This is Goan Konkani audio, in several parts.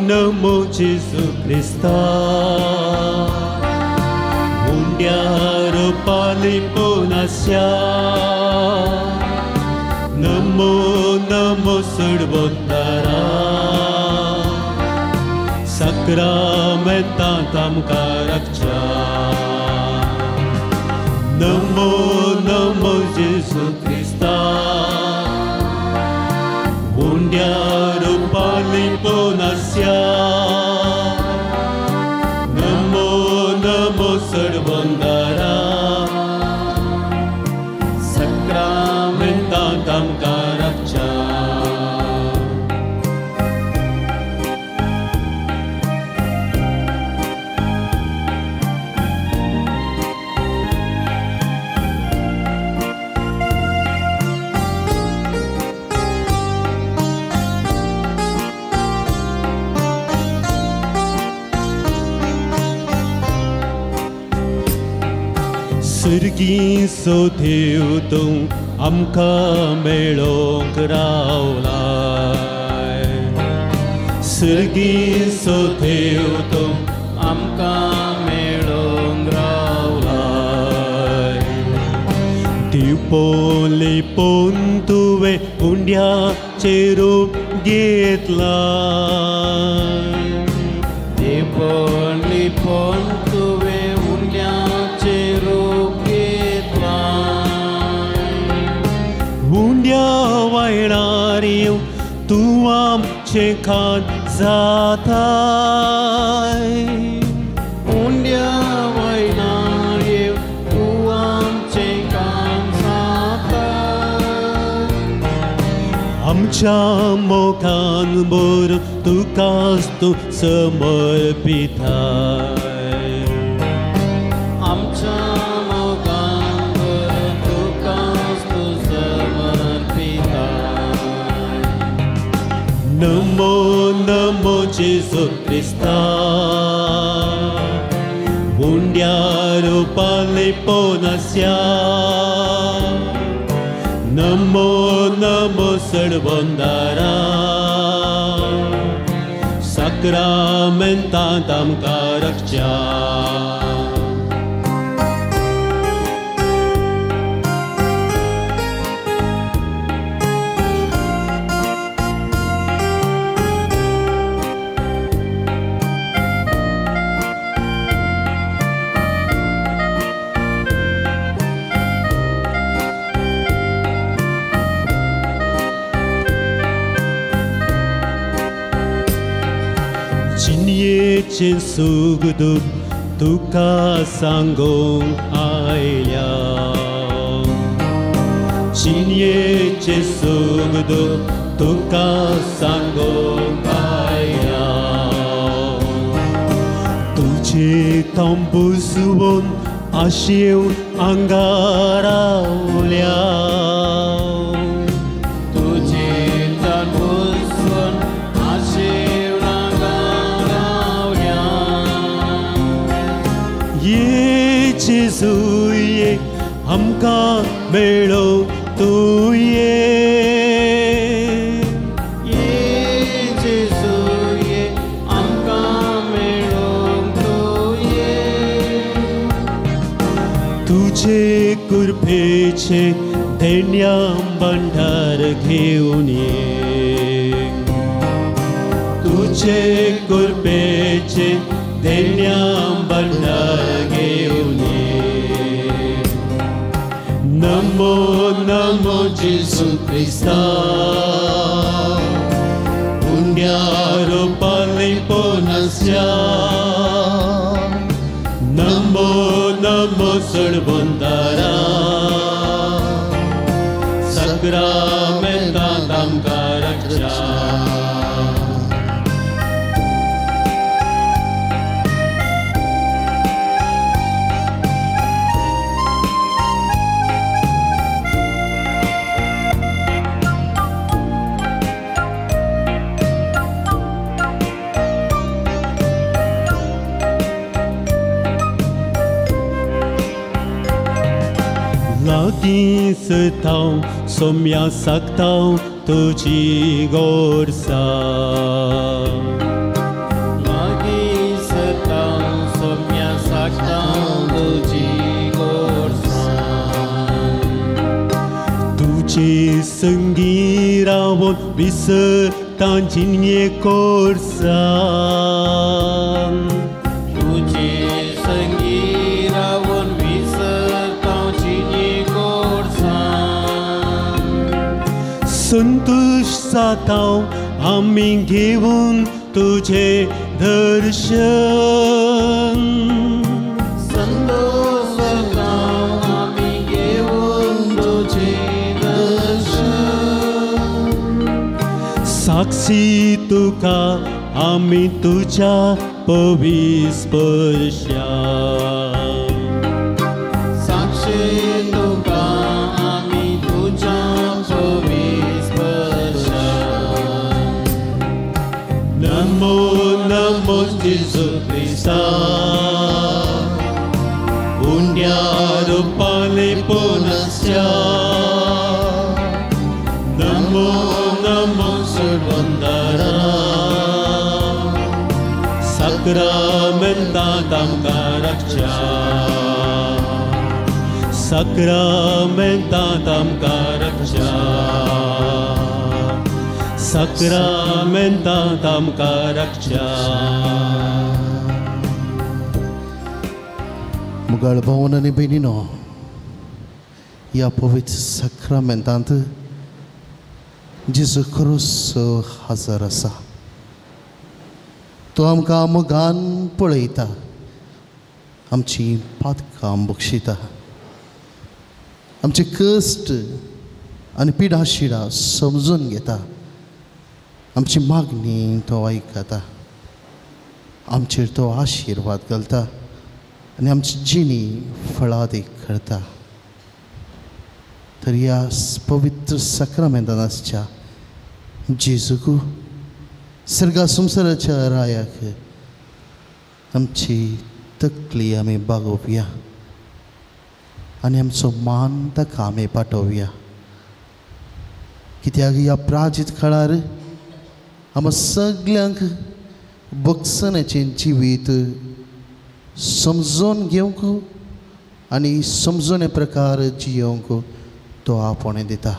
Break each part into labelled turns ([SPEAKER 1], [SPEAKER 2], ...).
[SPEAKER 1] नमो जेजू क्रिस्ता उंड्यार पालिपोनास्या नमो नमो सडबोंदारा साक्रामेंतांत आमकां राखच्या नमो नमो जेजू क्रिस्ता उंड्यार पालिपोनास्या नमो नमो सडबोंदारा साक्रामेंतांत आमकां राखच्या. सर्गीं देव तूं आमकां मेळोंक रावलाय सर्गीं देव तूं
[SPEAKER 2] आमकां मेळोंक रावलाय
[SPEAKER 1] दिवपोन लिपोन तुवें उंड्याचें रूप घेतलां
[SPEAKER 2] दिवपोन लिपोन तुवें उंड्याचें रूप घेतलां
[SPEAKER 1] उंड्या वायणार येवन तूं आमचें खाण जाताय
[SPEAKER 2] उंड्या वायणार येवन तूं आमचें खाण जाताय
[SPEAKER 1] आमच्या मोगान भरून तुकाच तूं समर्पिताय
[SPEAKER 2] आमच्या मोगान भरून तुकाच तूं समर्पिताय.
[SPEAKER 1] नमो नमो जेजू क्रिस्ता उंड्यार पालिपोनास्या नमो नमो सडबोंदारा साक्रामेंतांत आमकां राखच्या. जिणयेचें सूख दूख तुका सांगूंक आयल्या जिणयेचें सूख दूख तुका सांगूंक आयल्या तुजें तांबूसवून आशेवन हांगा रावल्या
[SPEAKER 2] तुजें तांबूसवून आशेवन हांगा रावल्या
[SPEAKER 1] ये जेजू ये आमकां मेळो तूं ये
[SPEAKER 2] ये जेजू ये आमकां मेळोंक तूं ये
[SPEAKER 1] तुजे कृपेचें धन्या भंडार घेवन ये तुजे कृपेचें धन्या भंडार घेवन ये. नमो नमो जेजू क्रिस्ता उंड्यार पालिपोनास्या नमो नमो सडबोंदारा साक्रामेंतांत आमकां राखच्या. लागीं सताव सोम्या सागताव तुजी गोडसाण तुजे संगी रावोन विसरता जिणे कोर्सान.
[SPEAKER 2] तुजे संगी रावोन विसरता जिणे कोर्सान.
[SPEAKER 1] संतोष जाता आमी घेवन तुजें दर्शन.
[SPEAKER 2] संतोष जाता आमी घेवन तुजें दर्शन.
[SPEAKER 1] साक्षी तुका आमी तुज्या पवित्र स्पर्शान.
[SPEAKER 2] साक्षी तुका आमी तुज्या पवित्र स्पर्शान.
[SPEAKER 1] नमो नमो जेजू क्रिस्ता, उंड्या रुपाले पोनस्या. नमो नमो सोडवंदारा, साक्रामेंतांत आमकां राखच्या. साक्रामेंतांत आमकां राखच्या. साक्रामेंतांत आमकां राखच्या.
[SPEAKER 3] मुगाळ भावन आनी भयणीनो, ह्या पवित्र साक्रामेंतांत जेजू क्रिस्त हजर आसा. तो आमकां मोगान पळयता, आमची पातकां बक्षिता, आमचे कश्ट आनी पिडा शिडा समजून घेता, आमची मागणी तो आयकता, आमचेर तो आशिर्वाद घालता आनी आमची जिणी फळादीक करता. तर ह्या पवित्र साक्रामेंतान आसच्या जेजूक, सर्गा संवसाराच्या रायाक आमची तकली आमी बागोवया आनी आमचो मान ताका आमी पाठोवया. कित्याक ह्या प्राजीत काळार आमकां सगल्यांक भोगसण्याचें जिवीत समजून घेवंक आनी समजणे प्रकार जियोवंक तो आपोवणें दिता.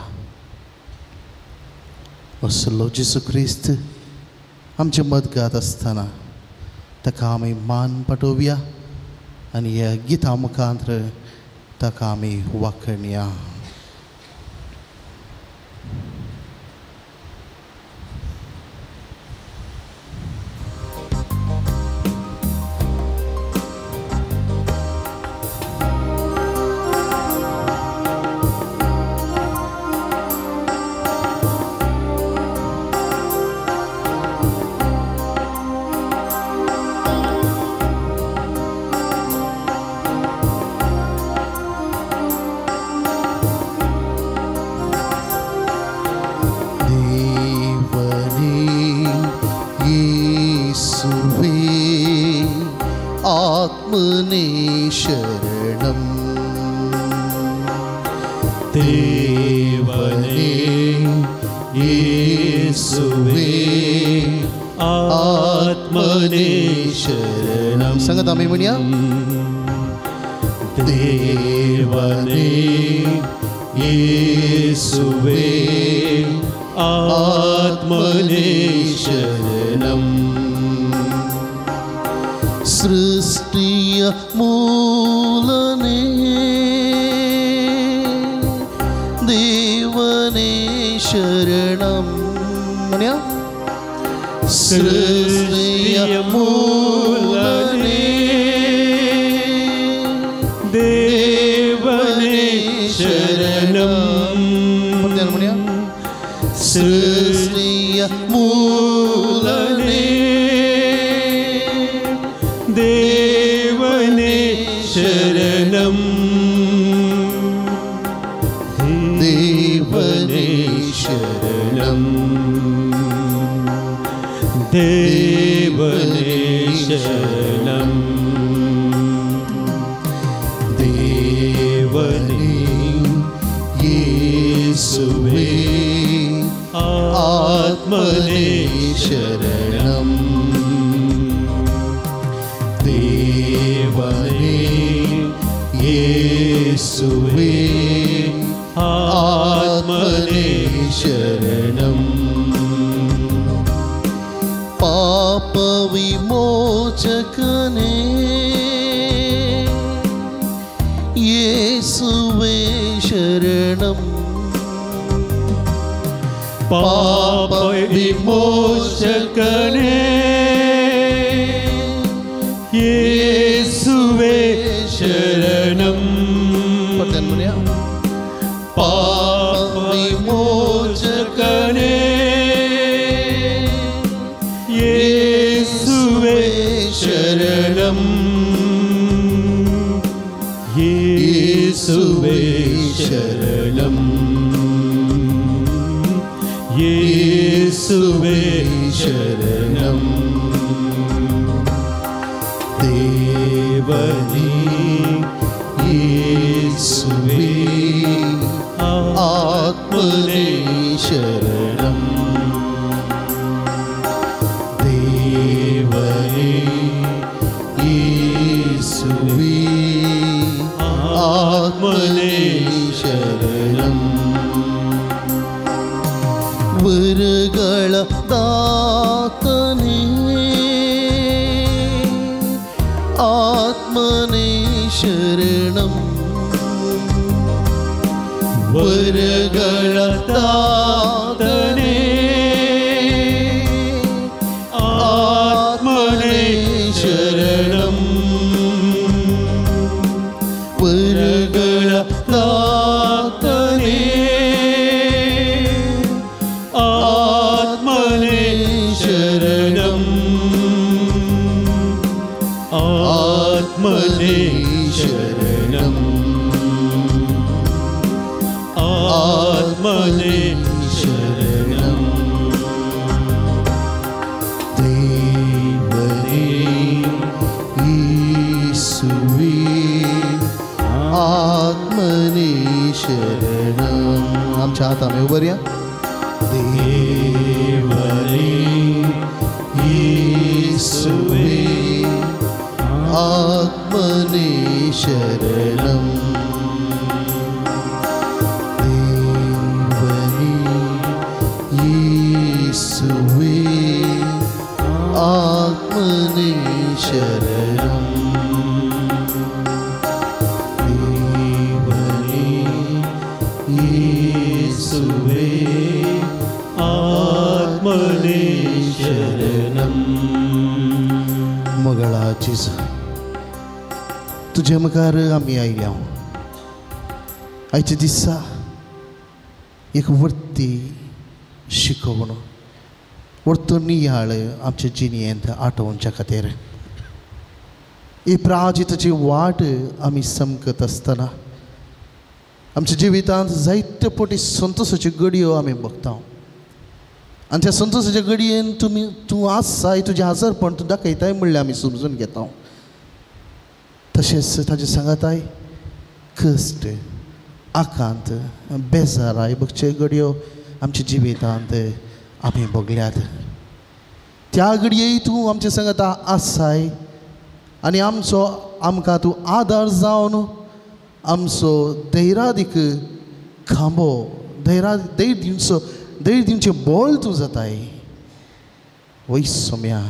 [SPEAKER 3] असलो जेजू क्रिस्त आमचे मदगात आसतना ताका आमी मान पाठोवया आनी ह्या गिता मुखांत ताका आमी वाखणया. शरणं
[SPEAKER 1] देवने येसुवे आत्मने शरणं.
[SPEAKER 3] संगत आमी म्हणया.
[SPEAKER 1] देवने येसुवे आत्मने शरणं.
[SPEAKER 3] सृष्टिय मूलने देवने शरणं. म्हणया. सृष्टिय मूलने
[SPEAKER 1] देवने शरणं.
[SPEAKER 3] म्हणया. सृष्टिय मूलने
[SPEAKER 1] देवने शरणं.
[SPEAKER 3] देवने शरणं.
[SPEAKER 1] देवने शरणं. देवने येसुवे आत्मने शरणं. देवने येसुवे आत्मने आत्मने शरणं पाप विमोचकने येसुवे शरणं
[SPEAKER 2] पाप विमोचकने येसुवे शरणं
[SPEAKER 1] पाप विमोचकने
[SPEAKER 2] येसुवे शरणं येसुवे शरणं येसुवे
[SPEAKER 1] शरणं देवने येसुवे आत्मने शरणं देवने येसुवे आत्मने शरणं वरಗಳ ದಾತನೇ ಆತ್ಮನೇ ಶರಣಂ ವರಗಳ ದಾತನೇ
[SPEAKER 2] ಆತ್ಮನೇ
[SPEAKER 1] ಶರಣಂ ವರಗಳ ದಾತನೇ
[SPEAKER 2] ಆತ್ಮನೇ
[SPEAKER 1] ಶರಣಂ ಆತ್ಮನೇ ಶರಣಂ ಆತ್ಮನೇ ಶರಣಂ ದೇವನೇ ಯೇಸುವೇ आत्मने शरणं आमच्या हात आम्ही उभं राहा.
[SPEAKER 2] देवने
[SPEAKER 1] येसुवे आत्मने शरणं देवने येसुवे आत्मने शरणं देवने
[SPEAKER 2] येसुवे
[SPEAKER 1] आत्मने
[SPEAKER 2] शरणं.
[SPEAKER 3] मगळा जेजू तुजे मुखार आमी आयल्या. आयच्या दिसा एक वृत्ती शिकोवन वर्तो नियाळ आमच्या जिणेंत आठोवच्या खातीर ही प्राजिताची वाट आमी समकत आसतना आमच्या जिवितांत जायते पटी संतोषाच्यो घडयो आमी बघता आनी त्या संतोषाच्या घडयेन तुमी तूं आसाय तुजें हाजरपण तूं दाखयताय म्हणल्यार आमी समजून घेता. तशेंच ताजे सांगाताय कश्ट आकांत बेजाराय बगचे घडयो आमच्या जिवितांत आमी भोगल्यात. त्या घडयेय तूं आमच्या सांगाता आसाय आनी आमचो आमकां तूं आदार जावन आमचो धैरादीक खांबो धैर दिवचो धैर्य दिवचें बळ तूं जाताय. वय सोम्या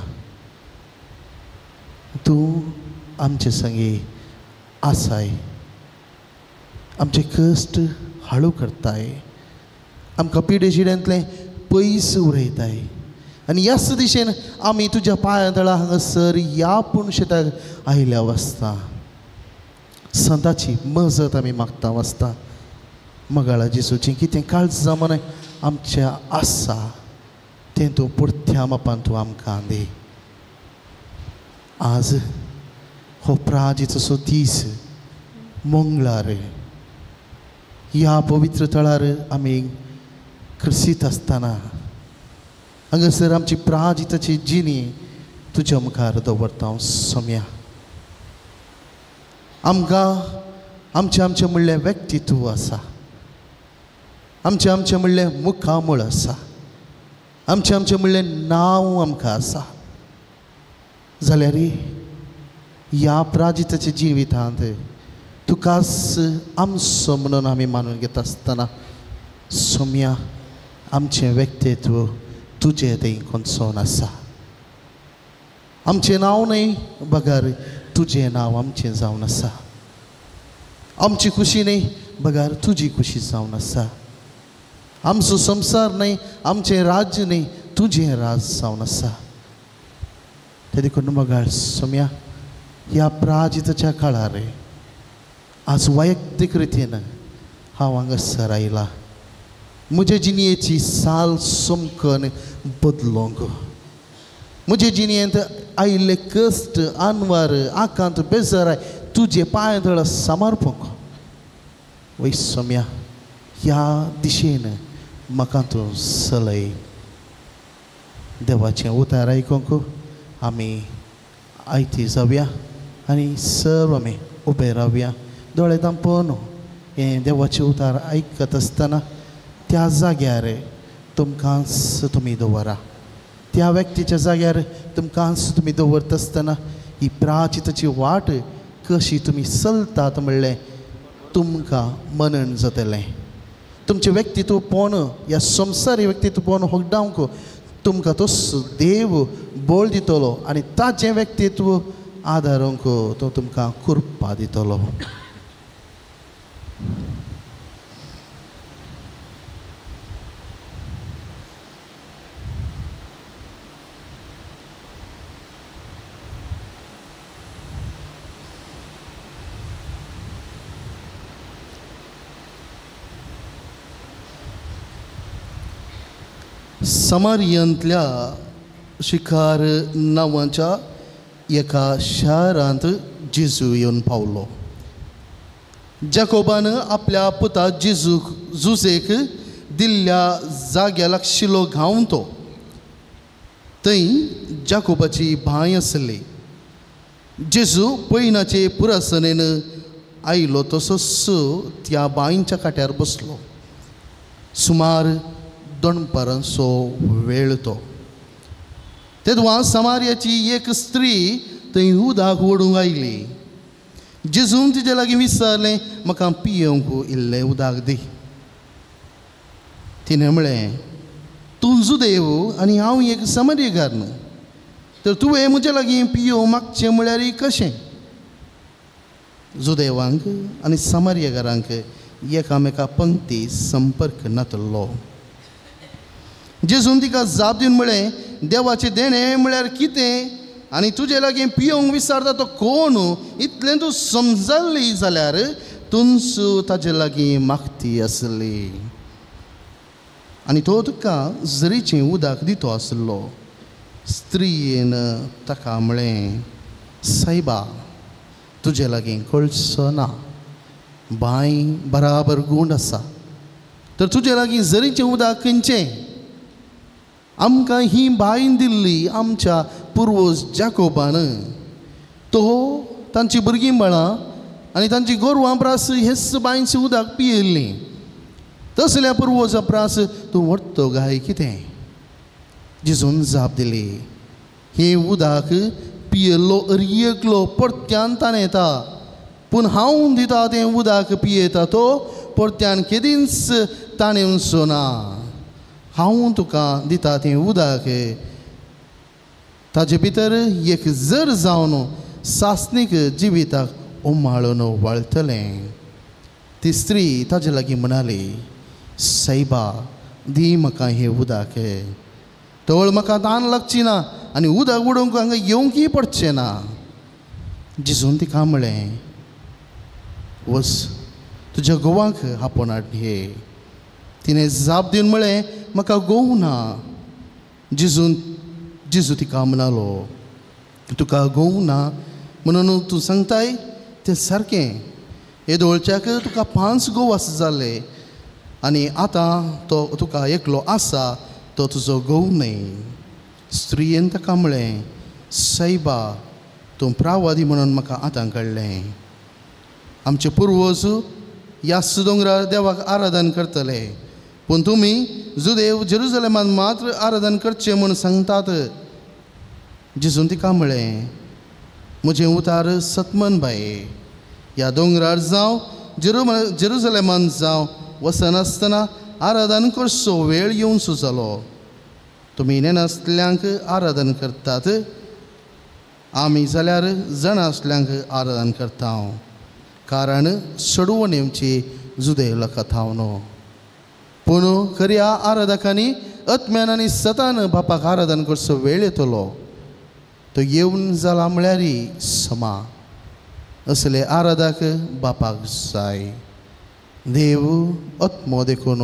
[SPEAKER 3] तूं आमचे संगी आसाय आमचे कश्ट हाळू करताय आमकां पिडे शिड्यांतलें पयस उडयताय आनी ह्याच दिशेन आमी तुज्या पांया तळा हांगासर ह्या पूण शेताक आयल्या वसता संताची मजत आमी मागता वसता. मगाळा जेजूचें कितें काळजां मनां आमच्या आसा तें तूं पुरत्या मापान तूं आमकां दी. आज हो प्राजिचो दीस मंगळार ह्या पवित्र थळार आमी क्रिसीत आसतना हांगासर आमची प्राजिताची जिणी तुज्या मुखार दवरता. सोम्या आमकां आमचें आमचें म्हणलें व्यक्तित्व आसा आमचें आमचें म्हणलें मुखामळ आसा आमचें आमचें म्हणलें नांव आमकां आसा जाल्यार ह्या प्राजिताच्या जिवितांत तुकाच आमचो म्हणून आमी मानून घेता आसतना सोम्या, आमचें व्यक्तित्व तुजें तें कोनसोन आसा. आमचें नांव न्हय बगर तुजें नांव आमचें जावन आसा. आमची खुशी न्हय बगर तुजी खुशी जावन आसा. आमचो संवसार न्हय, आमचें राज्य न्हय, तुजें राज जावन आसा. ते देखून मगाळ सोम्या, ह्या प्राजिताच्या काळार आज वैयक्तीक रितीन हांव हांगासर आयला. म्हजे जिणेची साल समकन बदलोंक, म्हजे जिणेंत आयिल्ले कश्ट, आनवार, आकांत, बेजाराय तुजे पांय तळ समर्पूंक. वय सोम्या, ह्या दिशेन म्हाका तूं चलय. देवाचें उतार आयकूंक आमी आयती जावया आनी सर्व आमी उबे रावया. दोळे धांपून हें देवाचें उतार आयकत आसतना त्या जाग्यार तुमकांच तुमी दवरा. त्या व्यक्तीच्या जाग्यार तुमकांच तुमी दवरता आसतना ही प्राचिताची वाट कशी तुमी चलतात म्हणलें तुमकां मनन जातलें. तुमचें व्यक्तित्व पोवन, ह्या संवसारी व्यक्तित्व पोवन होगडावंक तुमकां तो देव बळ दितलो आनी ताचें व्यक्तित्व आदारूंक तो तुमकां कृपा दितलो. समारियांतल्या शिकार नांवाच्या एका शारांत जेजू येवन पावलो. जाकोबान आपल्या पुता जेजूक जुजेक दिल्ल्या जाग्या लागशिल्लो गांव तो. थंय जाकोबाची बांय आसली. जेजू पयणाचे पुरासनेन आयलो तसोच त्या बांयच्या काट्यार बसलो. सुमार दनपारांचो वेळ तो. तेदवा समार्याची एक स्त्री थंय उदक ओडूंक आयली. जेजून तिजे लागीं विचारलें, म्हाका पियेवंक इल्लें उदक दी. तिणें म्हळें, तूं जुदेव आनी हांव एक समार्यकार न्हू, तर तुवें म्हजे लागीं पियोवंक मागचें म्हळ्यार कशें? जुदेवांक आनी समार्यकारांक एकामेका पंक्ती संपर्क नातलो. जेजून तिका जाप दिवन म्हळें, देवाचें देणें म्हळ्यार कितें आनी तुजे लागीं पियोवंक विचारता तो कोण इतलें तूं समजली जाल्यार तूंच ताजे लागीं मागती आसली आनी तो तुका जरीचें उदक दितो आसलो. स्त्रियेन ताका म्हळें, सायबा, तुजे लागीं कळचो ना, बांय बराबर गूंड आसा, तर तुजे लागीं जरीचें उदक खंयचें? आमकां ही बांय दिल्ली आमच्या पुर्वज जाकोबान. तो तांची भुरगीं बाळां आनी तांची गोरवां प्रास हेच बांयचें उदक पियेल्लीं. तसल्या पुर्वजा प्रास तूं व्हडतो गाय कितें? जेजून जाप दिली, हें उदक पियेल्लो अरयेकलो परत्यान ताणें येता, पूण हांव दिता तें उदक पियेता तो परत्यान केदींच ताणेवचो ना. हांव तुका दिता तें उदक ताजे भितर एक जर जावन सासणीक जिविताक उमाळून वळटलें. ती स्त्री ताजे लागीं म्हणाली, सायबा, दी म्हाका हें उदक, तवळ म्हाका तान लागची ना आनी उदक उडोवंक हांगा येवंकय पडचें ना. जेजून तिका म्हळें, वच तुज्या घोवाक आपोवन हाड. हे तिणें जाप दिवन म्हळें, म्हाका घोव ना. जेजू तिका म्हणालो, तुका घोव ना म्हणून तूं सांगताय तें सारकें. येदोळच्याक तुका 5 घोव आसा जाले आनी आतां तो तुका एकलो आसा तो तुजो घोव न्हय. स्त्रियेन ताका म्हळें, सायबा, तूं प्रावादी म्हणून म्हाका आतां कळ्ळें. आमचे पुर्वज ह्या दोंगरार देवाक आराधन करतले, पूण तुमी जुदेव जेरुजलेमान मात्र आराधन करचें म्हूण सांगतात. जेजून तिका म्हळें, म्हजें उतार सतमन बाये, ह्या दोंगरार जावं जेरुजलेमान जावं वचनासतना आराधन करचो वेळ येवचो जालो. तुमी नेनासल्यांक आराधन करतात, आमी जाल्यार जाणासल्यांक आराधन करता, कारण सोडवण येवची जुदेव लोकां थावन. पूण खऱ्या आराधकांनी आत्म्यान आनी सतान बापाक आराधन करचो वेळ येतलो, तो येवन जाला म्हळ्यार समा. असले आराधक बापाक जाय. देव आत्मो देखून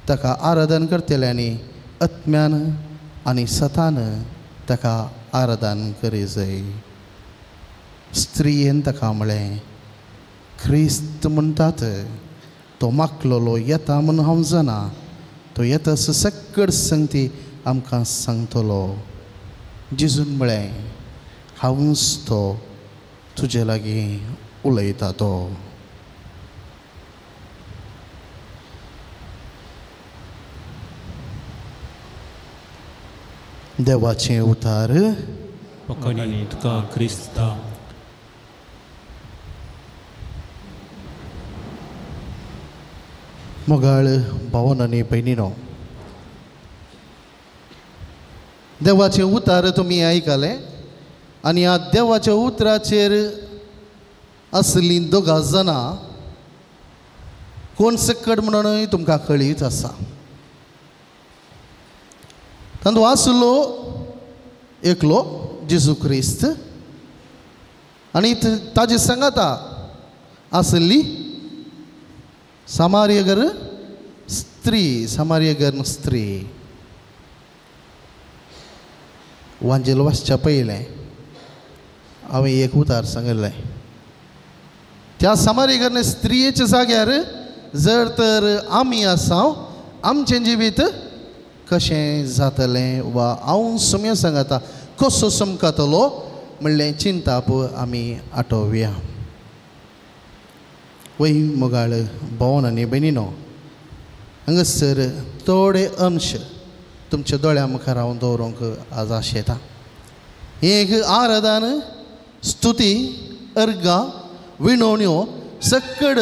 [SPEAKER 3] ताका आराधन करतल्यांनी आत्म्यान आनी सतान ताका आराधन करी जाय. स्त्रियेन ताका म्हळें, क्रिस्त म्हणटात तो माकलोलो येता म्हूण हांव जाणा, तो येता सकड संगती आमकां सांगतलो. जेजून म्हळें, हांवूच तो तुजे लागीं उलयता तो. देवाचें उतार.
[SPEAKER 2] तुका क्रिस्ता.
[SPEAKER 3] मोगाळ भावन आनी भयणीनो, देवाचें उतार तुमी आयकलें आनी ह्या देवाच्या उतराचेर आसलीं दोगां जाणां कोण सकट म्हणूनय तुमकां कळीत आसा. तातूंत आसलो एकलो जेजू क्रिस्त आनी ताजे सांगाता आसली सामार्यगर स्त्री. सामार्यगर स्त्री. वांजेल वाचच्या पयलें हांवें एक उतार सांगिल्लें, त्या सामार्यगर स्त्रियेच्या जाग्यार जर तर आमी आसा आमचें जिवीत कशें जातलें वा हांव सम्या सांगता कसो समकातलो म्हणलें चिंताप आमी आठोवया. वय मोगाळ भोवन आनी भयणीनो, हांगासर थोडे अंश तुमच्या दोळ्या मुखार हांव दवरूंक आज आशेता. एक आराधन, स्तुती, अर्गां, विणवण्यो सकड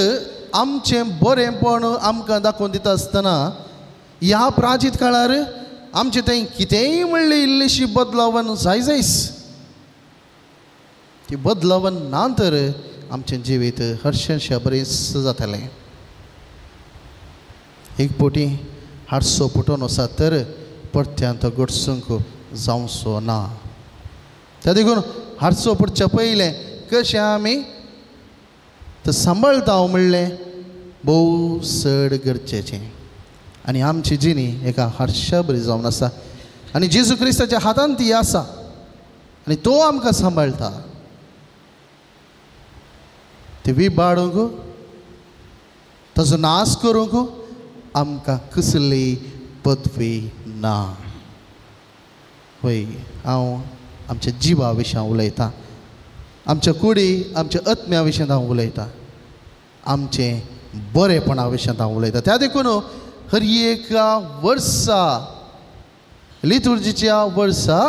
[SPEAKER 3] आमचें बरेंपण आमकां दाखोवन दिता आसतना ह्या प्राचीत काळार आमचें थंय कितेंय म्हणलें इल्लीशी बदलावन जाय जायस, ती बदलावन ना तर आमचें जिवीत हर्षें बरेंच जातलें. एक पोटी हारसो फुटोवन आसा तर परत्यान तो घडसूंक जावचो ना. त्या देखून हारसो फुटच्या पयलें कशें आमी तो सांबाळटा म्हणलें भोव चड गरजेचें. आनी आमची जिणी एका हारशा बरी जावन आसा आनी जेजू क्रिस्ताच्या हातान ती आसा आनी तो आमकां सांबाळटा. ती विबाडूंक, ताजो नाश करूंक आमकां कसली पदवी ना. वय हांव आमच्या जिवा विशीं उलयतां, आमच्या कुडी आमच्या आत्म्या विशीं हांव उलयतां, आमचें बरेपणा विशीं हांव उलयतां. त्या देखून हर एका वर्सा लितुर्जीच्या वर्सा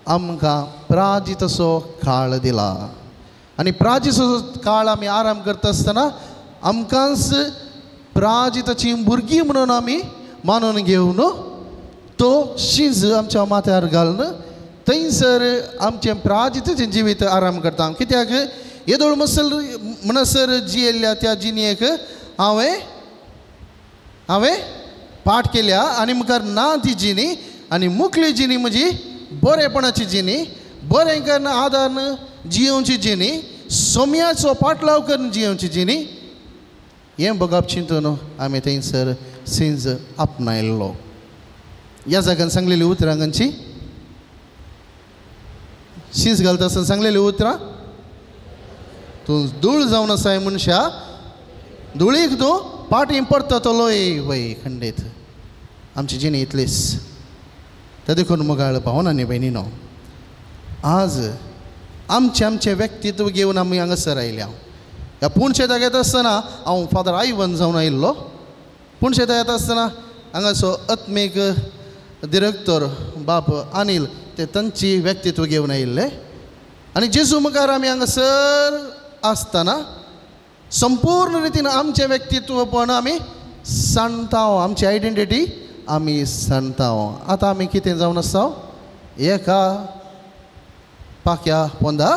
[SPEAKER 3] आमकां प्राजीत असो काळ दिला आनी प्राजीत काळ आमी आराम करता आसतना आमकांच प्राजिताची भुरगीं म्हणून आमी मानून घेवन तो शीज आमच्या माथ्यार घालून थंयसर आमचें प्राजिताचें जिवीत आराम करता. कित्याक येदोळ मसल म्हणसर जियेल्ल्या त्या जिणेक हांवें हांवें पाठ केल्या आनी मुखार ना ती जिणी आनी मुखली जिणी म्हजी बरेपणाची जिणी, बरें करून आदार जियोवची जिणी, सोम्याचो पाटलाव करून जियोवची जिणी, हें बघप चिंतून आमी थंयसर सिंज आपणायल्लो. ह्या जाग्यान सांगलेली उतरां खंयची? शींज घालता आसतना सांगलेली उतरां, तूं धूळ जावन आसाय मनशा, धुळीक तूं पाटी परततलोय. वय खंडीत आमची जिणी इतलीच. त्या देखून मोगाळ भावन आनी भयणीनो, आज आमचें आमचें व्यक्तित्व घेवन आमी हांगासर आयल्या. ह्या पूण शेताक येता आसतना हांव फादर आयवन जावन आयिल्लो. पूण शेताक येता आसतना हांगासो आत्मीक डिरेक्टर बाप अनिल ते तांची व्यक्तित्व घेवन आयिल्ले आनी जेजू मुखार आमी हांगासर आसतना संपूर्ण रितीन आमचें व्यक्तित्व पण आमी सांतांव. आमची आयडेंटिटी आमी सांतांव. आतां आमी कितें जावन आसा? एका पाक्या पोंदा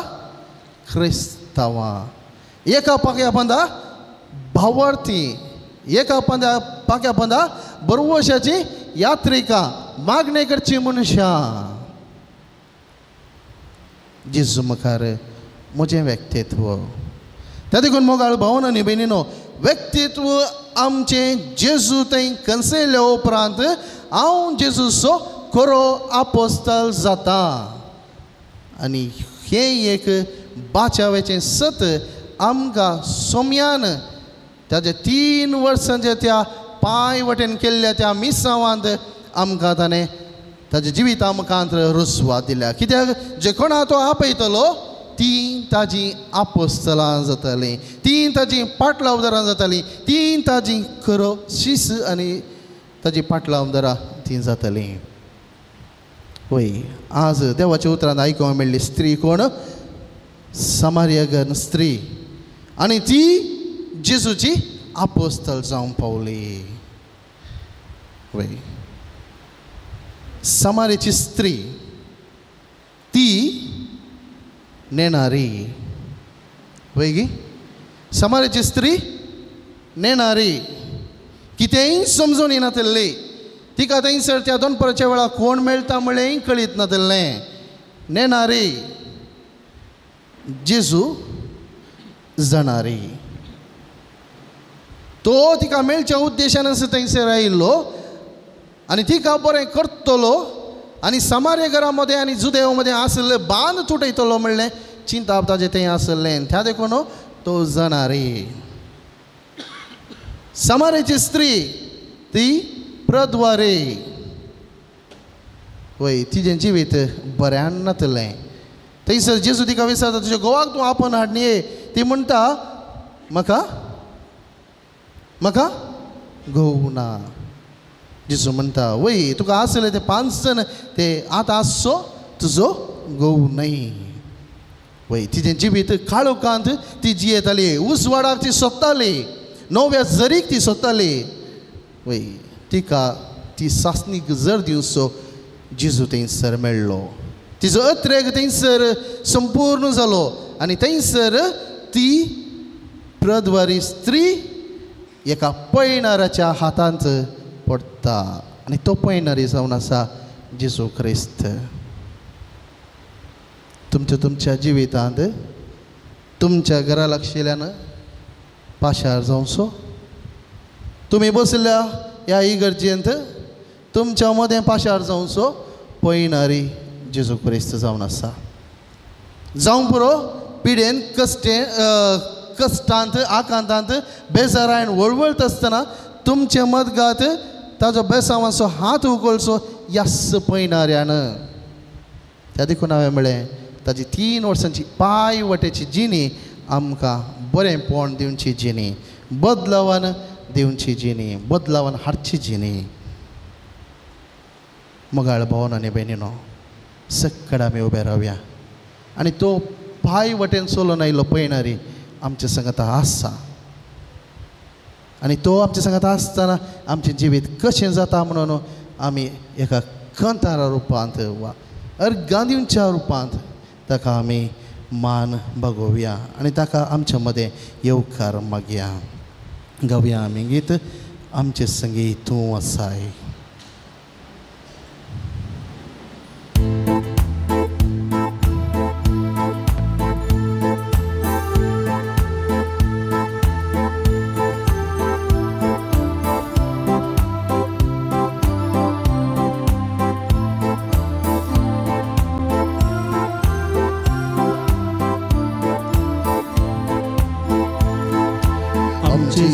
[SPEAKER 3] क्रिस्तांवां, एका पाक्या पोंदा भावार्थी, एका पोंदा पाक्या पोंदा बरवशाची यात्रिका, मागणे करची मनशां. जेजू मुखार म्हजें व्यक्तित्व त्या देखून मोगाळ भावन आनी भयणीनो, व्यक्तित्व आमचें जेजू थंय कन्सेल्या उपरांत हांव जेजूचो खरो आपोस्तल जाता. आनी हें एक बाचावेचें सत आमकां सोम्यान ताज्या 3 वर्सांच्या त्या पांय वटेन केल्ल्या त्या मिसावांत आमकां ताणें ताज्या जिविता मुखांत रुजवात दिल्या. कित्याक जे कोणा तो आपयतलो ती ताजी आपोस्तलां जातालीं, ती ताजी पाटलावदारां जातालीं, ती ताजी खरो शीस आनी ताजी पाटलावदारां ती जातालीं. वय आज देवाच्या उतरान आयकूंक मेळ्ळी स्त्री कोण? समार्यगन स्त्री. आनी ती जेजूची आपोस्तल जावंक पावली. वय समार्याची स्त्री ती नेणारी. वय गी समार्याची स्त्री नेणारी, कितेंय समजून येनातिल्ली. तिका थंयसर त्या दोनपराच्या वेळार कोण मेळटा म्हळेंय कळीत नातिल्लें. नेणारी जेजू जाणारी. तो तिका मेळच्या उद्देशान थंयसर आयिल्लो आनी तिका बरें करतलो आनी समार्य घरा मदें आनी जुदेव मदें आशिल्लें बांद तुटयतलो म्हणलें चिंताप ताजें थंय आशिल्लें. त्या देखून तो जाणारी. समार्याची स्त्री ती प्रद्वारे. वय तिजें जिवीत बऱ्यान नातलें. थंयसर जेजू तिका विचारता तुज्या घोवाक तूं आपोवन हाडणी. ती म्हणटा म्हाका म्हाका घोव ना. जेजू म्हणटा वय तुका आसले ते 5 जाण ते आतां आसचो तुजो घोव न्हय. वय तिजें जिवीत काळोखांत ती जियेताली, उजवाडाक ती सोदताली, नव्या जरीक ती सोदताली. वय तिका ती सासणीक जर दिवचो जेजू थंयसर मेळ्ळो. तिजो अत्रेक थंयसर संपूर्ण जालो आनी थंयसर ती प्रद्वारी स्त्री एका पयणाराच्या हातांत पडटा आनी तो पयणारी जावन आसा जेजू क्रिस्त. तुमच्या तुमच्या जिवितांत तुमच्या घरा लागशिल्ल्यान पाशार जावचो. तुमी बसल्या ह्या इगर्जेंत तुमच्या मदें पाशार जावचो पयणारी जेजू क्रिस्त जावन आसा. जावंक पुरो पिडेन कश्टे कश्टांत आकांतांत बेजारायन वळवळत आसतना तुमचें मदगात ताजो बेसांवाचो हात उगळचो यास पयणाऱ्यान. त्या देखून हांवें म्हळें ताजी 3 वर्सांची पांय वटेची जिणी आमकां बरेंपण दिवची जिणी, बदलावान दिवची जिणी, बदलावान हाडची जिणी. मोगाळ भावन आनी भयणीनो, सकड आमी उबे रावया आनी तो पांय वटेन चलोवन आयिल्लो पयणारी आमच्या संगता आसा आनी तो आमच्या संगता आसतना आमचें जिवीत कशें जाता म्हणून आमी एका कंतारा रुपांत वा अर्गां दिवच्या रुपांत ताका आमी मान बागोवया आनी ताका आमच्या मदें येवकार मागया. गावया आमी गीत आमचे संगी तूं आसाय.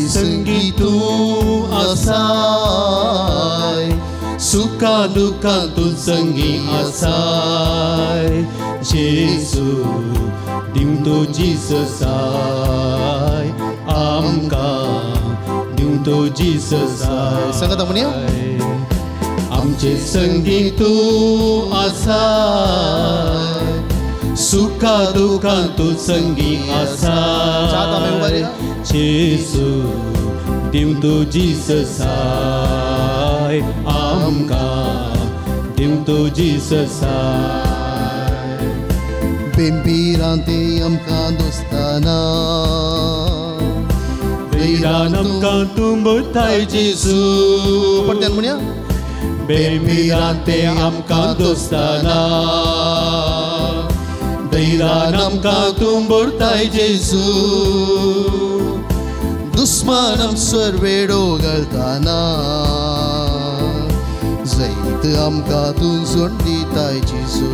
[SPEAKER 2] संगी तूं आसाय, सुखा दुखां तूं संगी आसाय. जेजू दिवं तो जीससाय आमकां, दिवं तो जीससाय.
[SPEAKER 3] संगत म्हणया
[SPEAKER 2] आमचे संगी तूं आसाय, सुखा दुखां तूं संगी आसाय. जेजू दिवं तूं जीससाय आमकां दिवं तूं जीससाय.
[SPEAKER 1] बेंबिरांते आमकां दोस्ताना
[SPEAKER 2] दैरान आमकां तूं भरताय जेजू.
[SPEAKER 1] परत्यान म्हणया.
[SPEAKER 2] बेंबिरांते आमकां दोस्ताना दैरान आमकां तूं भरताय जेजू.
[SPEAKER 1] दुस्मान आमसर वेडो घालताना जैत आमकां तूं सोड दिताय जेजू.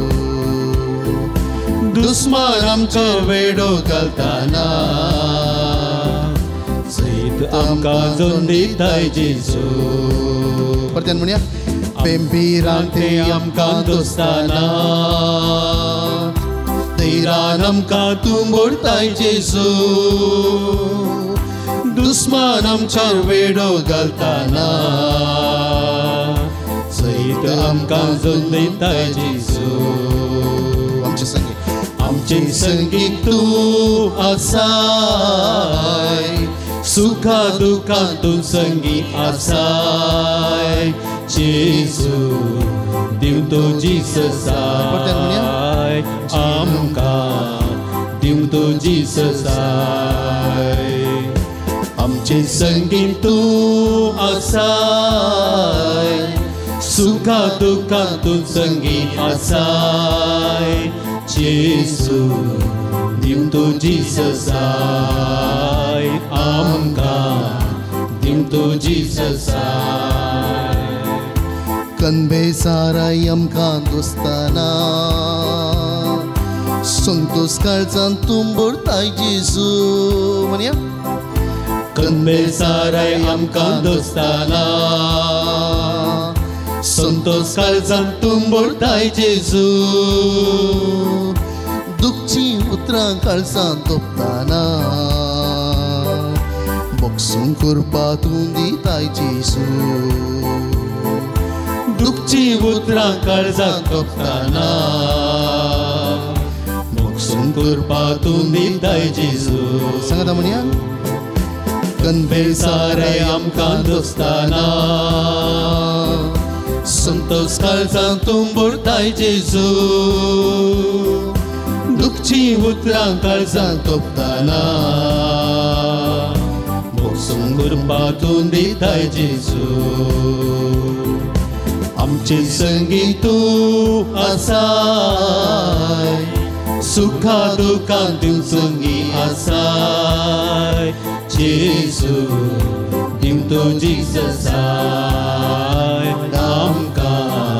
[SPEAKER 2] दुस्मान आमचो वेडो घालताना जैत आमकां जोड दिताय जेजू.
[SPEAKER 1] परत्यान म्हणया.
[SPEAKER 2] बेंबिरांते आमकां दोस्ताना दैरान आमकां तूं भरताय जेजू. दुस्मान आमचो वेडो घालताना जैत आमकां जोड दिताय जेजू.
[SPEAKER 1] आमचे संगी
[SPEAKER 2] आमचे संगी तूं आसाय सुखा दुखां तूं संगी आसाय जेजू. दिवं तूं जीससाय आमकां दिवं तूं जीससाय. आमचे संगी तूं आसाय सुखा दुखां तूं संगी आसाय जेजू. दिवं तूं जीससाय आमकां दिवं तूं जीससाय.
[SPEAKER 1] कनबेसाराय आमकां दोस्ताना संतोष काळजान तूं भरताय जेजू. म्हणया.
[SPEAKER 2] कनबेसाराय आमकां दोस्ताना संतोष काळजान तूं भरताय जेजू.
[SPEAKER 1] दुखचीं उतरां काळजान तोपताना बोक्सूंक करपा तूं दिताय जेजू.
[SPEAKER 2] दुखचीं उतरां काळजान तोपताना बोक्सूंक करपा तूं दिताय जेजू.
[SPEAKER 1] सांगात म्हणया.
[SPEAKER 2] कनबेसाराय आमकां दोस्ताना संतोष काळजान तूं भरताय जेजू. दुखचीं उतरां काळजान तोपताना बोक्सूंक करपा तूं दिताय जेजू. आमचे संगी तूं आसाय सुखा दुखां तूं संगी आसाय जेजू. दिवं तूं जीससाय आमकां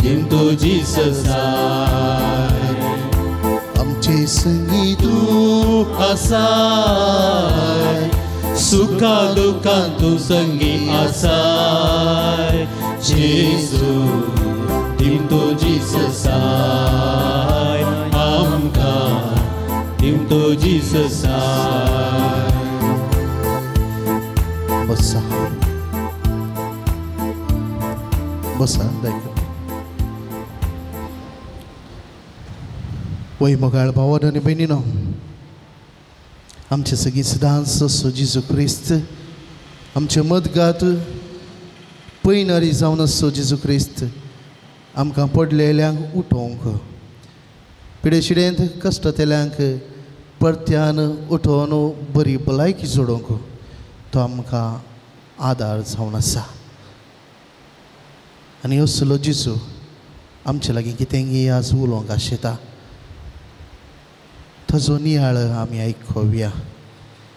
[SPEAKER 2] दिवं तूं जीससाय.
[SPEAKER 1] आमचे संगी
[SPEAKER 2] तूं आसाय सुखा दुखां तूं संगी आसाय जेजू. दिवं तूं जीससाय आमकां दिवं तूं जीससाय.
[SPEAKER 1] बसा बसा दाखय. वय मोगाळ भावान आनी भयणीनो आमचे सगळीं सदांच असो जेजू क्रिस्त आमचे मदगात पयणारी जावन आसचो जेजू क्रिस्त आमकां पडलेल्यांक उठोवंक पिडेशिडेंत कश्टतेल्यांक परत्यान उठोवन बरी भलायकी जोडोवंक तो आमकां आदार जावन आसा. आनी असलो जेजू आमचे लागीं कितेंगी आज उलोवंक आशेता ताजो नियाळ आमी आयकोवया,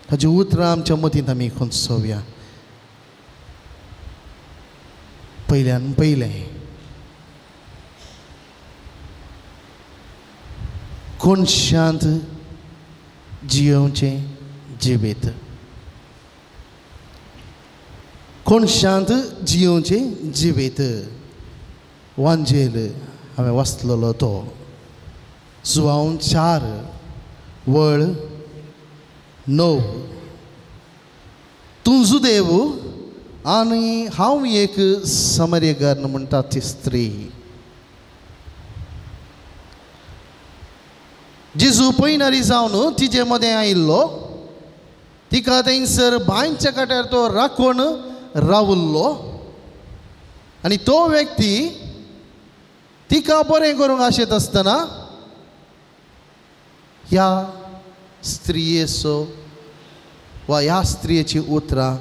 [SPEAKER 1] ताजी उतरां आमच्या मतींत आमी खोंचोवया. पयल्यान पयलें कोणशांत जियोवचें जिवीत, कोणशांत जियोवचें जिवीत. वांजेल हांवें वाचलेलो तो जुवांव 4 वळ 9. तूं जुदेव आनी हांव एक समरेगार म्हणटा ती स्त्री. जेजू पयणारी जावन तिजे मदें आयिल्लो, तिका थंयसर बांयच्या काट्यार तो राखून रावल्लो आनी तो व्यक्ती तिका बरें करूंक आशेत आसतना ह्या स्त्रियेचो वा ह्या स्त्रियेची उतरां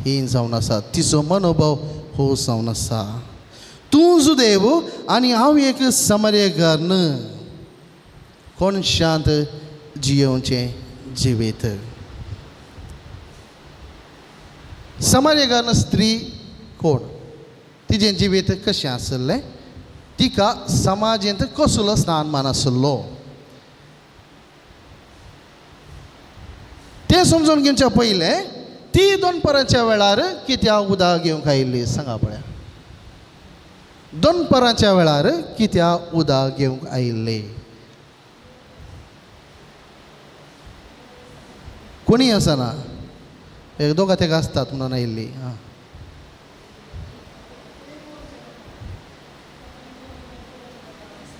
[SPEAKER 1] ही जावन आसा, तिचो मनोभाव हो जावन आसा. तूं जुदेव आनी हांव एक समरेकार न्हय, कोण शांत जियोवचें जिवीत. समारेकार स्त्री कोण, तिजें जिवीत कशें आसलें, तिका समाजेंत कसलो स्थानमान आसलो तें समजून घेवच्या पयलें ती दनपाराच्या वेळार कित्याक उदक घेवंक आयिल्ली सांगा पळया. दनपाराच्या वेळार कित्याक उदक घेवंक आयिल्ली? कोणी आसना, एक दोगा तेका आसतात म्हणून आयिल्ली. आं,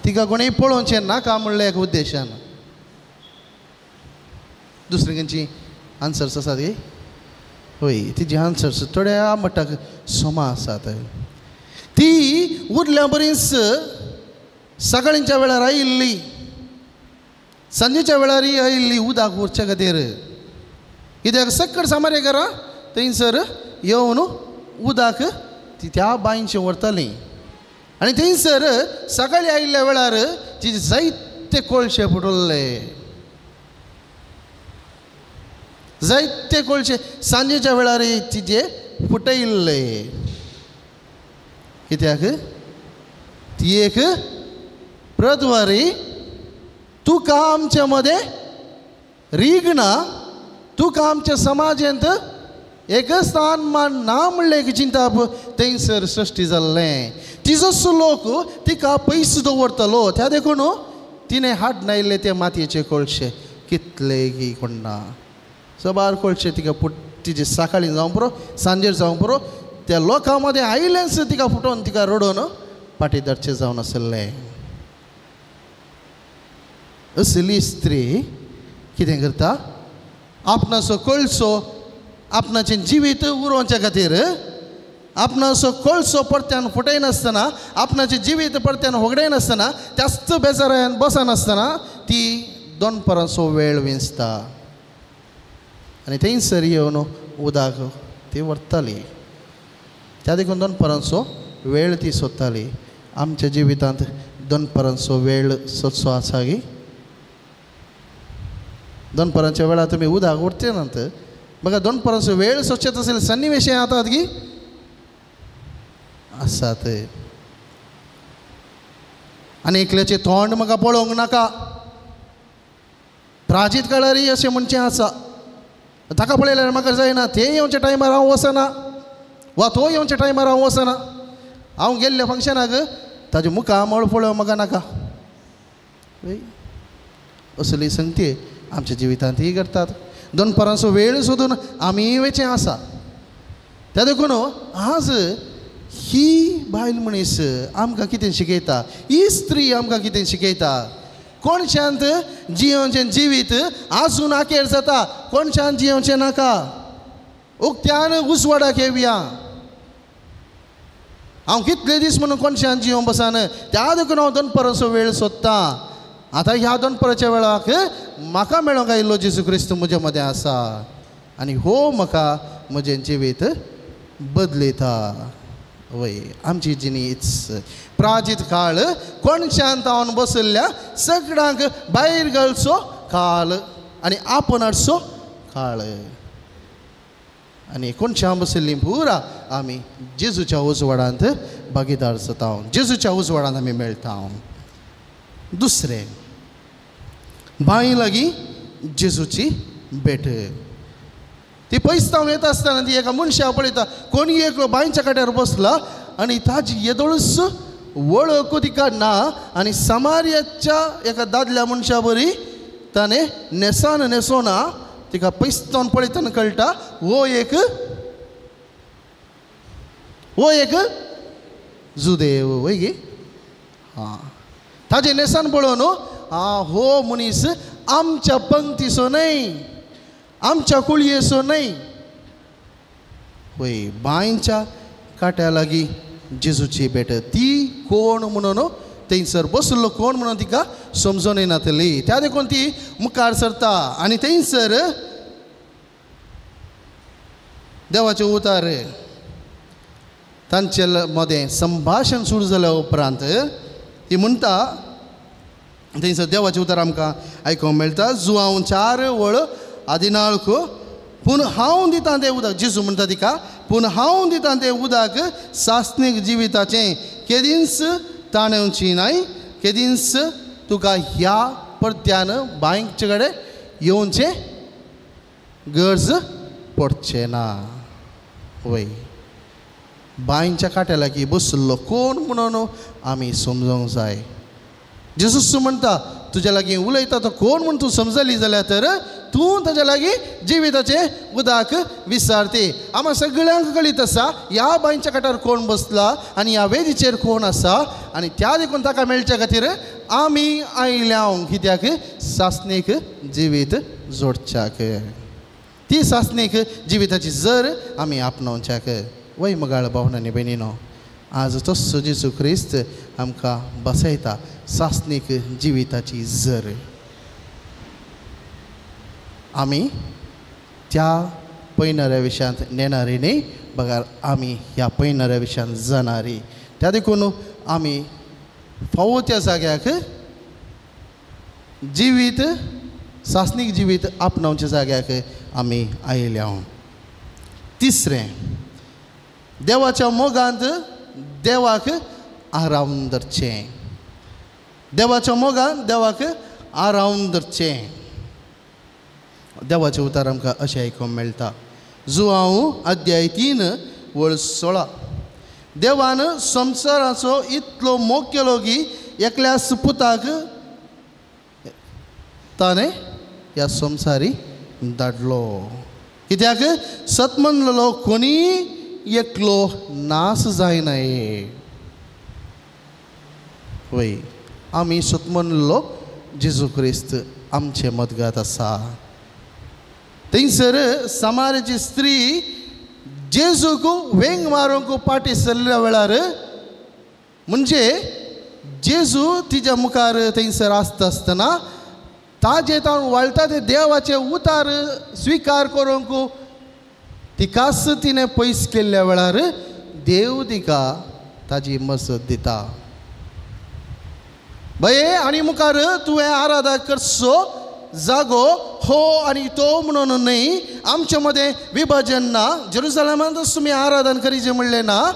[SPEAKER 1] तिका कोणीय पळोवचें नाका म्हणलें एक उद्देशान. दुसरी खंयची आन्सर्स आसात गी? हय, तिजी आन्सर्स थोड्या मट्टाक समा आसात. ती उरल्या बरीच सकाळींच्या वेळार आयिल्ली, सांजेच्या वेळारय आयिल्ली उदक व्हरच्या खातीर. कित्याक सक्कड सामारे घरा थंयसर येवन उदक ती त्या बांयचें व्हरताली आनी थंयसर सकाळीं आयिल्ल्या वेळार तिजे जायते कोळशे फुटल्ले, जायते कोळशे सांजेच्या वेळार तिजे फुटयल्ले. कित्याक ती एक प्रद्वारी, तुका आमच्या मदें रिगना, तुका आमच्या समाजेंत एक स्थानमान ना म्हणलें एक चिंताप थंयसर सृश्टी जाल्लें. तिजो लोक तिका पयस दवरतलो, त्या देखून तिणें हाड नायिल्ले ते मातयेचे कोळशे कितले की कोण्णा सबार कोळशे तिका फुट, तिजे सकाळीं जावं पुरो सांजेर जावं पुरो त्या लोकां मदें आयिल्लेंच तिका फुटोवन तिका रडोवन फाटीं धाडचें जावन आसलें. असली स्त्री कितें करता, आपणाचो कोळसो आपणाचें जिवीत उरोवच्या खातीर, आपणाचो कोळसो परत्यान फुटयनासतना, आपणाचें जिवीत परत्यान होगडायनासतना, त्याच बेजारान बसनासतना ती दनपारांचो वेळ वेंचता आनी थंयसर येवन उदक ती व्हरताली. त्या देखून दनपारांचो वेळ ती सोदताली. आमच्या जिवितांत दनपारांचो वेळ सोदचो आसा गी? दनपारांच्या वेळार तुमी उदक व्हरचे नात, म्हाका दनपारांचो वेळ सोदचें आसलें सन्निवेश आतात गी आसात. आनी एकल्याचें तोंड म्हाका पळोवंक नाका, प्राचीत काळारय अशें म्हणचें आसा, ताका पळयल्यार म्हाका जायना, तें येवच्या टायमार हांव वचना वा तो येवच्या टायमार हांव वचना, हांव गेल्ल्या फंक्शनाक ताजें मुखामळ पळोवंक म्हाका नाका. असली संगती आमच्या जिवितांतय करतात. दनपारांचो वेळ सोदून आमी वेचें आसा. त्या देखून आज ही बायल मनीस आमकां कितें शिकयता, ही स्त्री आमकां कितें शिकयता, कोणशांत जियोवचें जिवीत आजून आखेर जाता, कोणशांत जियोवचें नाका, उक्त्यान उजवाडाक येवया. हांव कितले दीस म्हणून कोणशांत जियोवंक बसान, त्या देखून हांव दनपारांचो वेळ सोदतां. आतां ह्या दनपाराच्या वेळाक म्हाका मेळोंक आयिल्लो जेजू क्रिस्त म्हज्या मदें आसा आनी हो म्हाका म्हजें जिवीत बदलयता. वय, आमची जिणीच प्राचीत काळ कोणशांत हांव बसल्ल्या सगळ्यांक भायर घालचो काळ आनी आपोवन हाडचो काळ. आनी कोणशां बसल्लीं पुरा आमी जेजूच्या उजवाडांत भागीदार जाता, जेजूच्या उजवाडांत आमी मेळटा. दुसरें, बांय लागीं जेजूची भेट. ती पयस येता आसतना ती एका मनशाक पळयता, कोणी एकलो बांयच्या काट्यार बसला आनी ताजी येदोळच वळख तिका ना आनी समार्याच्या एका दादल्या मनशा बरी ताणें न्हेसान न्हेसोना तिका पयस पळयतना कळटा हो एक जुदेव वय गी. हां, ताजें न्हेसान पळोवन आं हो मनीस आमच्या पंक्तीचो न्हय, आमच्या कुळयेचो न्हय. वय बांयच्या काट्या लागीं जेजूची भेट. ती कोण म्हणून थंयसर बसलो कोण म्हणून तिका समजून येनातली. त्या देखून ती मुखार सरता आनी थंयसर देवाचे उतार तांचे मदें संभाशण सुरू जाल्या उपरांत ती म्हणटा, थंयसर देवाचे उतार आमकां आयकूंक मेळटा. जुआंव 4:14, पूण हांव दितां तें उदक, जेजू म्हणटा तिका, पूण हांव दितां तें उदक सासणीक जिविताचें, केदींच ताणेवची नाय, केदींच तुका ह्या परत्यान बांयचे कडेन येवचें गरज पडचें ना. वय बांयच्या काट्या लागीं बसलो कोण म्हणून आमी समजूंक जाय. जेजूस म्हणटा तुज्या लागीं उलयता तो कोण म्हूण तूं समजली जाल्यार तर तूं ताज्या लागीं जिविताचें उदक विसारती. आमकां सगळ्यांक कळीत आसा ह्या बांयच्या काठार कोण बसला आनी ह्या वेदीचेर कोण आसा, आनी त्या देखून ताका मेळच्या खातीर आमी आयल्या कित्याक सासणीक जिवीत जोडच्याक. ती सासणीक जिविताची जर आमी आपणावच्याक. वय मगाळ भावना आनी भयणीनो, आज तसो जेजू क्रिस्त आमकां बसयता सासणीक जिविताची जर. आमी त्या पयणाऱ्या विशयांत नेणारी न्ही, बगर आमी ह्या पयणाऱ्या विशयांत जाणारी. त्या देखून आमी फावो त्या जाग्याक जिवीत सासणीक जिवीत आपणावच्या जाग्याक आमी आयल्या. तिसरें, देवाच्या मोगांत देवाक आरावन धरचें. देवाच्या मोगान देवाक आरावन धरचें. देवाचें उतार आमकां अशें आयकूंक मेळटा. जुआंव 3:16, देवान संवसाराचो इतलो मोग केलो की एकल्या पुताक ताणें ह्या संवसारी धाडलो. कित्याक सत म्हणलेलो कोणी एकलो नास जायना. वय आमी सत म्हणलेलो जेजू क्रिस्त आमचे मदगात आसा. थंयसर समाराची स्त्री जेजूक वेंग मारूंक पाटी सरल्या वेळार, म्हणजे जेजू तिच्या मुखार थंयसर आसता आसतना ताजे तावन वळटा ते देवाचे उतार स्विकार करूंक तिकाच तिणें पयस केल्ल्या वेळार देव तिका ताजी मजत दिता. बये आनी मुखार तुवें आराधना करचो जागो हो आनी तो म्हणून न्हय, आमचे मदें विभाजन ना. जेरुजलेमांतच तुमी आराधन करीचें म्हणलें ना,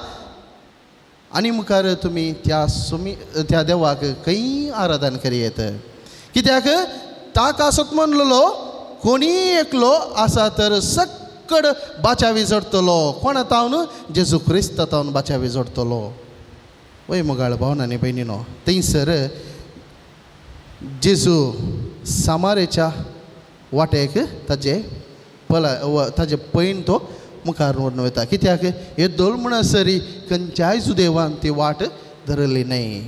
[SPEAKER 1] आनी मुखार तुमी त्या त्या देवाक खंय आराधन करी येत. कित्याक ताका सत म्हणलेलो कोणी एकलो आसा तर सक्कड बाचावी जोडटलो. कोणा तावन? जेजू क्रिस्ता तावन बाचावी जोडटलो. वय मोगाळ भावन आनी भयणीनो, थंयसर जेजू सामारेच्या वाटेक ताजे पला ताजे पैन तो मुखार व्हरून वता. कित्याक हे दोल म्हणसरी खंयच्याय सुदेवान ती वाट धरली न्हय.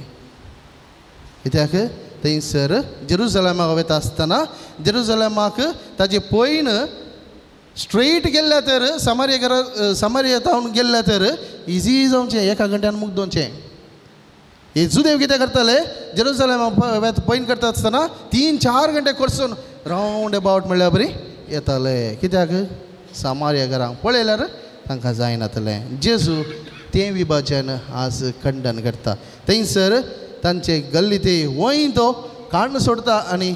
[SPEAKER 1] कित्याक थंयसर जेरुजलेमाक वता आसतना जेरुजलेमाक ताजे पैन स्ट्रेट गेल्ल्या तर सामारिया घरा सामारिया तावन गेल्ल्या तर इजी जावचें, एका घंट्यान मुगदोवचें. हे जुदेव कितें करताले, जेरुजलेमाक पैन करता आसतना 3-4 घंटे करसून रावंड एबावट म्हणल्यार बरी येताले. कित्याक सामारिया घरांक पळयल्यार तांकां जायनातलें. जेजू तें विभाजन आज खंडन करता. थंयसर तांचे गल्ली ते वंय तो काण्ण सोडता आनी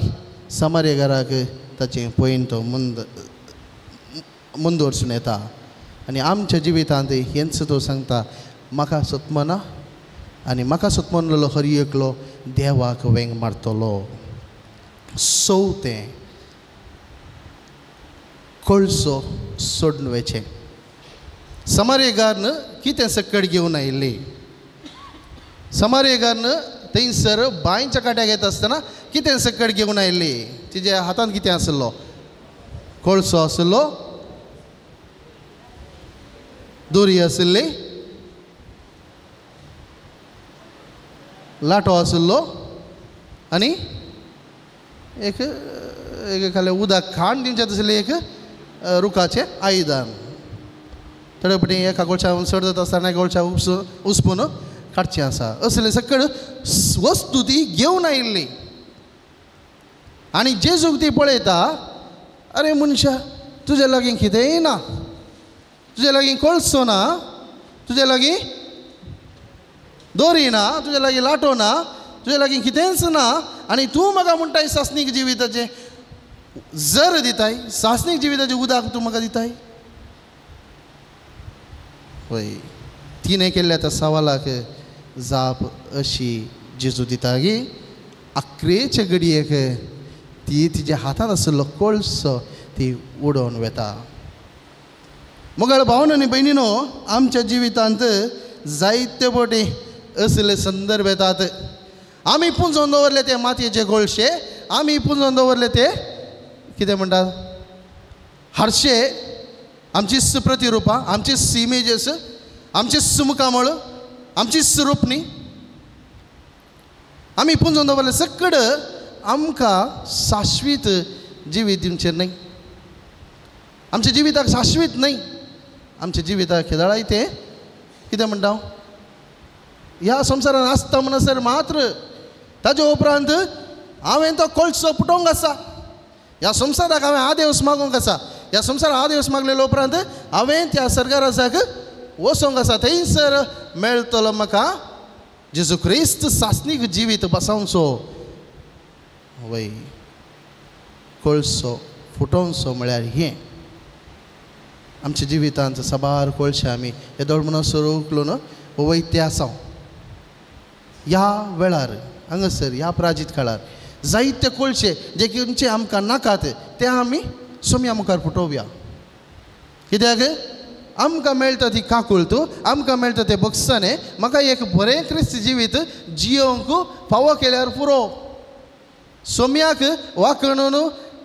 [SPEAKER 1] सामारिया घराक ताचें पैन तो मुंद वचून येता. आनी आमच्या जिवितांत हेंच तो सांगता, म्हाका सतमना आनी म्हाका सतमनलो हर एकलो देवाक वेंग मारतलो. चवथें, कळसो सोडून वयचें. समारेगारन कितें सकट घेवन आयिल्ली. समारेगारन थंयसर बांयच्या काट्याक येता आसतना कितें सकट घेवन आयिल्ली. तिज्या हातांत कितें आसलो? कोळसो आसलो, दोरी आशिल्ली, लाटो आशिल्लो आनी एक एक खाले उदक खाण दिवचें तसलें एक रुखाचें आयदन. थोडे फावटी एका गोळच्या चड जाता आसतना गोळच्या उसपून काडचें आसा. असले सकळ वस्तू ती घेवन आयिल्ली. आनी जेजूक ती पळयता, अरे मनशा तुजे लागीं कितेंय ना, तुजे लागीं कोळसो ना, तुजे लागीं दोरी ना, तुजे लागीं लाटो ना, तुजे लागीं कितेंच ना, आनी तूं म्हाका म्हणटाय सासणीक जिविताचें जर दिताय, सासणीक जिविताचें उदक तूं म्हाका दिताय. वय तिणें केल्ल्या त्या सवालाक जाप अशी जेजू दिता की आक्रेचे घडयेक ती तिज्या हातांत आशिल्लो कोळसो ती उडोवन वेता. मोगाळ भावन आनी भयणीनो, आमच्या जिवितांत जायते फावटी असले संदर्भ येतात. आमी पुंजोवन दवरले ते मातयेचे कोळशे, आमी पुंजोवन दवरले ते कितें म्हणटात हारशे, आमचीच प्रतिरुपां, आमचीच इमेजीस, आमचीच मुखामळ, आमचीच रुपणी आमी पुंजोवन दवरले. सकड आमकां शाश्वीत जिवीत दिवचें न्हय, आमच्या जिविताक शाश्वीत न्हय, आमच्या जिविताक खेदाळाय तें कितें म्हणटा ह्या संवसारान आसता म्हणसर मात्र ताजे उपरांत हांवें तो कोळसो पुटोवंक आसा, ह्या संवसाराक हांवें आदेवस मागूंक आसा, ह्या संवसाराक आदेवस मागलेल्या उपरांत हांवें त्या सरकाराक वचोंक आसा, थंयसर मेळटलो म्हाका जेजू क्रिस्त सासणीक जिवीत बसावचो. वय कोळसो फुटोवचो म्हळ्यार हें आमच्या जिवितांत साबार कोळशे आमी येदोळ म्हणसर उखलून वयते आसा. ह्या वेळार हांगासर ह्या प्राजीत काळार जायते कोळशे जे खंयचे आमकां नाकात ते आमी सोम्या मुखार फुटोवया. कित्याक आमकां मेळटा ती काकुळट, आमकां मेळटा तें बक्षाणें, म्हाका एक बरें क्रिस्त जिवीत जियोवंक फावो केल्यार पुरो. सोम्याक वाकणून,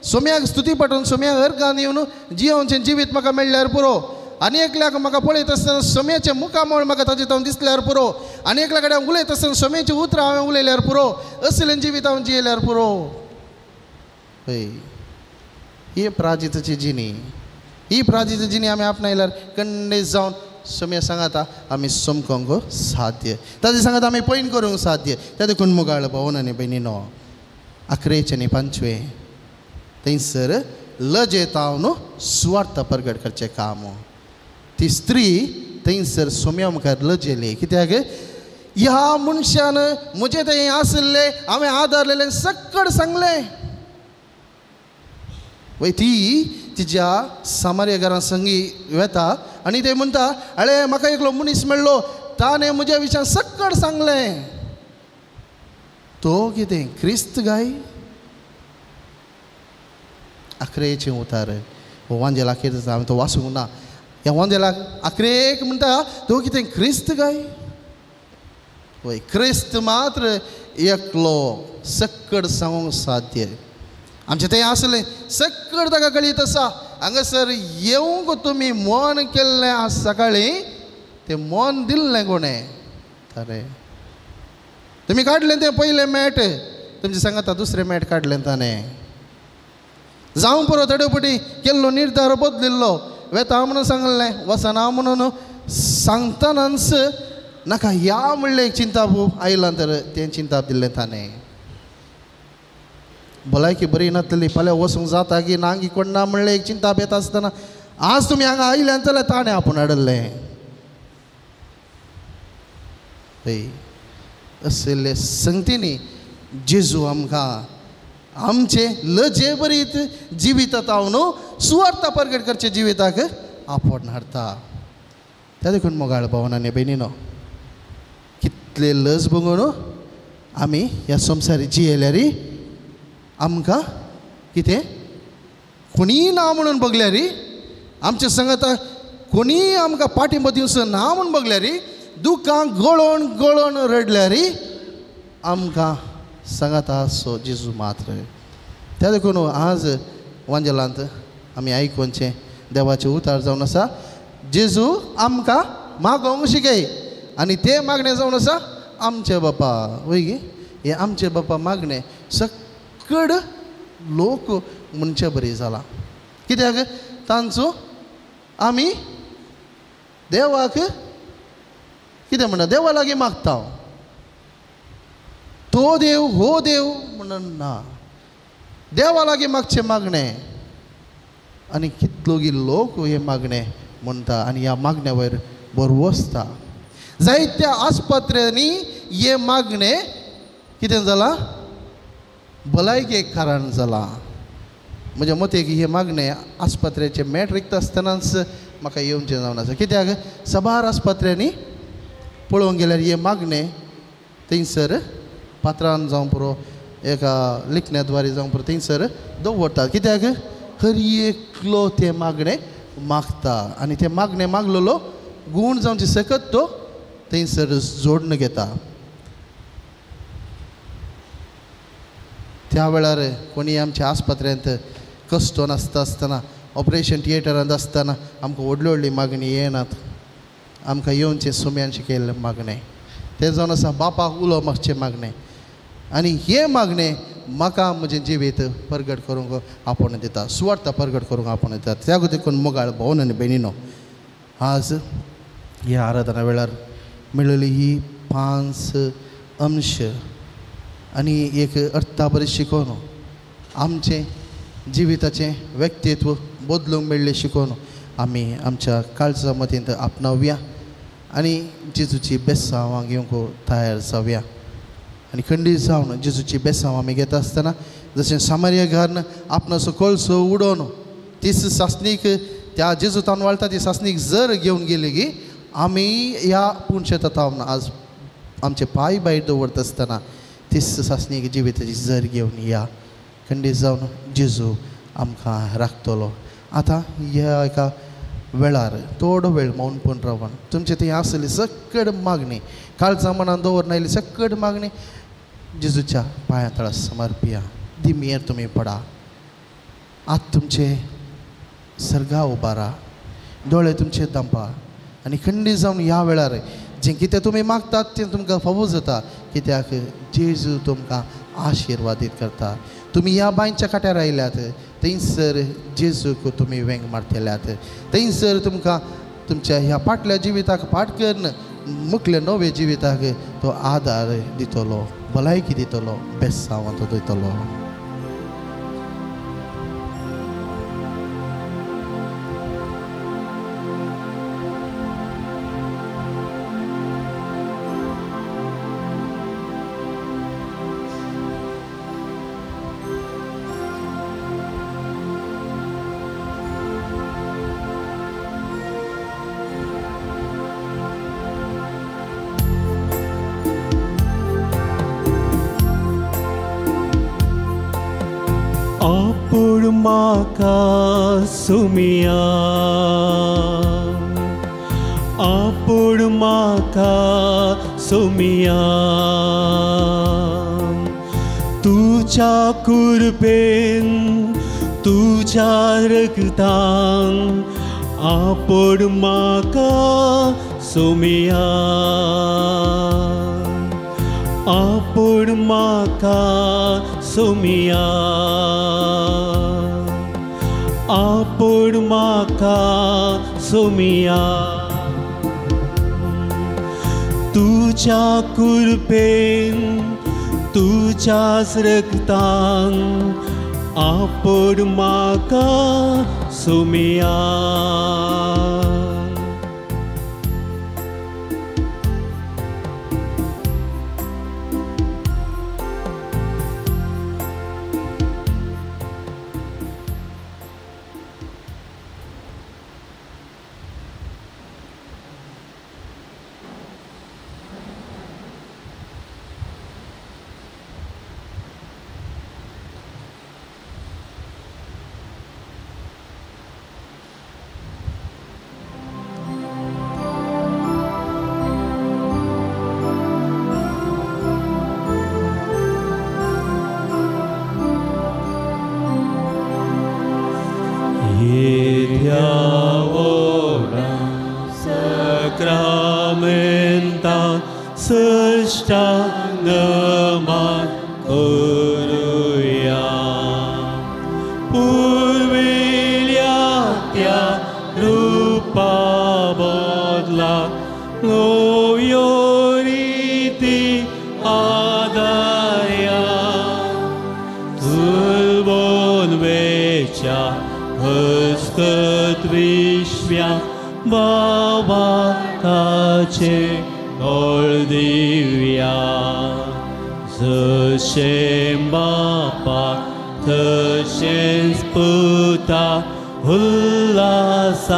[SPEAKER 1] सोम्याक स्तुती पाठोवन, सोम्याक अर्गान येवन जियोवचें जिवीत म्हाका मेळ्ळ्यार पुरो. आनी एकल्याक म्हाका पळयत आसतना सोम्याचें मुखामळ म्हाका ताजें तावन दिसल्यार पुरो. आनी एकल्या कडेन उलयत आसतना सोम्याचीं उतरां हांवें उलयल्यार पुरो. असलें जिवीत हांव जियेल्यार पुरो. हय, ही प्राजिताची जिणी, ही प्राजित जिणी आमी आपणायल्यार कंडे जावन सोम्या सांगाता आमी समकोंक साध्य, ताजे सांगात आमी पयन करूंक साध्य. त्या देखून मुगाळ भावन आनी भयणीनो, अकरेचे आनी पांचवे थंयसर लजेतावन सुवार्थ परगट करचें काम. ती स्त्री थंयसर सोम्या मुखार लजेली. कित्याक ह्या मनशान म्हजें थंय आशिल्लें हांवें आदारलेलें सकड सांगलें. वय ती तिज्या सामार्य घरां संगी वेता आनी ते म्हणटा, अळे म्हाका एकलो मनीस मेळ्ळो, ताणें म्हज्या विशयान सकड सांगलें. तो कितें क्रिस्त गाय? आखरेचें उतार हो वांजेलाक कितें हांवें तो वाचूंक ना. ह्या वांजेलाक आखरेक म्हणटा तो कितें क्रिस्त गाय? वय क्रिस्त मात्र एकलो सकड सांगूंक साध्य. आमचें तें आसलें सकड ताका कळीत आसा. हांगासर येवंक तुमी मन केल्लें आज सकाळीं, तें मन दिल्लें कोणें? ताणें. तुमी काडलें तें पयलें मॅट, तुमचें सांगाता दुसरें मॅट काडलें ताणें. जावं पुरो थोडे फावटी केल्लो निर्धार बदलिल्लो, वेता म्हणून सांगलें वचना म्हणून सांगतनाच नाका ह्या म्हणलें एक चिंताप आयलां तर तें चिंताप दिल्लें ताणें. भलायकी बरी नासली, फाल्यां वचूंक जाता की ना की कोण ना म्हणलें एक चिंताप येता आसतना आज तुमी हांगा आयल्यान जाल्यार ताणें आपूण हाडिल्लें. हय, असले संगतींनी जेजू आमकां आमचे लजे बरीत जिवितात हांव न्हू सुवार्थ परगट करचे जिविताक आपोवन हाडटा. त्या देखून मोगाळ भावन आनी भयणीनो, कितले लज भोगून आमी ह्या संवसारी जियेल्यार आमकां कितें कोणीय ना म्हणून बगल्यार, आमच्या संगता कोणीय आमकां पाठिंबो दिवचो ना म्हणून बगल्यार, दुकां गळोवन गळोवन रडल्यार आमकां सांगाता सो जेजू मात्र. त्या देखून आज वांजेलांत आमी आयकुचें देवाचें उतार जावन आसा, जेजू आमकां मागोवंक शिकय आनी तें मागणें जावन आसा आमचे बापा. वय गे, हें आमचे बापा मागणें सकड लोक म्हणचे बरी जालां. कित्याक तांचो आमी देवाक कितें म्हणटा, देवा लागीं मागता. तो देव हो देव म्हणून ना, देवा लागीं मागचें मागणें. आनी कितलोगी लोक हे मागणें म्हणटा आनी ह्या मागण्या वयर बरवसता. जायत्या आस्पत्र्यांनी हे मागणें कितें जालां, भलायकेक कारण जालां. म्हज्या मतेक हे मागणें आस्पत्र्याचें मॅट रिक्त आसतनाच म्हाका येवचें जावन आसा. कित्याक साबार आस्पत्र्यांनी पळोवंक गेल्यार हे मागणें थंयसर पात्रान जावं पुरो, एका लिखण्या द्वारे जावं पुरो थंयसर दवरतात. कित्याक हर एकलो तें मागणें मागता आनी तें मागणें मागलेलो गूण जावचे सकत तो थंयसर जोडून घेता. त्या वेळार कोणी आमच्या आस्पत्र्यांत कश्टो नासता आसतना, ऑपरेशन थिएटरांत आसतना आमकां व्हडली व्हडली मागणी येनात, आमकां येवचें सुम्यान शिकयल्लें मागणें तें जावन आसा बापाक उलो मागचें मागणें. आनी हें मागणें म्हाका म्हजें जिवीत परगट करूंक आपोवन दिता, सुवार्थ परगट करूंक आपोवन दिता. त्या देखून मोगाळ भोवन आनी भयणीनो, आज ह्या आराधना वेळार मेळिल्ली ही 5 अंश आनी एक अर्था बरी शिकोवन आमचें जिविताचें व्यक्तित्व बदलूंक मेळ्ळें शिकोवन आमी आमच्या काळजा मतींत आपणावया आनी जेजूची बेसांवां घेवंक तयार जावया. आनी खंडीत जावन जेजूची बेसांव आमी घेता आसतना जशें सामार्य घान आपणाचो कळसो उडोवन तीच सासणीक त्या जेजू तावन वाळटा ती सासणीक जर घेवन गेली की आमी ह्या पुणशेता तावन आज आमचे पांय भायर दवरता आसतना तीच सासणीक जिविताची जर घेवन या. खंडीत जावन जेजू आमकां राखतलो. आतां ह्या एका वेळार थोडो वेळ मौनपण रावन तुमचे थंय आसली सकट मागणी, काळजा मनान दवरून आयली सकट मागणी जेजूच्या पांया तळा समर्पिया. दिमयेर तुमी पडा, आत तुमचे सर्गा उबारा, दोळे तुमचे दंपा आनी खंडीत जावन ह्या वेळार जें कितें तुमी मागतात तें तुमकां फावो जाता. कित्याक जेजू तुमकां आशिर्वादीत करता. तुमी ह्या बांयच्या काट्यार आयल्यात थंयसर जेजूक तुमी वेंग मारतल्यात, थंयसर तुमकां तुमच्या ह्या फाटल्या जिविताक फाट करून मुखल्या नव्या जिविताक तो आदार दितलो, भलायकी दितलो, बेसांव तो दितलो.
[SPEAKER 2] म्हाका सुमिया, आपूण म्हाका सुमिया, तुज्या कृपेन तुज्या रगतान आपूण म्हाका सुमिया, आपूण म्हाका सुमिया, आपूण म्हाका सुमिया, तुज्या कृपेन तुज्याच रगतान आपूण म्हाका सुमिया. दिव्या बाबा ताचे बळ दिव्या जशें बापा तशेंच पुता उल्हासानी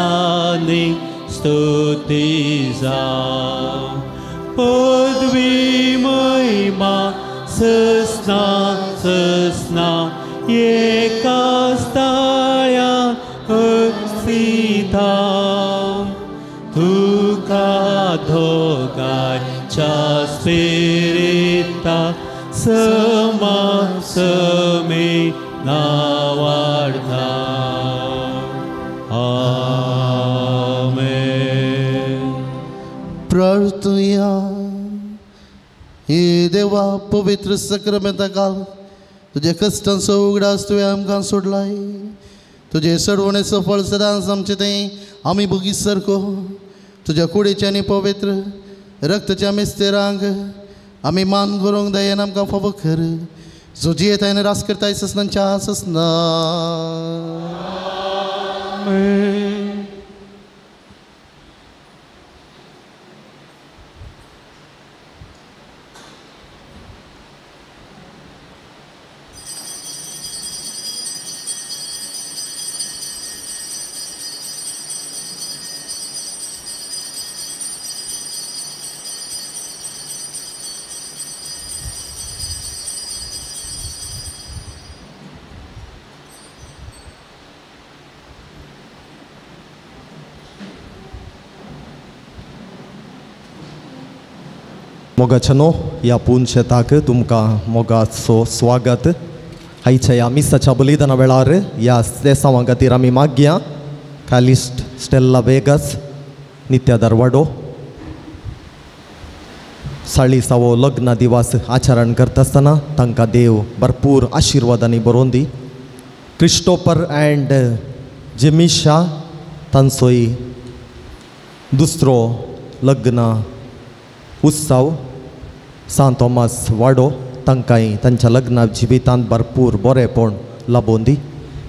[SPEAKER 2] स्तुती जावं पदवी महिमा ससना ससना एका स्थाळ्या हसिता तुका दोगांयच्या स्पिरिता समा समे नावाडता. आमेन.
[SPEAKER 1] प्रार्थुया. हे देवा पवित्र सक्रमेंता घाल तुजे कश्टांचो उगडास तुवें आमकां सोडलाय तुजे सडवणेचो फळ सदांच आमचें तें आमी भोगी सारको तुज्या कुडीचें आनी पवित्र रक्ताच्या मिस्तेरांक आमी मान करूंक दयेन आमकां फावो कर जो जियेता आनी रास करताय ससनांच्या ससना.
[SPEAKER 4] मोगाच्यानो ह्या पून शेताक तुमकां मोगाचो स्वागत. आयच्या ह्या मिसाच्या बलिदाना वेळार ह्या देसांवां खातीर आमी मागया कालिस्ट स्टेल्ला वेगस नित्या दरवाडो साळीसावो लग्न दिवस आचरण करता आसतना तांकां देव भरपूर आशिर्वादांनी बरोवन दी. क्रिस्टोफर अँड जिमिशा तांचोय दुसरो लग्न उत्सव सांत थॉमस वाडो तांकांय तांच्या लग्ना जिवितांत भरपूर बरेंपण लाबोवन दी.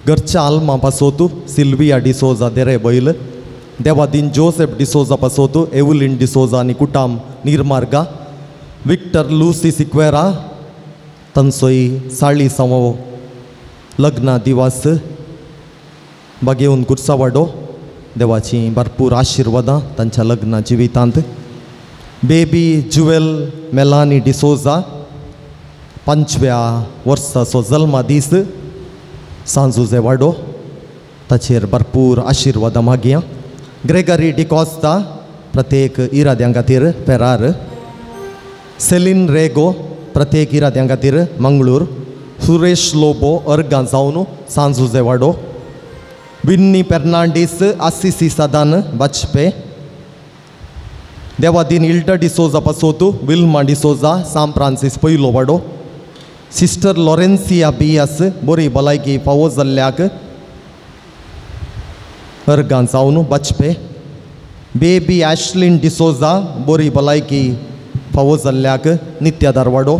[SPEAKER 4] घरच्या आल्मा पासोत सिल्विया डिसोजा देरे बैल देवादीन जोसेफ डिसोजा पासोत एवलिन डिसोजा आनी कुटाम निर्मार्गा विक्टर लुसी सिक्वेरा तांचोय साळीसावो लग्न दिवस बागेवन कुर्सावाडो देवाची भरपूर आशिर्वादां तांच्या लग्न जिवितांत. बेबी जुवेल मेलानी डिसोजा 5व्या वर्साचो जल्मा दीस सांजुजे वाडो ताचेर भरपूर आशिर्वादां मागया. ग्रेगरी डिकॉस्ता प्रत्येक इराद्यां खातीर फेरार. सेलीन रेगो प्रत्येक इराद्यां खातीर मंगळूर. सुरेश लोबो अर्गां जावन सांजुजे वाडो. Vinny Fernandes Assisi सदान वाजपे. देवादीन इल्टा डिसोजा पासोतू विल्मा डिसोजा सांत फ्रांसीस पयलो वाडो. सिस्टर लॉरेन्सिया बियास बरी भलायकी फावो जाल्ल्याक अर्गां जावन वाजपे. बेबी एशलिन डिसोजा बरी भलायकी फावो जाल्ल्याक नित्या दारवाडो.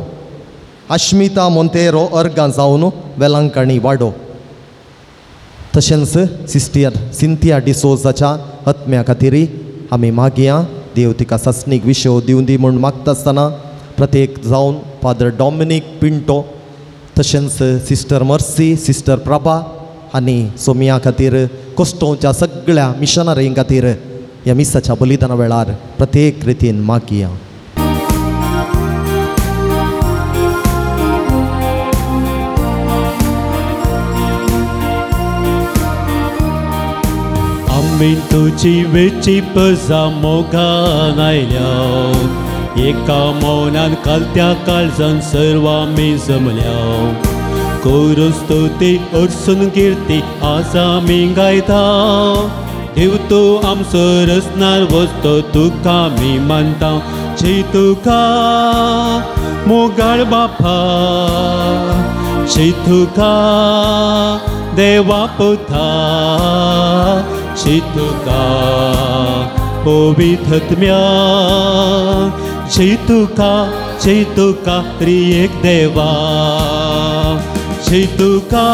[SPEAKER 4] अश्मिता मोंतेरो अर्गां जावन वेलांकणी वाडो. तशेंच सिस्टर सिंथिया डिसोजाच्या आत्म्या खातीर आमी मागया देव तिका सासणीक विशय दिवन दी म्हूण मागता आसतना प्रत्येक जावन फादर डॉमिनीक पिंटो तशेंच सिस्टर मर्सी सिस्टर प्रभा आनी सोमिया खातीर कोस्टोवच्या सगळ्या मिशनरीं खातीर ह्या मिसाच्या बलिदाना वेळार प्रत्येक रितीन मागया.
[SPEAKER 2] आमी तुजी वेची पजा मोगान आयल्या एका मौनान कालत्या काळजान सर्व आमी जमल्या करून स्तुती अर्सून किर्ती आज आमी गायता देव तूं आमचो रचणार वस्तो तुका आमी मानता जी तुका मोगाळ बापा जी तुका देवा पुता जी तुका पवित्रत्म्या जी तुका त्रिएक देवा जी तुका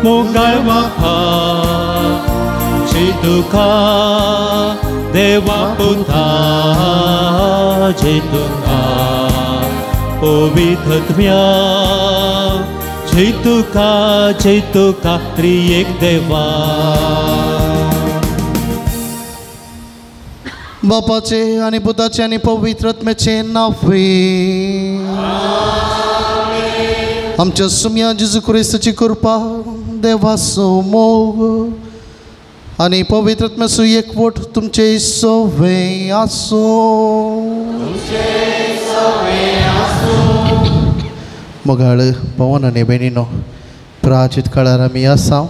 [SPEAKER 2] मोगाळ बापा जेतुका देवा पुता जेतुका पवित्रत्म्या जेतुका जेतुका त्रिएक देवा।
[SPEAKER 1] बापाचे आनी पुताचे आनी पवित्र आत्म्याचे नांवे आमच्या सुम्या जेजू क्रिस्ताची कृपा देवाचो मोग आनी पवित्र आत्म्याचो एकवट तुमचे सवे आसूं। मोगाळ पवन आनी भयणीनो, प्राचित काळार आमी आसा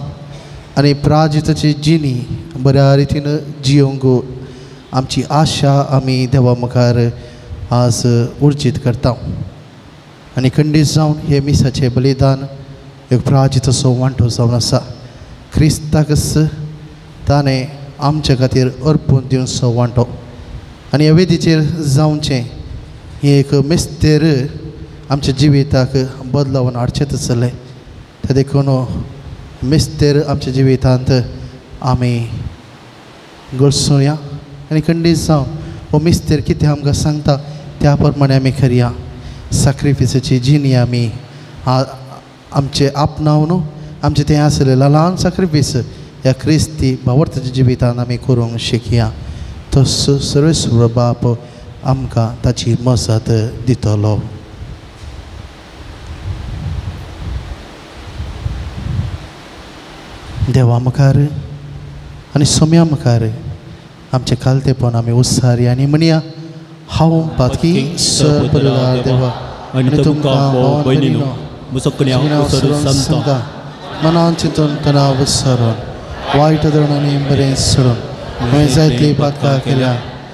[SPEAKER 1] आनी प्राजिताची जिणी बऱ्या रितीन जियोंक आमची आशा आमी देवा मुखार आज उर्जीत करता आनी खंडीत जावन हे मिसाचें बलिदान एक प्राजित असो वांटो जावन आसा। क्रिस्ताकच ताणें आमच्या खातीर अर्पून दिवचो वांटो आनी ह्या वेदीचेर जावचें हें एक मिस्तेर आमच्या जिविताक बदलावन हाडचेंच आसलें। तें देखून मिस्तेर आमच्या जिवितांत आमी गळसुया आनी खंडीत जावन हो मिस्तेर कितें आमकां सांगता त्या प्रमाणे आमी करया। साक्रिफिसाची जिणी आमी आमचे आपणावन आमचें तें आसलें ल्हान साक्रिफीस ह्या क्रिस्ती भावार्थाच्या जिवितान आमी करूंक शिकया। तो सर्वेस्वर बाप आमकां ताची मजत दितलो। देवा मुखार आनी सोम्या मुखार आमचें खालतेपण आमी उत्सारी आनी म्हणया, हांव पातकी सर परिवार देवा आनी तुमकां भाव भयणीनो सांगता मनान चिंतून तणाव सरून वायट धरून आनी बरें सोडून हांवें जायतली पातकां केल्या।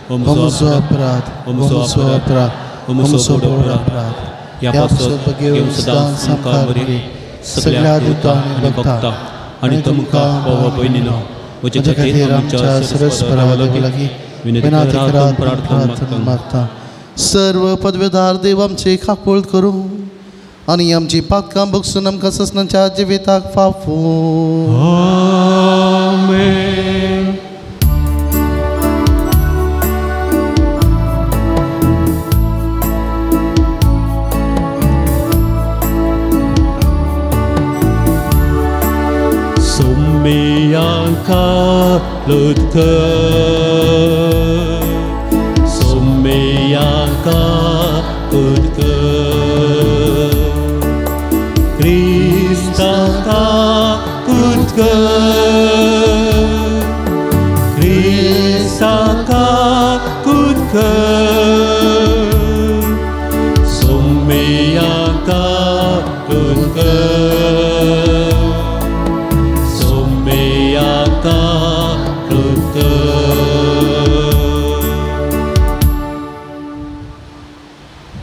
[SPEAKER 1] म्हजो अपराध, म्हजो अपराध, म्हजो व्हड अपराध। ह्या पासत घेवन सदांच सामकार बरी सगळ्या दुतां आनी भक्तां आनी तुमकां भाव भयणीनो म्हज्या खातीर आमच्या सर्वेस्परा लागीं विनंती करात प्रार्थना मागता। सर्व पदवेदार देव आमचे काकूळ करूं आनी आमची पातकां बगसून आमकां ससनाच्या जिविताक फाफू।
[SPEAKER 2] आमेन। Sommeyaka lutka, sommeyaka lutka, Kristaka lutka, Kristaka lutka, sommeyaka lutka.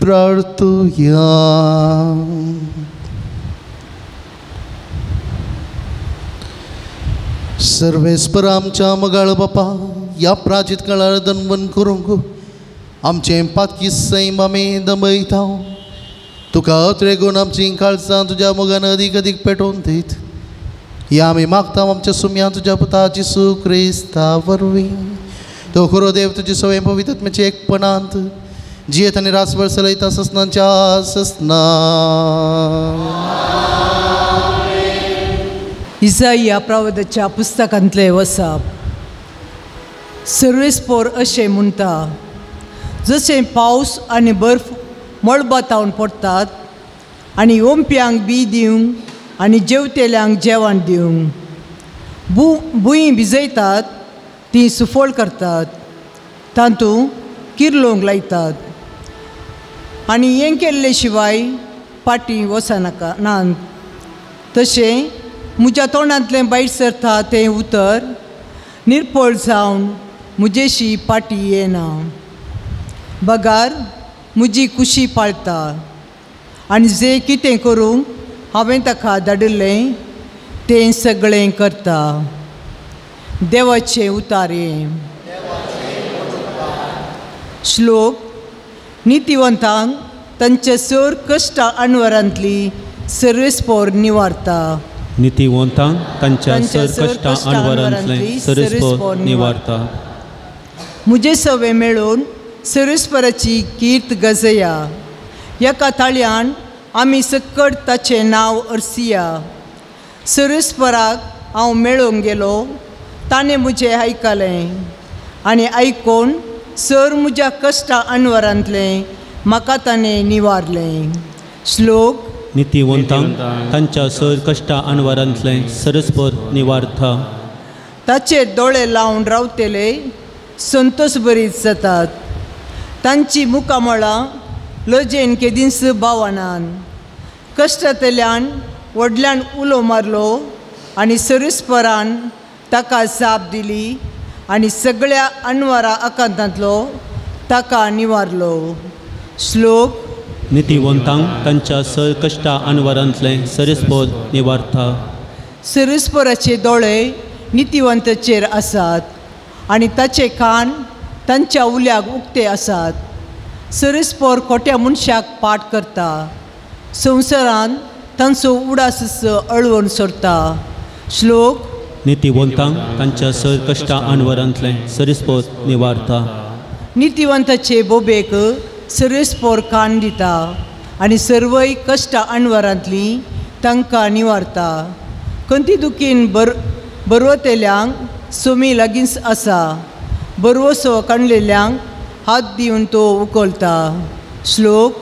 [SPEAKER 1] प्रार्थुया। सर्वेस्पर आमच्या मगाळ बापा, ह्या प्राचित काळार दनवन करूंक आमचें पातकी सैम आमी दमयता। तुका अत्रेगून आमची काळजां तुज्या मोगान अदीक अदीक पेटोवन दीत ह्या आमी मागता आमच्या सुम्या तुज्या पुता जेजू क्रिस्ता वरवीं। तो खरो देव तुजी सवय पवित्र एकपणांत जियेत आनी रासभर चलयता ससनाच्या ससना।
[SPEAKER 5] इजाया प्रवादाच्या पुस्तकांतले वसाप। सर्वेस्पोर अशें म्हणटा, जशें पावस आनी बर्फ मळबातावन पडटात आनी ओंप्यांक बी दिवंक आनी जेवतेल्यांक जेवण दिवंक भूंय भिजयतात, ती सुफळ करतात, तातूंत किर्लोंक लायतात आनी हें केल्ले शिवाय पाटी वचनाका नात। तशें म्हज्या तोंडांतलें भायर सरता तें उतर निर्पळ जावन म्हजेशी पाटी येना, बगार म्हजी कुशी पाळता आनी जें कितें करूंक हांवें ताका धाडिल्लें तें सगळें करता। देवाचें उतार हें। श्लोक। नितिवंतांक तांचे सर कश्ट अणवरांतली सर्वेस्पोर निवारता।
[SPEAKER 2] नितीवंतांक तांच्या सर कश्टां अणवरांतलें सरस्पोर निवारता.
[SPEAKER 5] मुजे सवे मेळून सरस्पराची कीर्त गजया. एका ताळयान आमी सक्कड ताचें नांव अर्सिया. सरस्पराक हांव मेळोंक गेलो, ताणें म्हजें आयकलें आनी आयकून सर म्हज्या कश्टां अणवरांतलें म्हाका ताणें निवारलें. श्लोक.
[SPEAKER 2] नितीवंतांक तांच्या सर कश्टां अणवरांतलें सरस्पर निवारता.
[SPEAKER 5] ताचेर दोळे लावन रावतले संतोष बरीत जातात. तांची मुखामळां लजेन केदींच बावनान. कश्टांतल्यान व्हडल्यान उलो मारलो आनी सरस्परान ताका जाप दिली आनी सगळ्या अणवरा आकांतांतलो ताका निवारलो. श्लोक.
[SPEAKER 2] नितीवंतांक तांच्या सर कश्टां अणवरांतलें सरस्पोर निवारता.
[SPEAKER 5] सरस्पराचे दोळे नितीवंताचेर आसात आनी ताचे कान तांच्या उल्याक उक्ते आसात. सरस्पोर खोट्या मनशाक पाठ करता, संवसारान तांचो उडास अळवण सोडटा. श्लोक.
[SPEAKER 2] नितीवंतांक तांच्या सर कश्टां अणवरांतलें सरस्पोर निवारता.
[SPEAKER 5] नितीवंताचे बोबेक सरस्पोर कान दिता आनी सर्वय कश्टां अणवरांतलीं तांकां निवारता. खंती दुखीन बरवतल्यांक सोमी लागींच आसा, बरवसो काडलेल्यांक हात दिवन तो उखलता. श्लोक.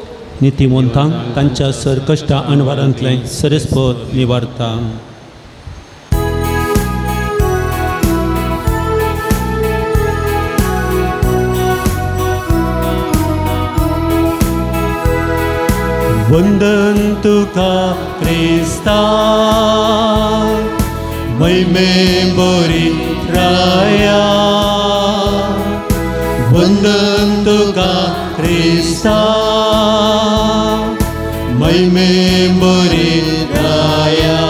[SPEAKER 2] नितीवंतांक तांच्या सर कश्टां अणवरांतलें सरस्पोर निवारता.
[SPEAKER 6] वंदन तुका क्रिस्ता महिमे बोरी राया. वंदन तुका क्रिस्ता महिमे बोरी राया.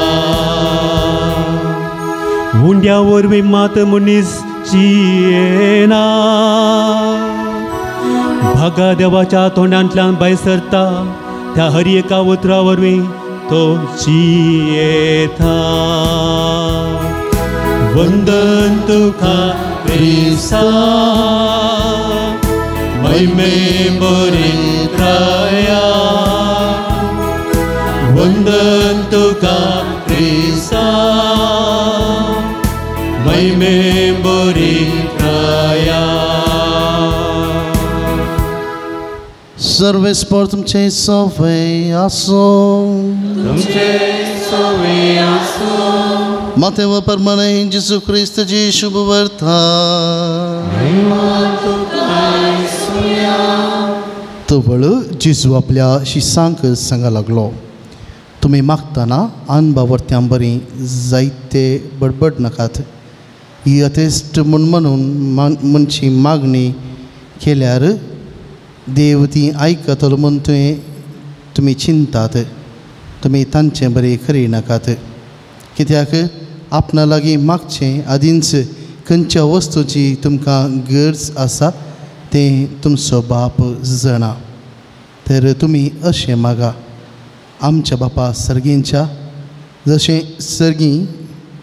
[SPEAKER 6] उंड्या वरवीं मात मनीस जियेना, भागा देवाच्या तोंडांतल्यान भायर सरता त्या हर एका उतरा वरवीं तो जियेता. वंदन तुका क्रिस्ता महिमे बोरी राया. वंदन तुका क्रिस्ता महिमे बोरी राया.
[SPEAKER 1] सर्वेस्पर तुमचे सवे आसो.
[SPEAKER 6] तुमचे सवे आसो.
[SPEAKER 1] मातेव परमाने जेसू क्रिस्तची शुभ वर्ता. तवळ जेजू आपल्या शिसांक सांगा लागलो, तुमी मागतना आनबावर्त्यां बरी जायते बडबड नाकात. ही अतेस्ट म्हूण म्हणून मनची मागणी केल्यार देव ती आयकतलो म्हूण तुवें तुमी चिंतात. तुमी तांचें बरें करी नाकात, कित्याक आपणा लागीं मागचें आदींच खंयच्या वस्तूची तुमकां गरज आसा तें तुमचो बाप जाणा. तर तुमी अशें मागा, आमच्या बापा सर्गींच्या जशें सर्गीं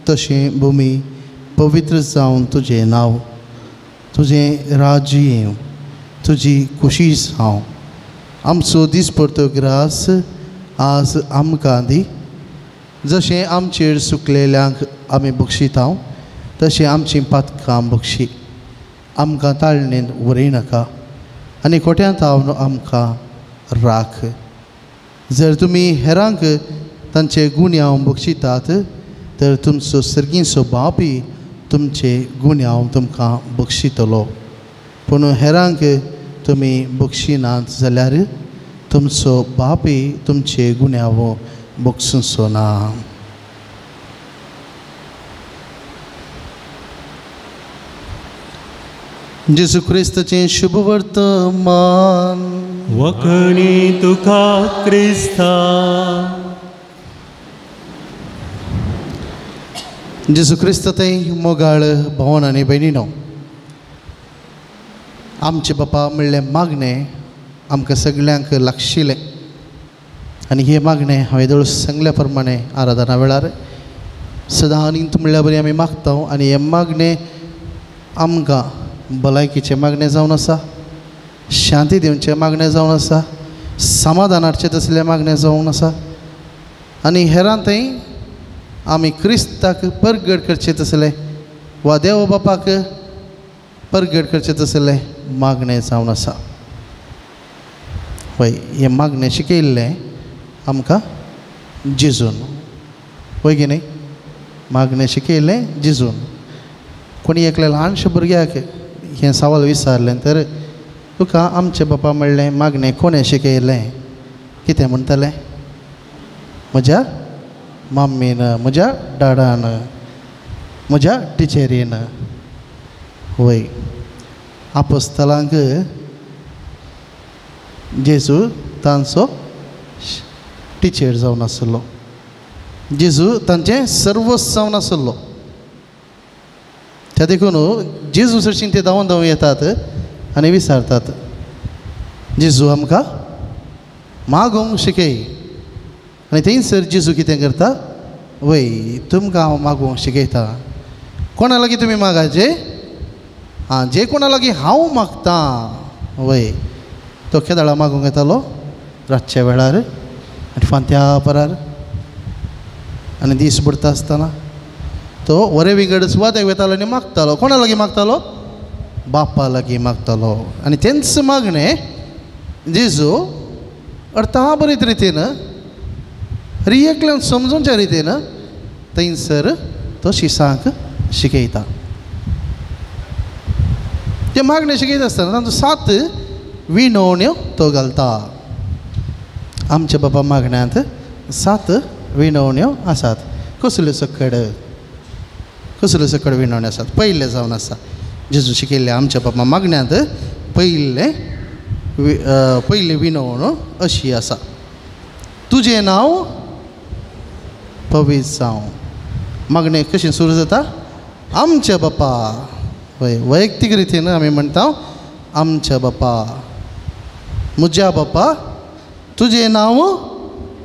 [SPEAKER 1] तशें भुमी पवित्र जावन तुजें नांव, तुजें राज्य येवं, तुजी खुशी जावं. आमचो दिसपडतो ग्रास आज आमकां दी, जशें आमचेर सुकलेल्यांक आमी बक्षिता तशें आमचीं पातकां बक्षी. आमकां ताळणेंत व्हरिनाका आनी खोट्यांत हांव आमकां राख. जर तुमी हेरांक तांचे गुन्यांव बक्षितात तर तुमचो सर्गीचो बापूय तुमचे गुन्यांव तुमकां बक्षितलो. पूण हेरांक तुमी बक्षिनात जाल्यार तुमचो बापूय तुमचे गुन्यांव बक्षुचो ना. जेजू क्रिस्ताचें शुभ वर्तमान.
[SPEAKER 6] वखणी तुका क्रिस्ता.
[SPEAKER 1] जेजू क्रिस्त थंय मोगाळ भवन आनी भयणीनो, आमचे बापा म्हणलें मागणें आमकां सगल्यांक लागशिल्लें आनी हें मागणें हांवें दोळ सांगल्या प्रमाणे आराधना वेळार सदां आनी म्हणल्यार बरी आमी मागता आनी हें मागणें आमकां भलायकीचें मागणें जावन आसा, शांती दिवचें मागणें जावन आसा, समाधान हाडचें तसलें मागणें जावन आसा आनी हेरां थंय आमी क्रिस्ताक परगट करचें तसलें वा देव बापाक परगट करचें तसलें मागणें जावन आसा. वय हें मागणें शिकयल्लें आमकां जेजून, वय की न्ही? मागणें शिकयल्लें जेजून. कोणी एकल्या ल्हानशा भुरग्याक हें सवाल विचारलें तर तुका आमचे बापा म्हणलें मागणें कोणें शिकयलें, कितें म्हणटलें? म्हज्या मम्मीन, म्हज्या डाडान, म्हज्या टिचरीन. वय आपोस्तलांक जेजू तांचो टिचर जावन आसलो, जेजू तांचें सर्वस्व जावन आसलो. त्या देखून जेजू सरशीं ते धांवन धांवन येतात आनी विचारतात, जेजू आमकां मागूंक शिकय. आनी थंयसर जेजू कितें करता? वय तुमकां हांव मागूंक शिकयता. कोणा लागीं तुमी मागाचे? आं, जे कोणा लागीं हांव मागतां. वय तो केदाळा मागूंक येतालो? रातच्या वेळार आनी फांत्या परार आनी दीस बुडटा आसतना तो वरे विंगड सुवातेक वतालो आनी मागतालो. कोणा लागीं मागतालो? बापा लागीं मागतालो. आनी तेंच मागणें जेजू अर्था बरीत रितीन रियकल्यान समजूनच्या रितीन थंयसर तो शिसांक शिकयता. ते मागणें शिकयता आसतना तांचो 7 विणवण्यो तो घालता. आमच्या बाबा मागण्यांत 7 विणवण्यो आसात. कसल्यो सकड कसल्यो सकड विणवण्यो आसात? पयलें जावन आसा जेजू शिकयल्लें आमच्या बाबा मागण्यांत पयलें पयली विणवण अशी आसा, तुजें नांव पवित्र जावं. मागणें कशें सुरू जाता? आमच्या बापा. वय वैयक्तीक रितीन आमी म्हणटा आमच्या बापा, म्हज्या बापा तुजें नांव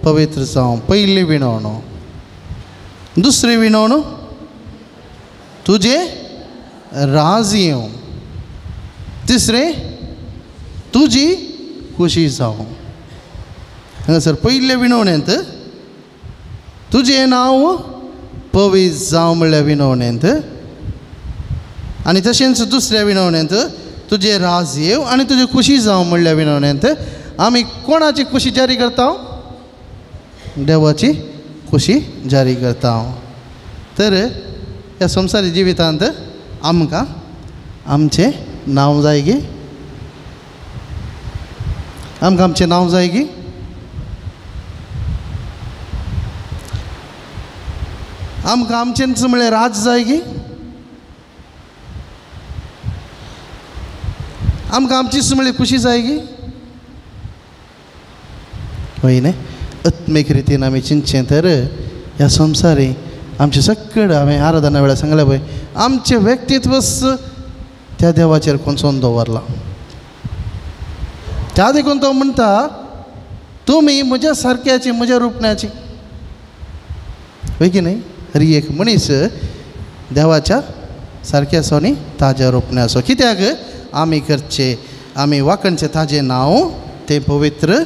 [SPEAKER 1] पवित्र जावं. पयली विणवण. दुसरी विणवण, तुजें राज येवं. तिसरें, तुजी खुशी जावं. हांगासर पयले विणवणेंत तुजें नांव पवित्र जावं म्हणल्या विणवणेंत आनी तशेंच दुसऱ्या विणवणेंत तुजें राज येवं आनी तुजी खुशी जावं म्हणल्या विणवणेंत आमी कोणाची खुशी जारी करता? देवाची खुशी जारी करता. तर ह्या संवसारी जिवितांत आमकां आमचें नांव जाय गी? आमकां आमचें नांव जाय गी? आमकां आमचेंच म्हळ्यार राज जाय गी? आमकां आमचीच म्हळ्यार खुशी जाय गी? हय न्ही? आत्मीक रितीन आमी चिंतचें तर ह्या संवसारी आमचें सगळें हांवें आराधना वेळार सांगलें पळय, आमचें व्यक्तित्वच त्या देवाचेर कोंचोवन दवरलां. त्या देखून तो म्हणटा तुमी म्हज्या सारक्याची, म्हज्या रुपण्याची. हय की न्ही? हर एक मनीस देवाच्या सारक्याचो आनी ताज्या रुपण्याचो. कित्याक आमी करचें, आमी वाखणचें ताजें नांव तें पवित्र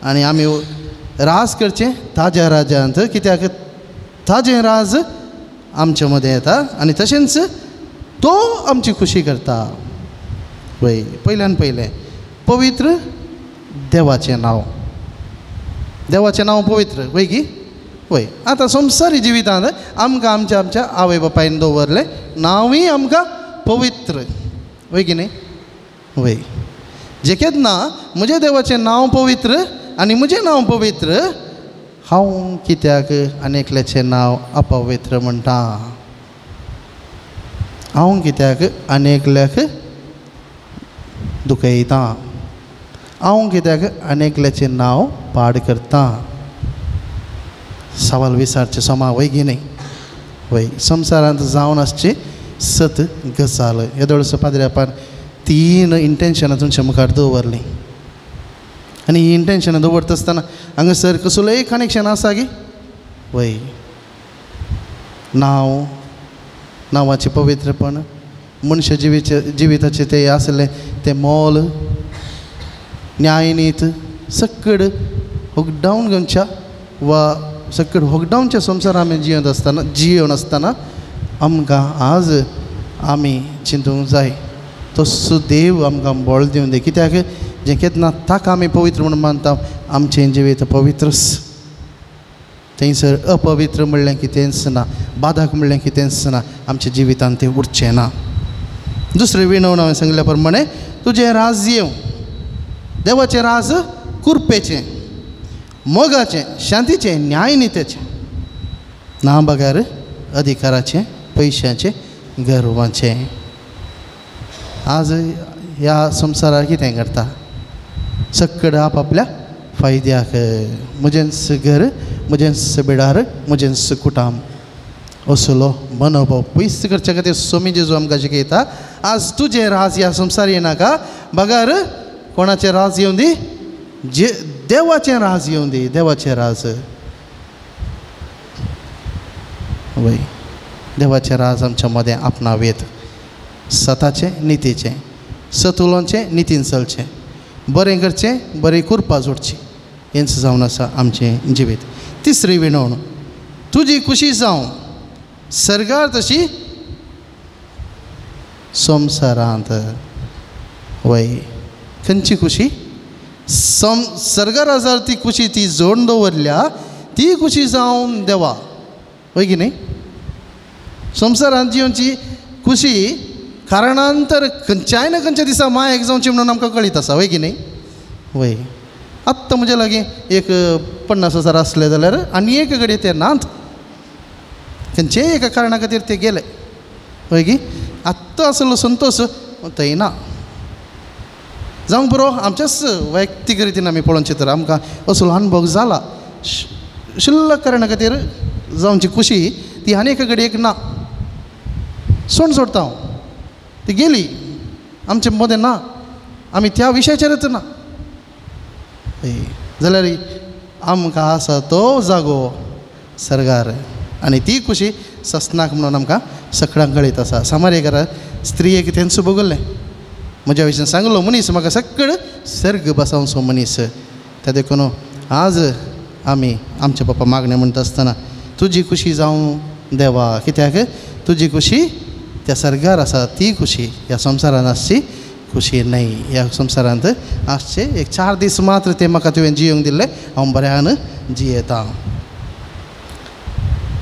[SPEAKER 1] आनी आमी राज करचें ताज्या राज्यांत. कित्याक ताजें राज आमचे मदें येता आनी तशेंच तो आमची खुशी करता. वय पयल्यान पयलें पवित्र देवाचें नांव, देवाचें नांव पवित्र. वय की? वय आतां संवसारी जिवितांत आमकां आमच्या आमच्या आवय बापायन दवरलें नांवूय आमकां पवित्र. वय की न्ही? वय जे केन्ना म्हज्या देवाचें नांव पवित्र आनी म्हजें नांव पवित्र, हांव कित्याक आनी एकल्याचें नांव अपवित्र म्हणटा? हांव कित्याक आनी एकल्याक दुखयता? हांव कित्याक आनी एकल्याचें नांव पाड करता? सवाल विचारचें समा. वय की न्ही? वय संवसारांत जावन आसची सत गजाल. येदोळसो पाद्र्यापान 3 इंटेन्शनां तुमच्या मुखार दवरलीं आनी ही इंटेन्शनां दवरता आसतना हांगासर कसलोय कनेक्शन आसा गी? वय नांव, नांवाचें पवित्रपण, मनशा जिविताचें तें आसलें तें मोल, न्यायनीत सक्कड होगडावन घेवच्या वा सक्कड होगडावनच्या संवसार आमी जियेवन आसतना आमकां आज आमी चिंतूंक जाय तसो देव आमकां बळ दिवन दी. कित्याक जें केन्ना ताका आमी पवित्र म्हणून मानता आमचें जिवीत पवित्रच. थंयसर अपवित्र म्हणलें कितेंच ना, बाधक म्हणलें कितेंच ना, आमच्या जिवितांत तें उरचें ना. दुसरें विणवण हांवें सांगल्या प्रमाणे तुजें राज येवं. देवाचें राज कुरपेचें, मोगाचें, शांतीचें, न्यायनितेचें ना बगर अधिकाराचें, पयशांचें, गर्वाचें. आज ह्या संवसारार कितें करता सक्कड आप आपल्या फायद्याक. म्हजेंच घर, म्हजेंच बिडार, म्हजेंच कुटाम असलो मनोभाव पयस करच्या खातीर स्वामी जेजू आमकां शिकयता आज तुजें राज ह्या संवसार येनाका बगर कोणाचें राज येवं दी, जे देवाचें राज येवं दी. देवाचें राज वय, देवाचें राज आमच्या मदें आपणावेत. सताचें, नितीचें, सतुलोंचें, नितीन चलचें, बरें करचें, बरें कुरपा जोडची, हेंच जावन आसा आमचें जिवीत. तिसरी विणवण तुजी खुशी जावं सर्गार तशी संवसारांत. वय, खंयची खुशी? सर्गार आसा ती खुशी ती जोडून दवरल्या ती खुशी जावन देवा. वय की न्ही? संवसारांत जिवची खुशी कारणांतर खंयच्याय ना खंयच्या दिसा मायक जावची म्हणून आमकां कळीत आसा. वय की न्ही? वय, आत्तां म्हज्या लागीं एक 50,000 आसले जाल्यार आनी एक घडये ते नात, खंयचेय एका कारणा खातीर ते गेले. वय की? आत्तां आसलो संतोश थंय ना. जावंक पुरो आमच्याच वैयक्तीक रितीन आमी पळोवचें तर आमकां असलो अनुभव जाला. शुल्लक कारणा खातीर जावची खुशी ती आनी एका घडयेक ना. सोण सोडटा हांव, ती गेली, आमचे मदें ना, आमी त्या विशयाचेरच ना. जाल्यार आमकां आसा तो जागो सर्गार आनी ती खुशी ससनाक म्हणून आमकां सगळ्यांक कळीत आसा. सामारेकार स्त्रियेक तेंच भोगल्लें. म्हज्या विशीं सांगलो मनीस म्हाका सगळ सर्ग बसावचो मनीस. त्या देखून आज आमी आमच्या बापा मागणें म्हणटा आसतना तुजी खुशी जावं देवा. कित्याक तुजी खुशी त्या सर्गार आसा ती खुशी ह्या संवसारांत आसची खुशी न्हय. ह्या संवसारांत आसचे एक 4 दीस मात्र ते म्हाका तुवें जियोंक दिल्लें, हांव बऱ्यान जियेता.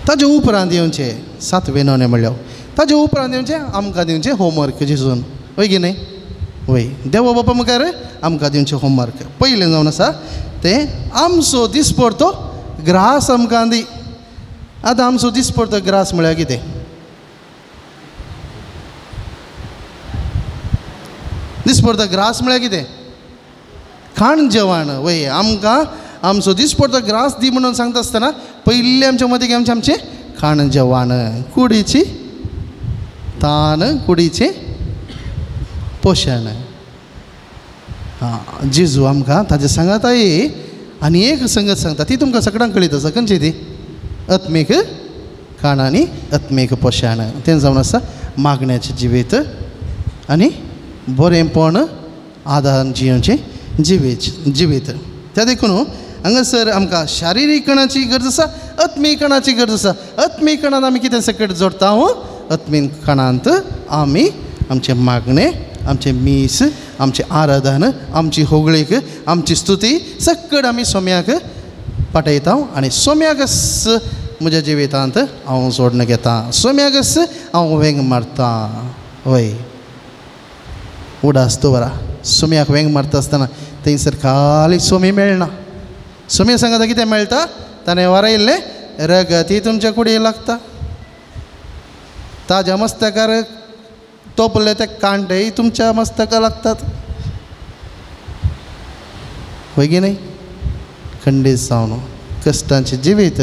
[SPEAKER 1] ताजे उपरांत येवचें 7 विनवणें म्हणल्यार ताजे उपरांत येवचें आमकां दिवचें होमवर्क जेजून. वय की न्हय? वय, देवा बापा मुखार आमकां दिवचें होमवर्क पयलें जावन आसा तें आमचो दिसपडतो ग्रास आमकां दी. आतां आमचो दिसपडतो ग्रास म्हळ्यार कितें? दिसपडतो ग्रास म्हळ्यार कितें? खाण जेवण. वय, आमकां आमचो दिसपडतो ग्रास दी म्हणून सांगता आसतना पयलीं आमच्या मदीं आमचें आमचें खाण जेवण, कुडीची तान, कुडीचें पोशण. आं, जेजू आमकां ताजें सांगाताय आनी एक संगत सांगता ती तुमकां सगळ्यांक कळीत आसा. खंयची ती? आत्मीक खाण आनी आत्मीक पोशण. तें जावन आसा मागण्याचें जिवीत आनी बरेंपण आदारान जियोवचें जिवीत. त्या देखून हांगासर आमकां शारिरीकणाची गरज आसा, आत्मीकणाची गरज आसा. आत्मीकणांत आमी कितें सकट जोडटा? आत्मीकणांत आमी आमचें मागणें, आमचें मीस, आमचें आराधन, आमची होगळीक, आमची स्तुती सकट आमी सोम्याक पाठयता आनी सोम्याकच म्हज्या जिवितांत हांव जोडणं घेता, सोम्याकच हांव वेंग मारता. वय, उडास दवरा. सोम्याक वेंग मारता आसतना थंयसर खाली सोमी मेळना. सोमी सांगता कितें मेळटा? ताणें वारयल्लें रगती तुमच्या कुडीक लागता, ताज्या मस्तकार तोपले ते कांटेय तुमच्या मस्तका लागतात. वय की न्हय? खंडीत जावन कश्टांचें जिवीत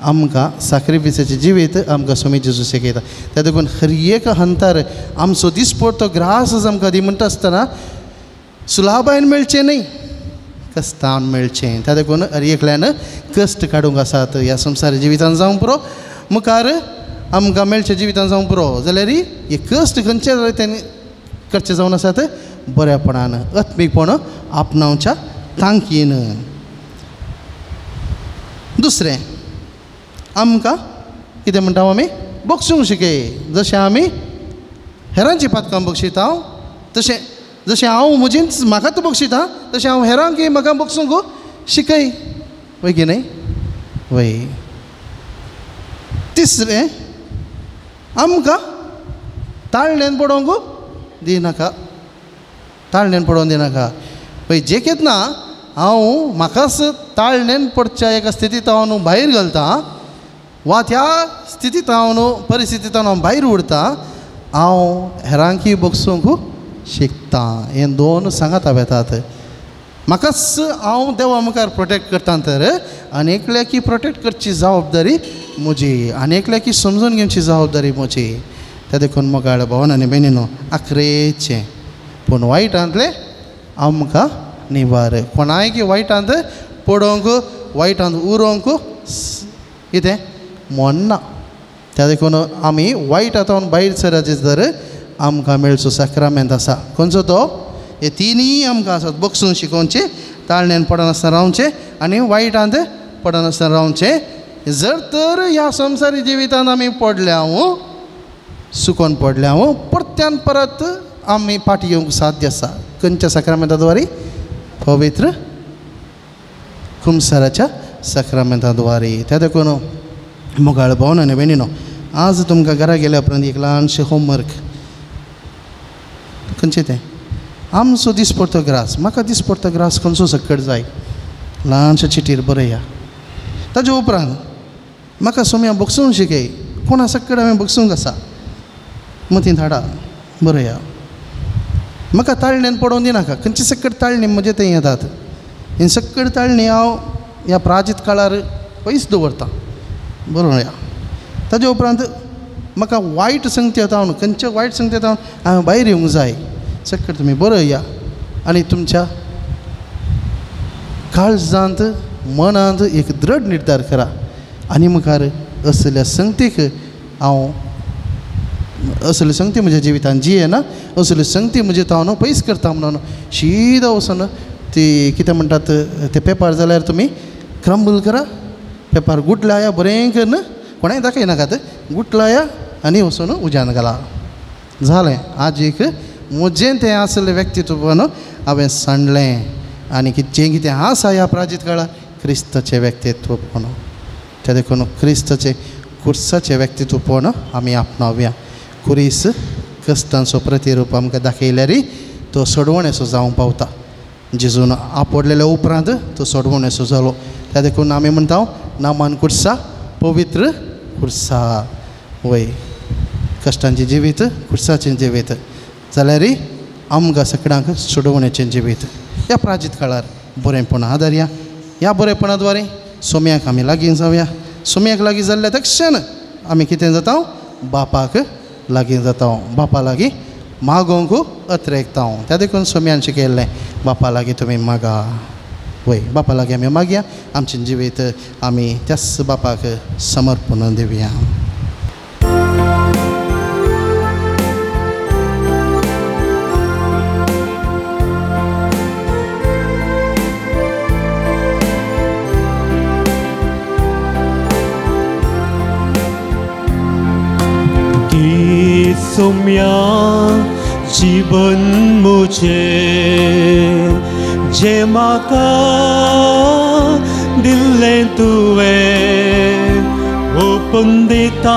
[SPEAKER 1] आमकां साक्रिफिसाचें जिवीत आमकां स्वामी जेजू शिकयता. त्या देखून हर एक हंतार आमचो दिसपडतो ग्रास आमकां दी म्हणटा आसतना सुलाबायन मेळचें न्हय, कश्टान मेळचें. त्या देखून हर एकल्यान कश्ट काडूंक आसात ह्या संवसार जिवितान जावंक पुरो. मुखार आमकां मेळच्या जिवितान जावंक पुरो जाल्यार हे कश्ट खंयचे तेणी करचे जावन आसात बऱ्यापणान आत्मीकपण आपणावच्या तांकीन. दुसरें आमकां कितें म्हणटा आमी बक्षूंक शिकय. जशें आमी हेरांची पातकां बक्षिता तशें जशें हांव म्हजींच म्हाकाच बक्षिता तशें हांव हेरांकय म्हाका बक्षूंक शिकय वय की न्हय वय. तिसरें आमकां ताळण्यान पडोवंक दिनाका ताळण्यान पडोवंक दिनाका. पळय जे केन्ना हांव म्हाकाच ताळण्यान पडच्या एका स्थितींत हांव भायर घालता वा त्या स्थितींत हांव परिस्थितींत हांव भायर उरता हांव हेरांकय बक्षूंक शिकता. हे दोन सांगाता येतात. म्हाकाच हांव देवा मुखार प्रोटेक्ट करता तर आनी एकल्याकी प्रोटेक्ट करची जबाबदारी म्हजी आनी एकल्याकी समजून घेवची जबाबदारी म्हजी. त्या देखून मोगाळ भावन आनी भयणीनो आखरेचें पूण वायटांतलें आमकां निवार कोणायकी वायटांत पडोवंक वायटांत उरोवंक कितें म्हणना. त्या देखून आमी वायटांत भायर सरचे तर आमकां मेळचो साक्रामेंत आसा खंयचो तो हे तिनूय आमकां आसात. बक्षून शिकोवचें ताळण्यान पडनासतना रावचें आनी वायटांत पडनासतना रावचें. जर तर ह्या संवसारी जिवितांत आमी पडल्या सुकोन पडल्या परत्यान परत आमी फाटी येवंक साध्य आसा. खंयच्या साक्रामेंता द्वारे? पवित्र कुमसाराच्या साक्रामेंता द्वारे. त्या देखून मोगाळ भावन आनी भयणीनो आज तुमकां घरा गेल्या उपरांत एक ल्हानशें होमवर्क खंयचें तें आमचो दिसपडतो ग्रास म्हाका दिसपडतो ग्रास खंयचो सकट जाय ल्हानशे चिटीर बरया. ताजे उपरांत म्हाका सोम्या बक्षूंक शिकय कोणा सकट हांवें बक्षूंक आसा मतींत हाडा बरया. म्हाका ताळण्यान पडोवन दिनाका खंयची सकट ताळणी म्हजे थंय येतात ही सकट ताळणी हांव ह्या प्राजीत काळार पयस दवरता बरोवया. ताजे उपरांत म्हाका वायट संगती येता खंयच्या वायट संगती येता हांवें भायर येवंक जाय सकट तुमी बरया आनी तुमच्या काळजांत मनांत एक दृढ निर्धार करा आनी मुखार असल्या संगतीक हांव असली संगती म्हज्या जिवितान जियेना असली संगती म्हजे हांव पयस करता म्हणून शीदा वचून ती कितें म्हणटात ते पेपर जाल्यार तुमी क्रंबल करा पेपर गुटलाया बरें करून कोणाय दाखयनाकात गुटलाया आनी वचून उज्यान घाला. जालें आज एक म्हजें तें आसलें व्यक्तित्व हांवें सांडलें आनी जें कितें आसा ह्या प्राजीत काळार क्रिस्ताचें व्यक्तित्व म्हणून. त्या देखून क्रिस्ताचें कुर्साचें व्यक्तित्व पण आमी आपणावया. कुरीस कश्टांचो प्रतिरूप आमकां दाखयल्यार तो सोडवणेचो जावंक पावता. जेजून आपडलेल्या उपरांत तो सोडवणेचो जालो. त्या देखून आमी म्हणटा नामान कुर्सा पवित्र कुर्सा वय कश्टांचें जिवीत कुर्साचें जिवीत जाल्यार आमकां सगळ्यांक सोडवण्याचें जिवीत. ह्या प्राजीत काळार बरेंपण आदारया. ह्या बरेपणा द्वारे सोम्याक आमी लागीं जावया. सोम्याक लागीं जाल्ल्या तक्षण आमी कितें जाता बापाक लागीं जाता बापा लागीं मागोवंक अत्रेकता. त्या देखून सोम्यान शिकयल्लें बापा लागीं तुमी मागा वय बापा लागीं आमी मागया आमचें जिवीत आमी त्याच बापाक समर्पण दिवया.
[SPEAKER 6] सोम्या जीवन मुझे जे म्हाका दिल्लें तुवें ओपन दिता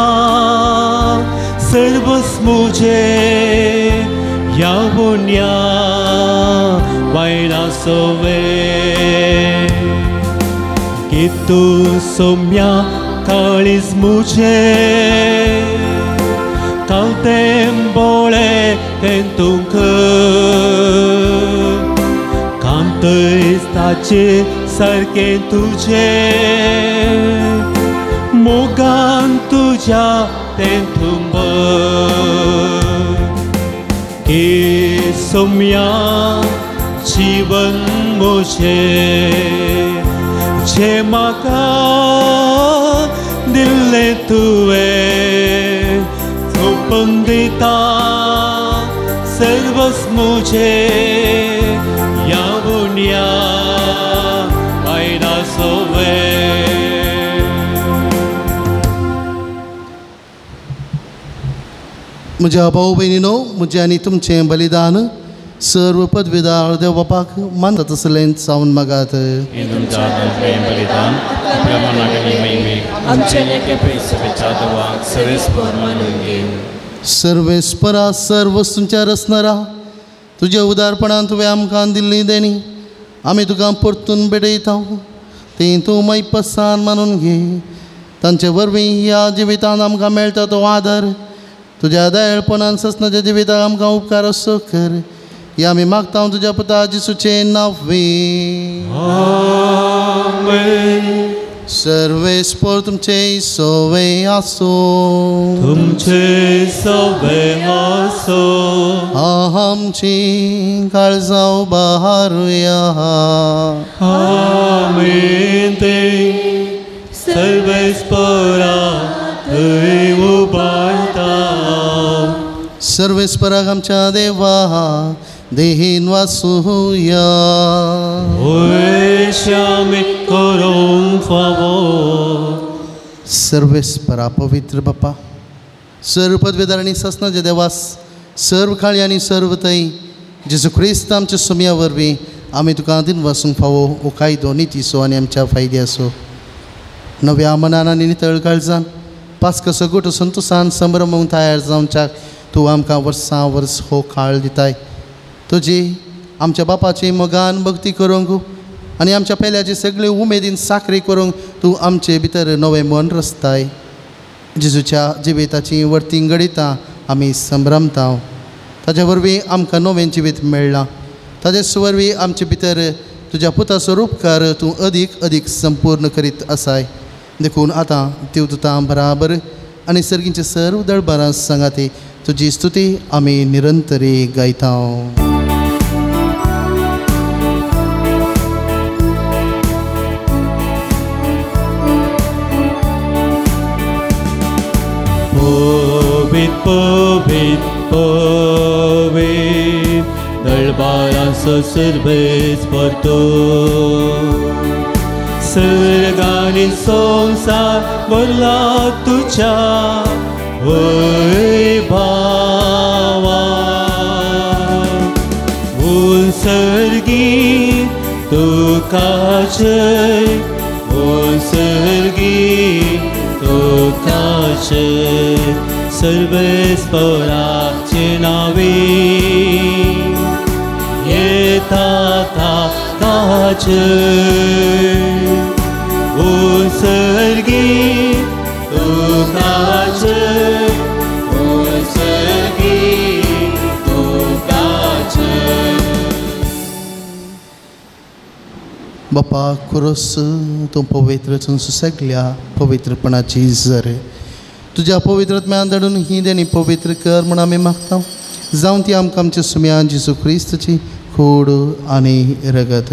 [SPEAKER 6] सर्वस मुझे ह्या उण्या वायना सोवे की तूं सोम्या काळीज मुझे कावतें बोळे तें तुमकां कांतय ताचे सारकें तुजें मोगान तुज्या तें तुंब की सोम्या जीवन म्हजें जें म्हाका दिल्लें तुवें सोंपून दिता सर्वस मुझे ह्या उण्या आयना सोवे.
[SPEAKER 1] म्हज्या भाव भयणीनो, म्हजें आनी तुमचें बलिदान सर्व पदवीदार देव बापाक मानता तसलें जावन मागात. सर्वेस्परा सर्व वस्तूंच्या रचणारा, तुज्या उदारपणान तुवें आमकां दिल्ली देणी आमी तुका परतून भेटयता. ती तूं मैपसान मानून घे. तांचे वरवीं ह्या जिवितांत आमकां मेळटा तो आदार तुज्या दयाळपणान ससनाच्या जिविताक आमकां उपकार असो कर. ह्या आमी मागता तुज्या पुता जेसूचें नांव.
[SPEAKER 6] आमेन.
[SPEAKER 1] सर्वेस्पर तुमचे सोवे आसूं.
[SPEAKER 6] तुमचे सोवे आसूं.
[SPEAKER 1] आमची काळजां उबारुया.
[SPEAKER 6] आमेन. ते सर्वेस्परा थंय उबारता.
[SPEAKER 1] सर्वेस्पराक आमच्या देवा देहीन वासुया.
[SPEAKER 6] आमी करूंक फावो.
[SPEAKER 1] सर्वेस्परा पवित्र बापा, सर्व पदवेदार आनी ससनाचे देवास, सर्व काळी आनी सर्व थंय जेजू क्रिस्त आमच्या सुमया वरवीं आमी तुका दिन वासूंक फावो हो कायदो नितीचो आनी आमच्या फायद्याचो. नव्या मनान आनी नितळ काळजान पास्क सगोट संतोसान संभ्रमूंक तयार जावच्याक तूं आमकां वर्सां वर्स हो काळ दिताय. तुजी आमच्या बापाची मोगान भक्ती करूंक आनी आमच्या पेल्याची सगळी उमेदीन साकरी करूंक तूं आमचे भितर नवें मन रचताय. जेजूच्या जिविताची वर्तीं घडयता आमी संभ्रमता. ताज्या वरवीं आमकां नवें जिवीत मेळ्ळां. ताजे वरवीं आमचे भितर तुज्या पुताचो उपकार तूं अदीक अदीक संपूर्ण करीत आसाय. देखून आतां देवदूतां बराबर आनी सर्गींचे सर्व दळबारां सांगाती तुजी स्तुती आमी निरंतरी गायता.
[SPEAKER 6] पवीत पवीत पवीत दळबारांचो सर्वेस्पर तूं. सर्गानी संवसार भरला तुज्या वैभावान. उंसर्गी तुका जय, उंसर्गी तुका जय, सर्वेस्पराचे नावे येता ताका जय. उंसर्गी तुका जय, उंसर्गी तुका जय.
[SPEAKER 1] बापा खुरोस तूं पवित्र सगल्या पवित्रपणाची जर तुज्या पवित्रत्म्यान धाडून ही देणी पवित्र कर म्हूण आमी मागता. जावन ती आमकां आमच्या सुम्या जेजू क्रिस्तची कूड आनी रगत.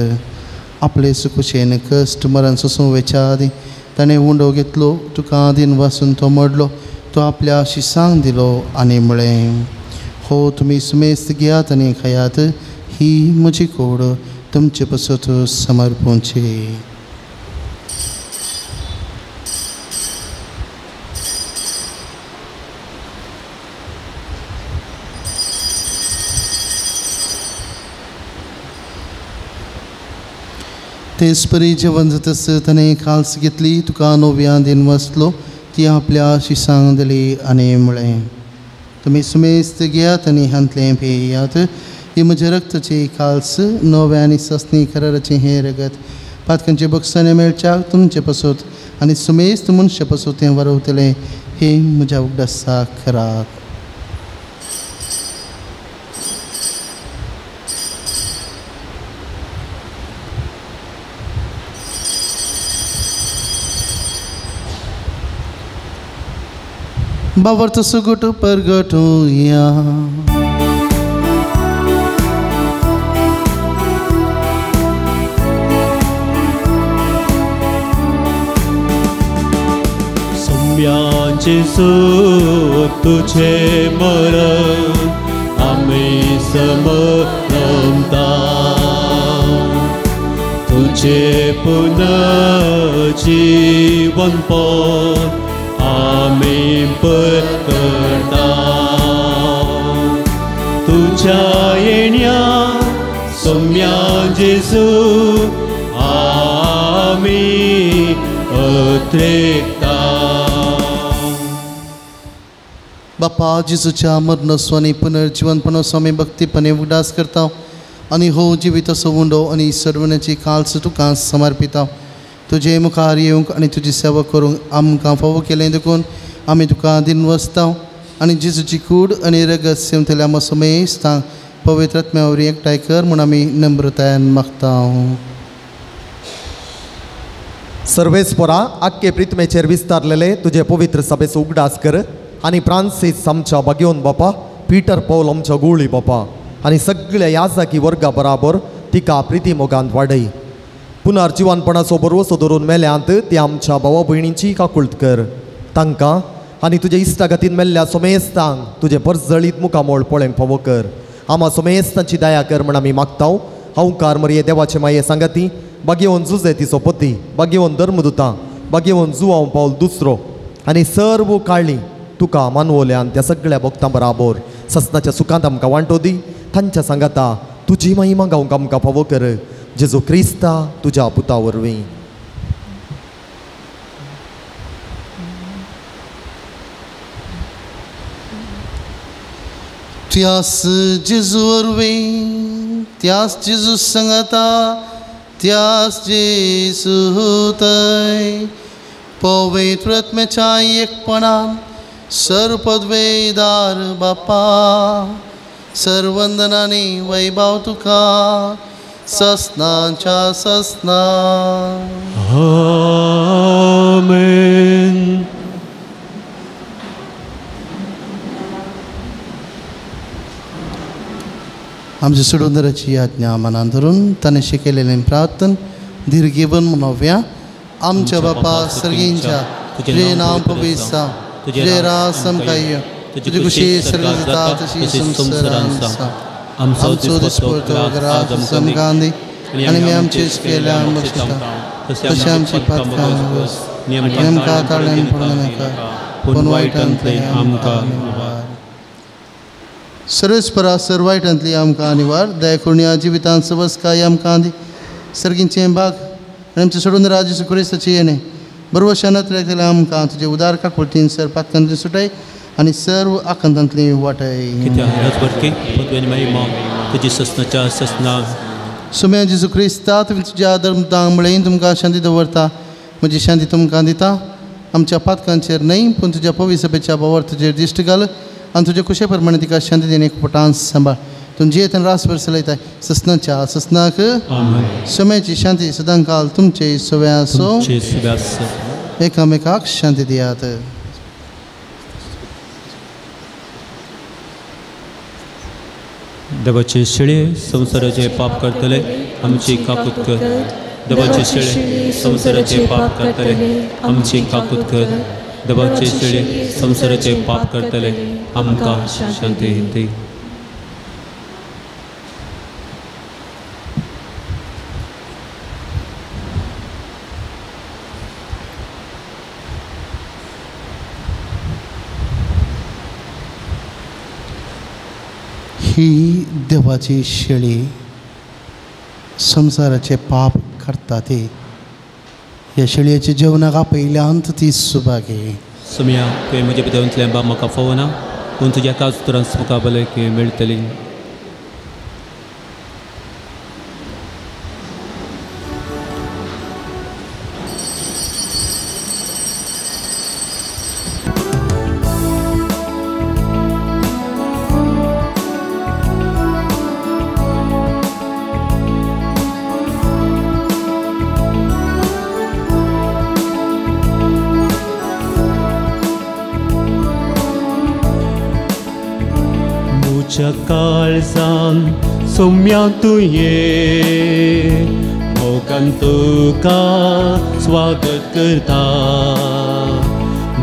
[SPEAKER 1] आपले सुकुशेन कश्ट मरण सोसूं वेच्या आदीं ताणें उंडो घेतलो, तुका आदीन वासून तो मोडलो, तो आपल्या शिसांक दिलो आनी म्हळें, हो तुमी सुमेस्त घेयात आनी खायात, ही म्हजी कूड तुमचे पसत समर्पूंची. तेच परी जेवण जातस ताणें काल्स घेतली, तुका नव्या दिन वसलो, ती आपल्या शिसांक दिली आनी म्हळें, तुमी सुमेस्त घेयात आनी हांतलें पियात, ही म्हज्या रक्ताची काल्स नव्या आनी ससनी कराराचें हें रगत पातकांचे बक्षाने मेळच्याक तुमचे पसत आनी सुमेस्त मनशा पसत तें वरवतलें, हें म्हज्या उगडासाक करात. बावर्त सुगट परगटूया.
[SPEAKER 6] सोम्या जेजू तुझे मरण आमी समरमता तुझे पुनर्जीवनपण आमी परतता तुझ्या येण्या सोम्या जेजू आमी अत्रेकता.
[SPEAKER 1] बापा जेजूच्या मरणस्व आनी पुनर्जीवनपणाचो आमी भक्तीपणे उगडास करता आनी हो जिवीत असो उंडो आनी सर्वण्याची काल्स तुका समर्पिता. तुजे मुखार येवंक आनी तुजी सेवा करूंक आमकां फावो केलें देखून आमी तुका दिनवसता आनी जेजूची कूड आनी रगत सेवतल्या आमकां समेस्तांक पवित्र आत्म्या वरवीं एकठांय कर म्हूण आमी नम्रतायेन मागता.
[SPEAKER 4] सर्वेस्परा आख्खे प्रितमेचेर विस्तारलेले तुजे पवित्र सभेचो उगडास कर आनी फ्रांसीस आमच्या बागेवन बापा, पीटर पॉल आमच्या गुळी बापा आनी सगळ्या याजाकी वर्गा बराबर तिका प्रिती मोगांत वाडय. पुनर्जिवनपणाचो भरवसो धरून मेल्यांत ती आमच्या भावा भयणींची काकुळट कर. तांकां आनी तुजे इश्टागतीन मेल्ल्या सोमेस्तांक तुजें परजळीत मुखामोळ पळोवंक फावो कर. आमा सोमेस्तांची दया कर म्हण आमी मागता. हांवकार मरये देवाचे माये सांगाती बागेवन जुजे तिचो पती, बागेवन धर्मदुतां, बागेवन जुवांव पावल दुसरो आनी सर्व काळी तुका मानवल्यान त्या सगळ्या भक्तां बराबर ससनाच्या सुखांत आमकां वांटो दी. तांच्या सांगाता तुजी महिमा गावंक आमकां फावो कर. जेजू क्रिस्ता तुज्या पुता वरवीं.
[SPEAKER 1] त्यास जेजू वरवीं, त्यास जेजू सांगाता, त्यास जेजू थंय पवित्र आत्म्याच्या एकपणान सर्वपदवेदार बापा सर्वंदनानी वैभव तुका ससनाच्या ससना.
[SPEAKER 6] आमेन.
[SPEAKER 1] आमच्या सोडूनदाराची आज्ञा मनान धरून ताणें शिकयलेलें प्रार्थन धीर घेवन म्हणोवया. आमच्या बापा सर्गींच्या तुजें नांव पवित्र जावं, तुजें राज आमकां येवं, तुजी खुशी सर्गांत जाता तशी संवसारांत जावं. आमचो दिसपडतो ग्रास आमकां दी आनी आमी आमचेच केल्या बक्षिता तशें आमची पातकां आनी आमकां ताळ्यान पडूं नाका पूण वायटांतलें आमकां निवार. सर्वेस्परा सर वायटांतली आमकां निवार. दया करून ह्या जिवितांत सवसकाय आमकां दी. सर्गींचें भाग आनी आमचें सोडून राज जेजू क्रिस्ताचें येणें बरवशान केल्यार आमकां तुजे उदार काकुळटीन सर पातकांतली सुटाय आनी सर्व आकांतांतली वाटाय.
[SPEAKER 6] तुजी ससनाच्या ससना.
[SPEAKER 1] सुम्या जेजू क्रिस्ता तुमी तुज्या धर्मदांक म्हळें तुमकां शांती दवरता, म्हजी शांती तुमकां दिता. आमच्या पातकांचेर न्हय पूण तुज्या पवित्र सभेच्या भावार तुजेर दिश्ट घाल आनी तुज्या कुशे प्रमाणे तिका शांती दिवन एक पोटान सांबाळ. तूं जियेतन रासभर चलयताय ससनाच्या ससनाक. सुम्याची शांती सदांकाल तुमचे सव्या आसो. एकामेकाक शांती दियात.
[SPEAKER 6] देवाचे शेळे संवसाराचे पाप करतले आमची काकूत कर. देवाचे शेळे संवसाराचे पाप करतले आमची काकूत कर. देवाचे शेळे संवसाराचे पाप करतले आमकां शांती दी.
[SPEAKER 1] ही देवाची शेळी संवसाराचे पाप करता ती ह्या शेळयेच्या जेवणाक आपयल्यांत ती सुभागी.
[SPEAKER 6] सुम्या तुवें म्हज्या भितरतलें बा म्हाका फावना पूण तुज्या एकाच उतरान म्हाका भलायकी मेळटली. काळजान सोम्या तुये मोगान तुका स्वागत करता.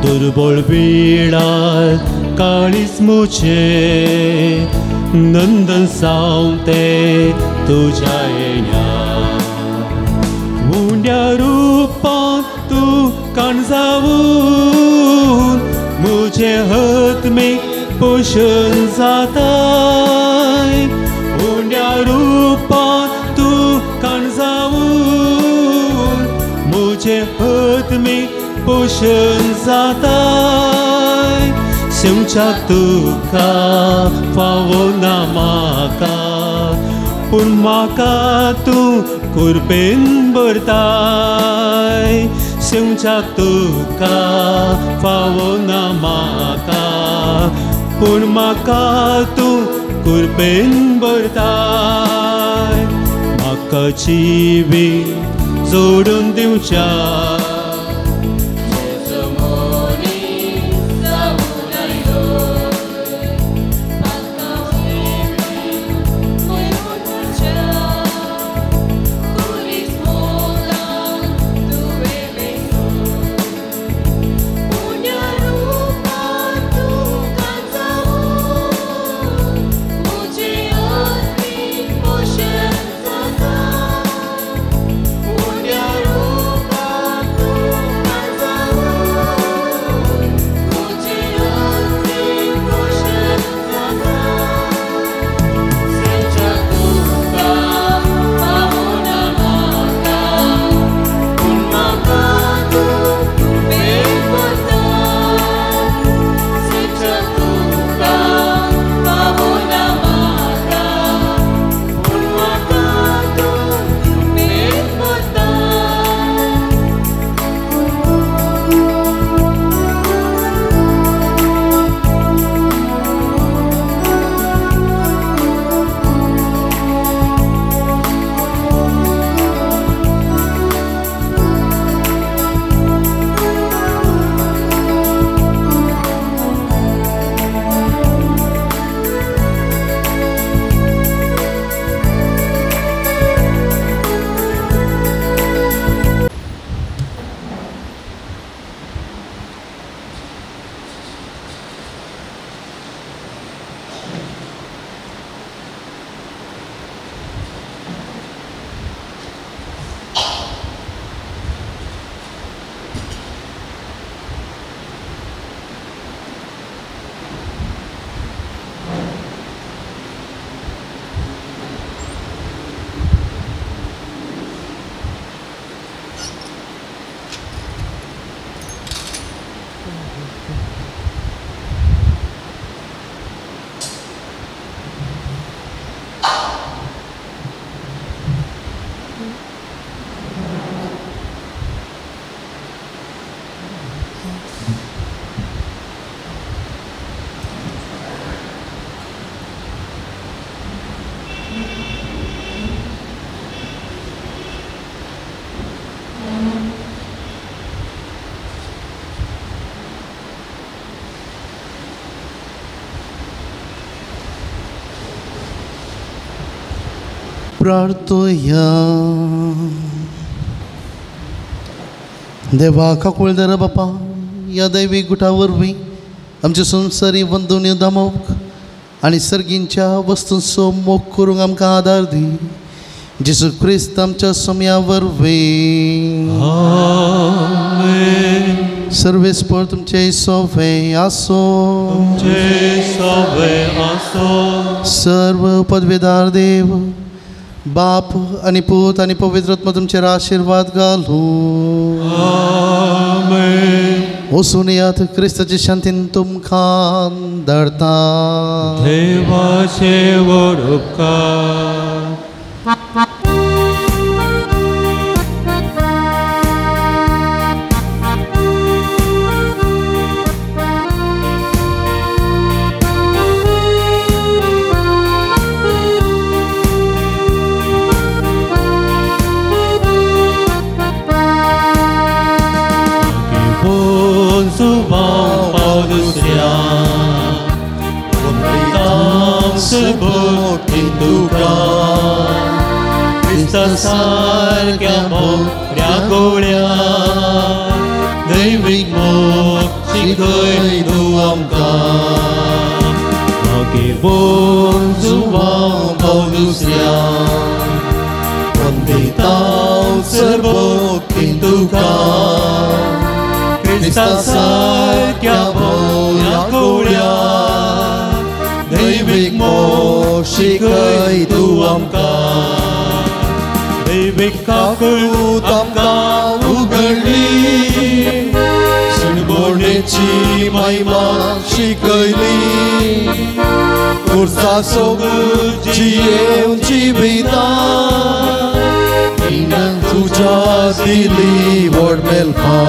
[SPEAKER 2] दुर्बळ वेळार काळीज मुझे नंदन सावते तुझ्या येण्या उंड्या रुपान तूं काणजावून मुझे हतमे पोशण जाताय उंड्या रुपान तूं काणजावून मुझे हतमे पोशण जाताय शिमच्या तुका फावो ना म्हाका पूण म्हाका तूं कुरपेन भरताय शिमच्या तुका फावो ना म्हाका पूण म्हाका तूं कुरपेन भरताय म्हाका जिवीत जोडून दिवच्या
[SPEAKER 3] प्रार्थोया देवा काकुळदारा बापा ह्या दैवी गुटा वरवीं आमचे संवसारी वंदून दामोवंक आनी सर्गींच्या वस्तूंचो मोग करूंक आमकां आदार दी जेजू क्रिस्त आमच्या सोम्या वरवीं. सर्वेस्पर तुमचे सोवे आसो सर्व पदवेदार देव बाप आनी पूत आनी पवित्र आत्मा तुमचेर आशिर्वाद घालूं. वचून यात क्रिस्ताचे शांतीन तुमकां धाडता.
[SPEAKER 2] देवाचे व्हड उपकार. सारक्या मोऱ्या गोळ्या दैवीक मोगची
[SPEAKER 7] शिकय तूं आमकां भाग्यवंत जुवांव पावल दुसऱ्या वंदितांव सर्वोक्तीन तुका क्रिस्ता सारक्या बऱ्या गवळ्या दैवीक मोग शिकय तूं आमकां दैवीक काकूट आमकां उगडली शिणबोणेची महिमा शिकयली खुर्सा सोगूत जियेवन जिवितां तुज्या दिली व्हड मेलपां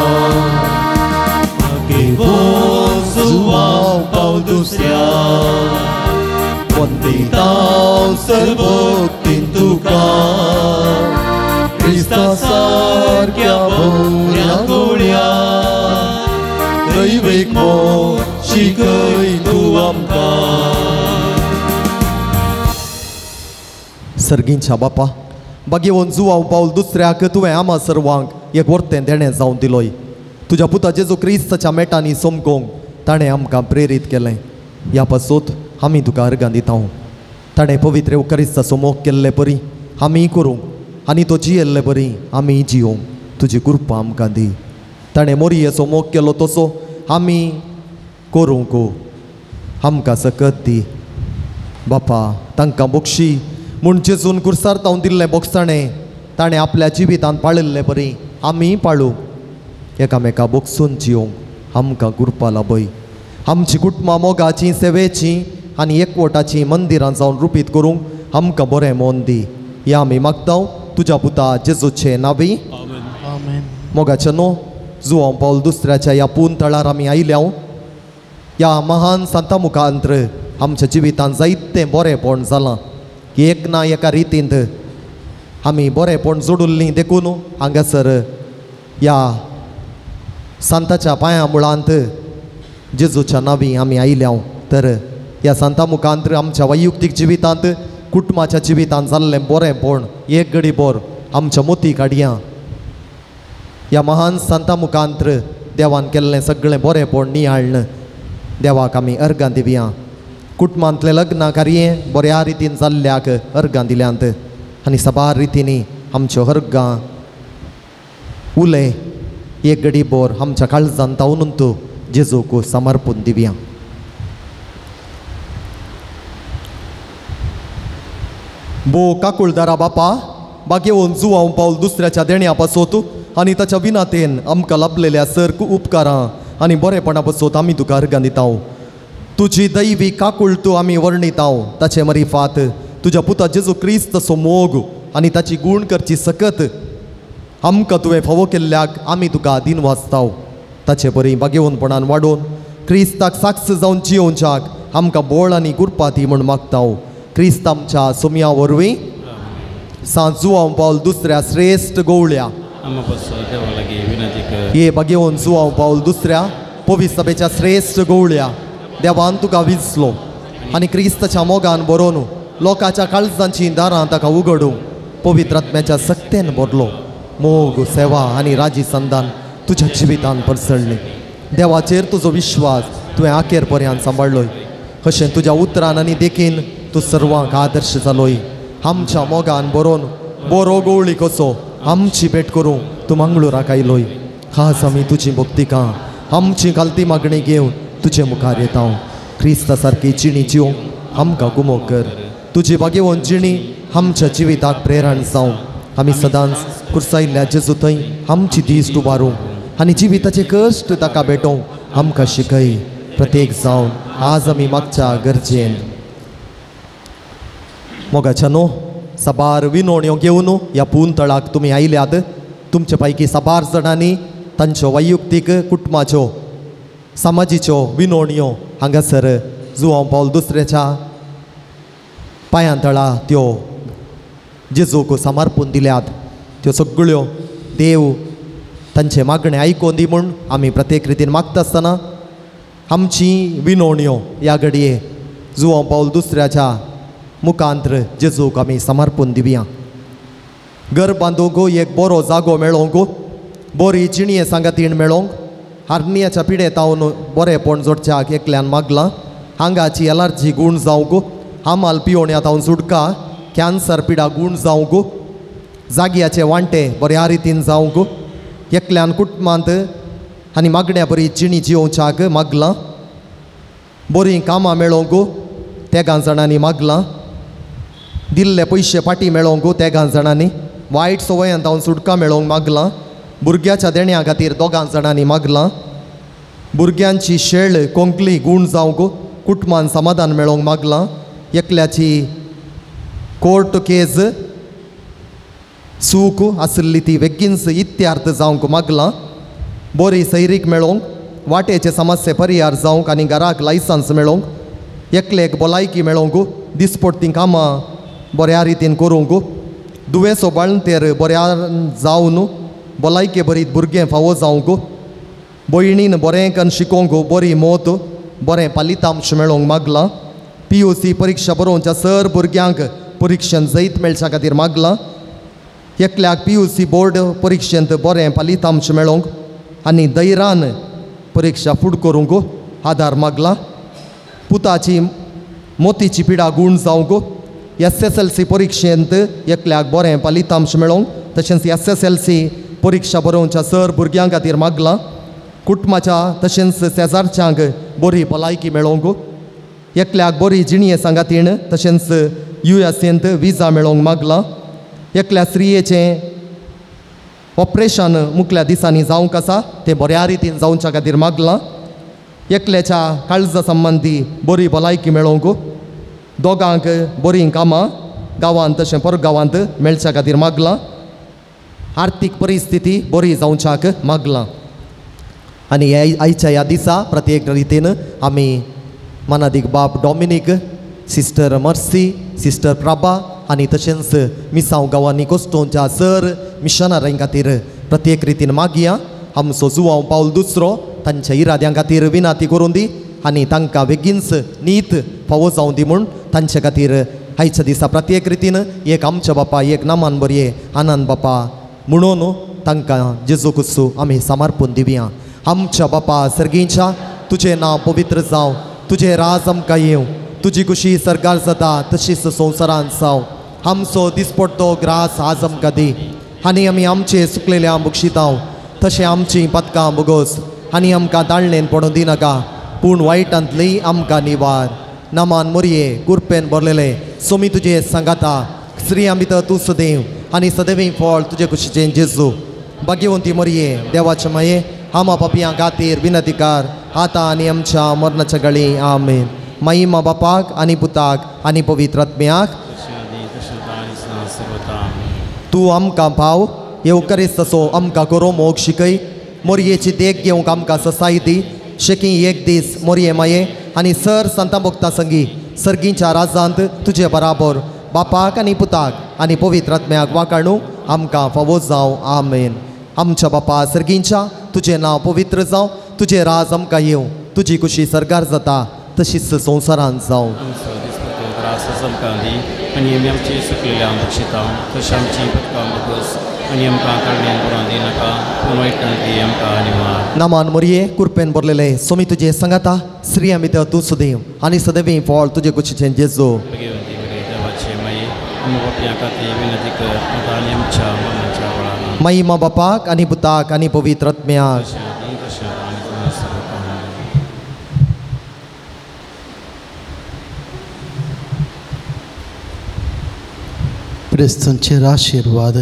[SPEAKER 7] भाग्यवंत जुवांव पावल दुसऱ्या वंदितांव सर्वोक्तीन तुका क्रिस्ता सारक्या बऱ्या गवळ्या दैवीक मोग शिकय तूं आमकां.
[SPEAKER 4] सर्गींच्या बापा भाग्यवंत जुवांव पावल दुसऱ्याक तुवें आमा सर्वांक एक वर्तें देणें जावन दिलोय. तुज्या पुता जेजू क्रिस्ताच्या मेटांनी समकोंक ताणें आमकां प्रेरीत केलें. ह्या पासत आमी तुका अर्गां दिता. ताणें पवित्र येवकारिस्ताचो मोग केल्ले परी आमी करूंक आनी तो जियेल्ले परी आमी जियोंक तुजी कृपा आमकां दी. ताणें मोरयेचो मोग केलो तसो आमी करूंक आमकां सकत दी. बापा तांकां बक्षी म्हूण जेजून कुर्सार तावन दिल्लें बोगसाणें ताणें आपल्या जिवितांत पाळिल्ले परी आमी पाळूंक एकामेका बोगसून जियोंक आमकां कृपा लाभय. आमची कुटुंबां मोगाचीं सेवेचीं आनी एकवटाचीं मंदिरां जावन रुपीत करूंक आमकां बरें मन दी. ह्या आमी मागता तुज्या पुता जेजूचे नावी. मोगाचे न्हू जुवांव पावल दुसऱ्याच्या ह्या पून तळार आमी आयल्या. ह्या महान संता मुखांत्र आमच्या जिवितांत जायतें बरेंपण जालां. एक ना एका रितींत आमी बरेंपण जोडुल्लीं देखून हांगासर ह्या सांताच्या पांया मुळांत जेजूच्या नावी आमी आयल्या. तर ह्या सांता मुखांत्र आमच्या वैयक्तीक जिवितांत कुटुंबाच्या जिवितांत जाल्लें बरेंपण एक घडी बोर आमच्या मोती काडया. ह्या महान सांता मुखांत्र देवान केल्लें सगळें बरेंपण नियाळ्ण देवाक आमी अर्गां दिवया. कुटुंबांतलें लग्न कार्य बऱ्या रितीन जाल्ल्याक अर्गां दिल्यांत आनी साबार रितींनी आमच्यो अर्गां उले एक घडी बोर आमच्या काळजान तावनून तूं जेजूक समर्पून दिवया. बो काकुळदारा बापा भाग्यवंत जुवांव पावल दुसऱ्याच्या देण्या पासत आनी ताच्या विनातेन आमकां लाभलेल्या सर उपकारां आनी बरेपणा पासत आमी तुका अर्गां दिता. तुजी दैवी काकूळ तूं आमी वर्णिताव. ताचे मरिफात तुज्या पुता जेजू क्रिस्ताचो मोग आनी ताची गूण करची सकत आमकां तुवें फावो केल्ल्याक आमी तुका दिन वाचताव. ताचे बरी भाग्यवंतपणान वाडोवन क्रिस्ताक साक्ष जावन जियोवच्याक आमकां बोळ आनी कृपा दी म्हूण मागताव. क्रिस्त आमच्या सोम्या वरवीं. सांत जुवांव पावल दुसऱ्या श्रेश्ठ गवळ्या हे भाग्यवंत जुवांव पावल दुसऱ्या पवित्र सभेच्या श्रेश्ठ गवळ्या देवान तुका विजलो आनी क्रिस्ताच्या मोगान बरोवन लोकांच्या काळजांची दारां ताका उगडूं पवित्र आत्म्याच्या सक्तेन भरलो. मोग सेवा आनी राजी संदान तुज्या जिवितान परसळ्ळी. देवाचेर तुजो विश्वास तुवें आखेर पर्यंत सांबाळ्ळोय. अशें तुज्या उतरान आनी देखीन तूं सर्वांक आदर्श जालोय. आमच्या मोगान बरोवन बरो गवळी कसो आमची भेट करूं तूं मंगळुराक आयलोय. खास आमी तुजी भक्तिकां आमची खालती मागणी घेवन तुजे मुखार येता. क्रिस्ता सारकी जिणी जिवंक आमकां गुमो कर. तुजी भाग्यवंत जिणी आमच्या जिविताक प्रेरण जावं. आमी सदांच कुर्सायल्ल्या जेजू थंय आमची दीस उबारूं आनी जिविताचे कश्ट ताका भेटोवंक आमकां शिकय. प्रत्येक जावन आज आमी मागच्या गरजेन मोगाच्या न्हू साबार विनवण्यो घेवन ह्या पून तळाक तुमी आयल्यात. तुमचे पैकी साबार जाणांनी तांच्यो वैयक्तीक कुटुंबाच्यो समाजीच्यो विनवण्यो हांगासर जुवांव पावल दुसऱ्याच्या पांयां तळा त्यो जेजूक समर्पून दिल्यात. त्यो सगळ्यो देव तांचे मागणें आयकून दी म्हूण आमी प्रत्येक रितीन मागता आसतना आमची विनवण्यो ह्या घडये जुवांव पावल दुसऱ्याच्या मुखांत्र जेजूक आमी समर्पून दिवया. घर बांदूंक एक बरो जागो मेळोंक, बरी जिणये सांगातीण मेळोंक, हर्नियाच्या पिडेत हांव बरेंपण जोडच्याक एकल्यान मागलां. हांगाची एलर्जी गूण जावंक, हमाल पिवण्यात हांव सुटका, कॅन्सर पिडा गूण जावंक, जाग्याचे वांटे बऱ्या रितीन जावंक, एकल्यान कुटुंबांत आनी मागण्या बरी जिणी जियोवच्याक मागलां. बरीं कामां मेळोवंक तेगां जाणांनी मागलां. दिल्ले पयशे फाटीं मेळोवंक तेगां जाणांनी, वायट संवयांत हांव सुटका मेळोवंक मागलां. भुरग्याच्या देण्या खातीर दोगां जाणांनी मागलां. भुरग्यांची शेळ कोंकली गूण जावंक, कुटुंबान समाधान मेळोवंक मागलां. एकल्याची कोर्ट केज चूक आशिल्ली ती बेगीनच इत्यार्थ जावंक मागलां. बरी सैरीक मेळोवंक, वाटेचे समस्ये परिहार जावंक आनी घराक लायसन्स मेळोवंक, एकलेक भलायकी मेळोवंक, दिसपडटीं कामां बऱ्या रितीन करूंक, दुयेंसो बाळंतेर बऱ्या जावन भलायके बरीत भुरगें फावो जावंक, भयणीन बरें कन्न शिकोवंक, बरी मोत बरें फलितांश मेळोवंक मागलां. PUC परिक्षा बरोवच्या सर भुरग्यांक परिक्षेंत जैत मेळच्या खातीर मागलां. एकल्याक PUC board परिक्षेंत बरें फलितांश मेळोवंक आनी धैर्यान परिक्षा फुड करूंक आदार मागलां. पुताची मोतीची पिडा गूण जावंक, SSLC परिक्षेंत एकल्याक बरें फलितांश मेळोवंक, तशेंच SSLC परिक्षा बरोवच्या सर भुरग्यां खातीर मागलां. कुटुंबाच्या तशेंच शेजारच्यांक बरी भलायकी मेळोवंक, एकल्याक बरी जिणये सांगातीण तशेंच USAंत विजा मेळोवंक मागलां. एकल्या स्त्रियेचें ऑपरेशन मुखल्या दिसांनी जावंक आसा तें बऱ्या रितीन जावच्या खातीर मागलां. एकल्याच्या काळजा संबंदी बरी भलायकी मेळोवंक, दोगांक बरीं कामां गांवांत तशें परगांवांत मेळच्या खातीर मागलां. आर्थीक परिस्थिती बरी जावच्याक मागलां. आनी आयच्या ह्या दिसा प्रत्येक रितीन आमी मनादीक बाब Dominic, sister Mercy, sister Prabha आनी तशेंच मिसांव गांवांनी कोस्टोंच्या सर मिशनऱ्यां खातीर प्रत्येक रितीन मागया. आमचो जुवांव पावल दुसरो तांच्या इराद्यां खातीर विनाती करून दी आनी तांकां बेगीनच नीत फावो जावं दी म्हूण तांचे खातीर आयच्या दिसा प्रत्येक रितीन एक आमच्या बापा एक नामान बरये आनंद बापा म्हणून तांकां जेजू क्रिस्तू आमी समर्पण दिवया. आमच्या बापा सर्गींच्या, तुजें नांव पवित्र जावं, तुजें राज आमकां येवं, तुजी खुशी सरकार जाता तशीच संवसारांत जावं. आमचो दिसपडतो ग्रास आज आमकां दी आनी आमी आमचे सुकलेल्या बक्षितांव तशें आमचीं पदकां बोगोस आनी आमकां ताळणेन पडूं दिनाका, पूण वायटांतली आमकां निवार. नामान मोरये कुरपेन भरलेले सोमी तुजे सांगाता, स्त्रियां भितर तूं सदैव आनी सदैव फळ तुजे खुशीचें जेजू. भाग्यवंती मोरये देवाचे माये, आमा पापयां खातीर विनंती कर आतां आनी आमच्या मरणाच्या गळी. आमेन. महिमा बापाक आनी पुताक आनी पवित्र आत्म्याक. तूं आमकां पाव येवकरीस तसो आमकां करो मोग शिकय, मोरयेची देख घेवंक आमकां ससाय दी. शेकी एक दीस मोरये माये आनी सर संता भक्ता संगी सर्गींच्या राजांत तुजे बराबर बापाक आनी पुताक आनी पवित्र आत्म्याक वाकाणू आमकां फावो जावं. आमेन. आमच्या बापा सर्गींच्या, तुजें नांव पवित्र जावं, तुजें राज आमकां येवं, तुजी खुशी सरकार जाता तशीच संवसारांत जावं.
[SPEAKER 6] आनी आमी आमची सुकलेल्या बक्षितांव तशें आमची पदकां बोगस आनी आमकां काडण्यान पडोवन दिनाका, पूण वायटांतली आमकां निवार.
[SPEAKER 4] नामान मोरये कुरपेन भरलेले सोमी तुजे सांगाता, स्त्रियां भितर तूं सदैव आनी सदैव फळ तुजे कुशीचें जेजू.
[SPEAKER 6] भाग्यवंती मरिये देवाचे माये, आमकां पापयां खातीर विनंती कर आतां आनी आमच्या मरणाच्या वेळार.
[SPEAKER 4] महिमा बापाक आनी पुताक आनी पवित्र आत्म्याक.
[SPEAKER 1] क्रिस्तांचेर आशिर्वाद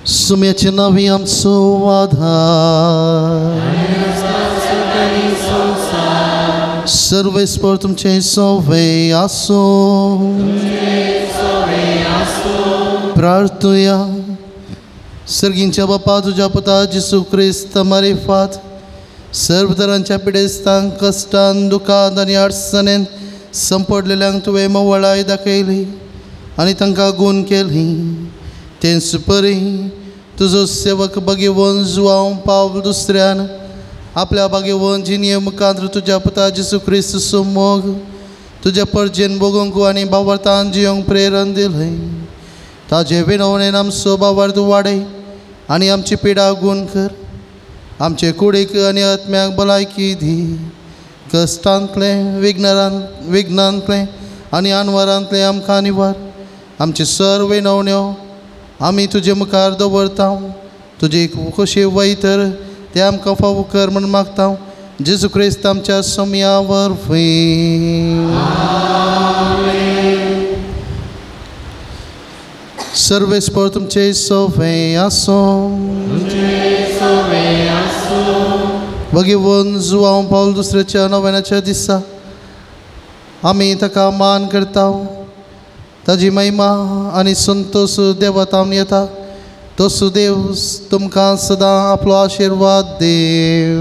[SPEAKER 1] सुम्याचे नांवी आमचो आधार, सर्वेस्पर तुमचे सोवे आसूं. प्रार्थुया. सर्गींच्या बापा, तुज्या पुता जेजू क्रिस्त मारिफात सर्व तरांच्या पिडेस्तांक कश्टान दुखांत आनी अडचणेन संपडलेल्यांक तुवें मोवळाय दाखयली आनी तांकां गूण केली. तेंच परी तुजो सेवक भाग्यवंत जुवांव पावल दुसऱ्यान आपल्या भाग्यवंत जिणये मुखार तुज्या पुता जेजू क्रिस्त मोग तुज्या परजेन भोगोवंक आनी भावार्थान जियोंक प्रेरण दिलें. ताजे विनवणेन आमचो भावार्थ वाडय आनी आमची पिडा गूण कर. आमचे कुडीक आनी आत्म्याक भलायकी दी. कश्टांतलें विघ्नांतलें आनी अनवरांतलें आमकां निवार. आमचे सर्व विनवण्यो आमी तुजे मुखार दवरता. तुजी खोशी वयतर ते आमकां फावो कर म्हूण मागता. जेजू क्रिस्त आमच्या सोम्या वरवीं. सर्वेस्पर तुमचे सोवे आसूं. भगवंत जुआंव पावल दुसऱ्याच्या नव्याच्या दिसा आमी ताका मान करता. ताजी महिमा आनी संतोष देवतावन येता. तो सुदेव तुमकां सदां आपलो आशिर्वाद देव.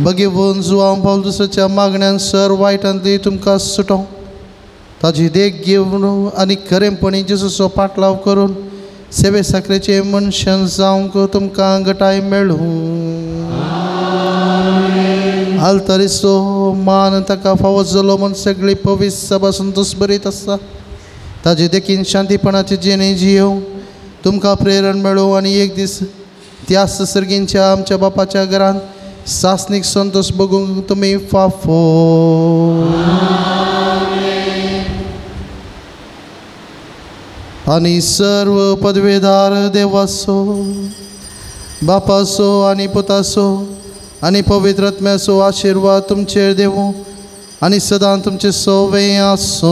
[SPEAKER 1] भगवंत जुआंव पावल दुसऱ्याच्या मागण्यान सर वायटांतली तुमकां सुटों. ताजी देख घेवन आनी खरेंपणी जेजूचो पाटलाव करून सेवे साखरेचे मनशान जावंक तुमकां गटाय मेळूं. आल्तारीचो मान ताका फावो जालो म्हूण सगळी पवित्र सभा संतोष बरीत आसा. ताजे देखीन शांतीपणाचे जिणे जियोवं तुमकां प्रेरण मेळूं आनी एक दीस त्याच सर्गींच्या आमच्या बापाच्या घरांत सासणीक संतोष बघूंक तुमी फाफो. आनी सर्व पदवेदार देवाचो बापाचो आनी पुताचो आनी पवित्र आत्म्याचो आशिर्वाद तुमचेर देवूं आनी सदां तुमचे सोवे आसूं.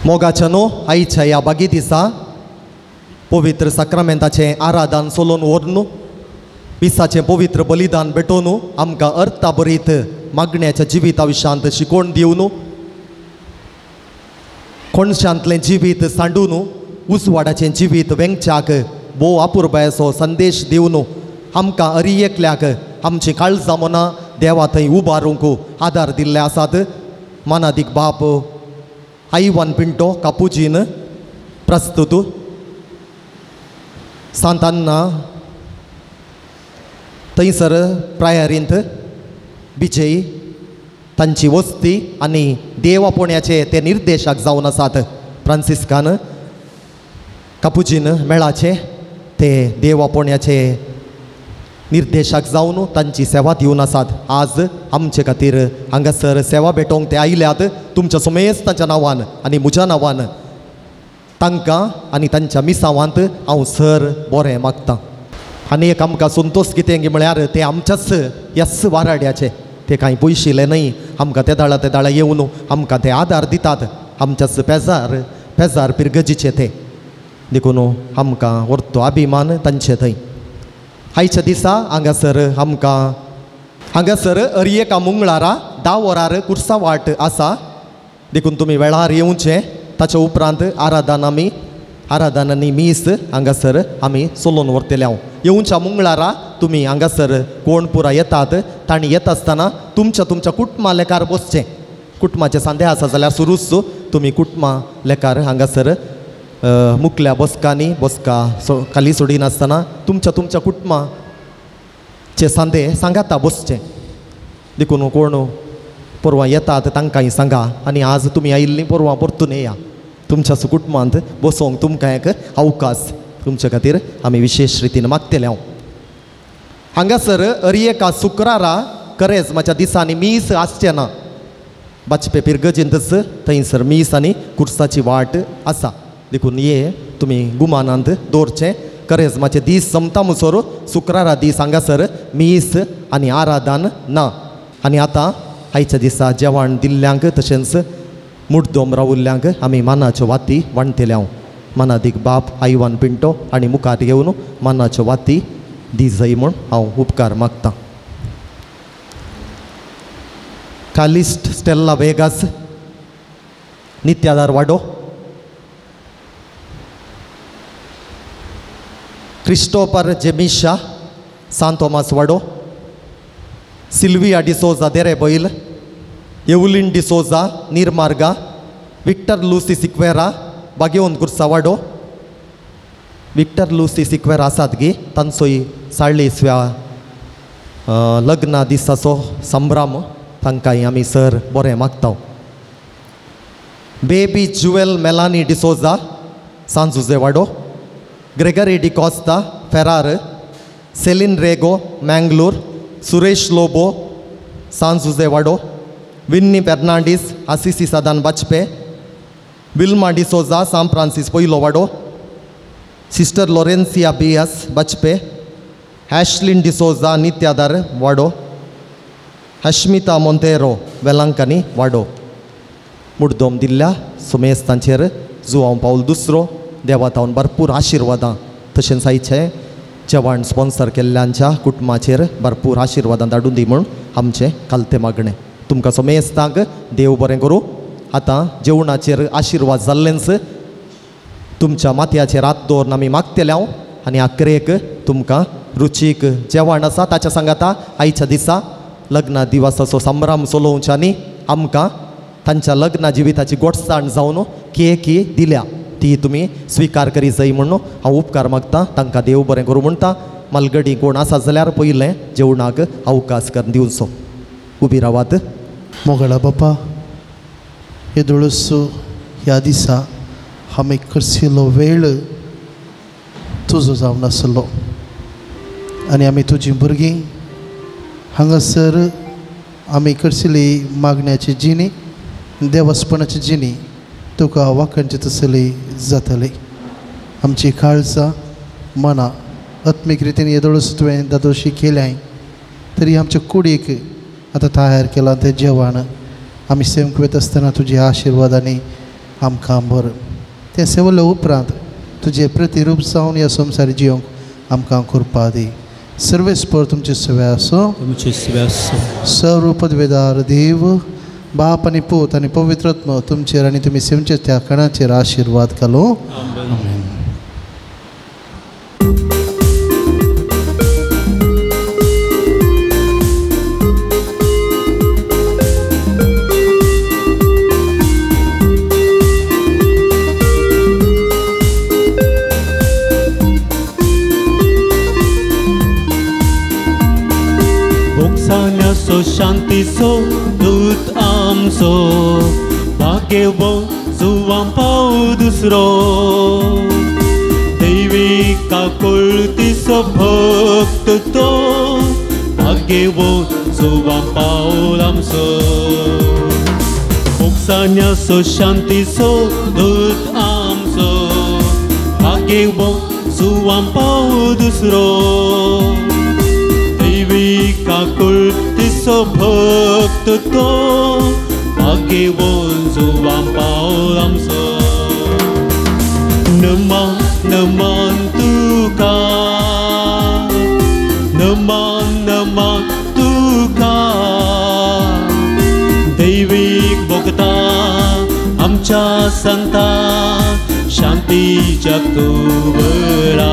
[SPEAKER 4] मोगाच्या न्हू आयच्या ह्या बागी दिसा पवित्र साक्रामेंताचें आराधन सोलोवन व्हरून मिसाचें पवित्र बलिदान भेटोवन आमकां अर्था बरीत मागण्याच्या जिविता विशांत शिकोवन दिवन कोणशांतलें जिवीत सांडून उजवाडाचें जिवीत वेंगच्याक भोव आपुरबायेचो संदेश दिवन आमकां अरी एकल्याक आमची काळजां मनां देवा थंय उबारूंक आदार दिल्ले आसात. मानादीक बाप आयवान पिंटो कापुजीन प्रस्तुत सांतान्ना थंयसर प्रायरींत बिजय तांची वस्ती आनी देव आपोवण्याचे ते निर्देशक जावन आसात. फ्रांसिस्कान कापुजीन मेळाचे ते देव आपोवण्याचे निर्देशक जावन तांची सेवा दिवन आसात. आज आमचे खातीर हांगासर सेवा भेटोवंक ते आयल्यात. तुमच्या समेस्त तांच्या नांवान आनी म्हज्या नांवान तांकां आनी तांच्या मिसावांत हांव सर बरें मागतां. आनी एक आमकां संतोष कितें म्हळ्यार ते आमच्याच ह्याच वाराड्याचे ते कांय पयशिल्ले न्हय. आमकां ते दाळा ते दाळा येवन आमकां ते आदार दितात. आमच्याच पेजार पेजार पिरगजीचे ते देखून आमकां व्हरतो अभिमान तांचे थंय. आयच्या दिसा हांगासर आमकां हांगासर अरयेका मंगळारा 10 वरार कुर्सा वाट आसा. देखून तुमी वेळार येवचें. ताच्या उपरांत आराधन आमी आराधन आनी मीस हांगासर आमी चलोवन व्हरतले. हांव येवच्या मंगळारा तुमी हांगासर कोण पुरा येतात तांणी येता आसतना तुमच्या तुमच्या कुटुंबा लेखार बसचें. कुटुंबाचे सांदे आसा जाल्यार सुरूच तुमी कुटुंबा लेखार हांगासर मुकल्या बसकांनी बसका खाली सोडिनासतना तुमच्या तुमच्या कुटुंबाचे सांदे सांगाता बसचें. देखून कोण परवां येतात तांकांय सांगा आनी आज तुमी आयिल्लीं परवां परतून येया. तुमच्या कुटुंबांत बसोवंक तुमकां एक अवकाश तुमचे खातीर आमी विशेश रितीन मागतले. हांव हांगासर अरयेका शुक्रारा करेजमाच्या दिसांनी मीस आसचें ना. बाचपे पिरगजींतच थंयसर मीस आनी कुर्साची वाट आसा. देखून ये तुमी गुमानांत दवरचें. करेजमाचे दीस सोंपता म्हणसर शुक्रारा दीस हांगासर मीस आनी आराधन ना. आनी आतां आयच्या दिसा जेवण दिल्ल्यांक तशेंच मुड्डोम रावुल्ल्यांक आमी मानाच्यो वाती वांटतले. हांव मानादीक बाप आयवान पिंटो आनी मुखार येवन मानाच्यो वाती दी जाय म्हूण हांव उपकार मागतां. कालिस्ट स्टेल्ला वेगास नित्यादार वाडो क्रिस्टोपर जेमिशा सांतोमास वाडो Sylvia D'Souza Derebail Evelyn D'Souza Nirmarga Victor Lucy Sequeira बागेवन कुर्सावाडो विक्टर लुसी सिक्वेर आसात गी तांचोय 40व्या लग्ना दिसाचो संभ्रम तांकांय आमी सर बरें मागता. बेबी जुवेल मेलानी डिसोजा सांजुजे वाडो, ग्रेगरी डिकॉस्ता फेरार, सेलीन रेगो मँगलोर, सुरेश लोबो सांजुजे वाडो, विन्नी फेर्नांडीस आसिसी सदान बाजपे, विल्मा डिसोजा सांत फ्रांसीस पयलो वाडो, सिस्टर लॉरेन्सिया बियास बाजपे, हॅशलिन डिसोजा नित्यादार वाडो, हश्मिता मोंतेरो वेलांकनी वाडो. मुड्डोम दिल्ल्या सुमेस्तांचेर जुवांव पावल दुसरो देवा तावन भरपूर आशिर्वादां तशेंच आयचे जेवण स्पॉन्सर केल्ल्यांच्या कुटुंबाचेर भरपूर आशिर्वादां धाडून दी म्हूण आमचें खालतें मागणें. तुमकां सोमेस्तांक देव बरें करूं. आतां जेवणाचेर आशिर्वाद जाल्लेंच तुमच्या माथ्याचेर हात दवरून आमी मागतले हांव आनी आकरेक तुमकां रुचीक जेवण आसा ताच्या सांगाता आयच्या दिसा लग्न दिवसाचो संभ्रम चलोवच्यांनी आमकां तांच्या लग्न जिविताची गोडसाण जावन केकी दिल्या ती तुमी स्विकार करी जाय म्हणून हांव उपकार मागता. तांकां देव बरें करूं म्हणटा. मालगडी कोण आसा जाल्यार पयलें जेवणाक अवकाश करून दिवचो. उबी रावात.
[SPEAKER 3] मोगळा बापा, हे धुळसो ह्या दिसा आमी करसिलो वेळ तुजो जावन आसलो आनी आमी तुजी भुरगीं हांगासर आमी करसिली मागण्याची जिणी देवस्पणाची जिणी तुका वाखणचे तसली जातली. आमची काळजां मनां आत्मीक रितीन येदोळस तुवें दादोशी केल्याय तरी आमच्या कुडीक आतां तयार केलां तें जेवण आमी सेवंक वयता आसतना तुजे आशिर्वादांनी आमकां बरें तें सेवले उपरांत तुजें प्रतिरूप जावन ह्या संवसार जिवंक आमकां कृपा दी. सर्वेस्पर तुमचे सेवे आसूं.
[SPEAKER 6] तुमचे सेवे आसूं.
[SPEAKER 3] सर्व पदवेदार देव बाप आनी पूत आनी पवित्र आत्मो तुमचेर आनी तुमी सेवचे त्या कणाचेर आशिर्वाद घालूं. आमेन.
[SPEAKER 7] शांतीचो दूत आमचो भाग्यवो जुवां पाव दुसरो दैवी काकुळतीचो भक्त तो भाग्यवो जुवां पावल आमचो. मोगसान्याचो शांतीचो दूत आमचो भाग्यवो जुवां पाव दुसरो दैवी काकुळतीचो भक्त तो भाग्यवंत जुवां पावल आमचो. नमन नमन तुका नमन नमन तुका दैवीक भोगता आमच्या संता शांतीच्या कुंवरा.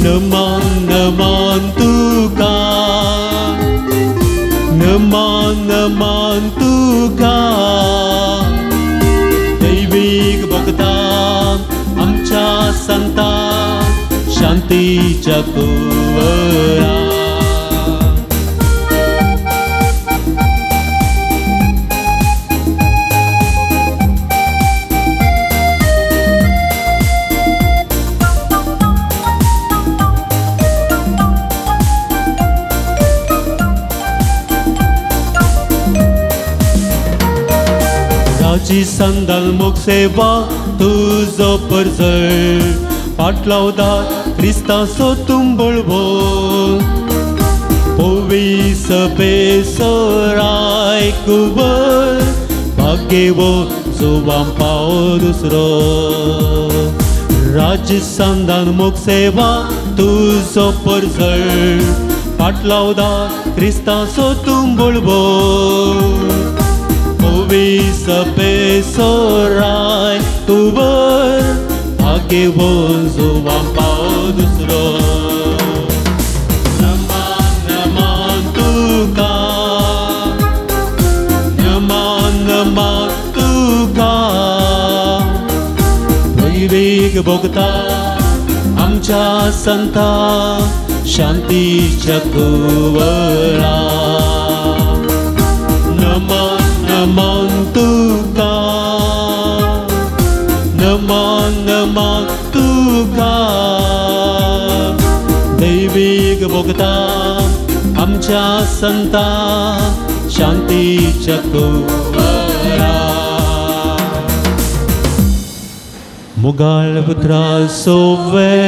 [SPEAKER 7] नमन नमन तुका नमन नमन तुका दैवीक भक्ता आमच्या संता शांतीच्या कुंवरा. राजी संदाल मुख सेवा तुजो परजळ पाटलावदार क्रिस्ताचो तुंबळवो पोवी सभेचो राय कुंवर भाग्यवो जुवां पाव दुसरो. राजी संदान मुख सेवा तुजो परजळ पाटलावदार क्रिस्ताचो तुंबळवो सभेचो राय कुंवर भाग्यवंत जुवां पाव दुसरो. नमन नमन तुका नमन नमन तुका दैवीक भोगता आमच्या संता शांतीच्या कुंवरा. नमन नमन तुका, नमन नमन तुका, दैवीक भोगता आमच्या संता शांतीच्या कुंवरा. मुगाळ पुत्रा सोवे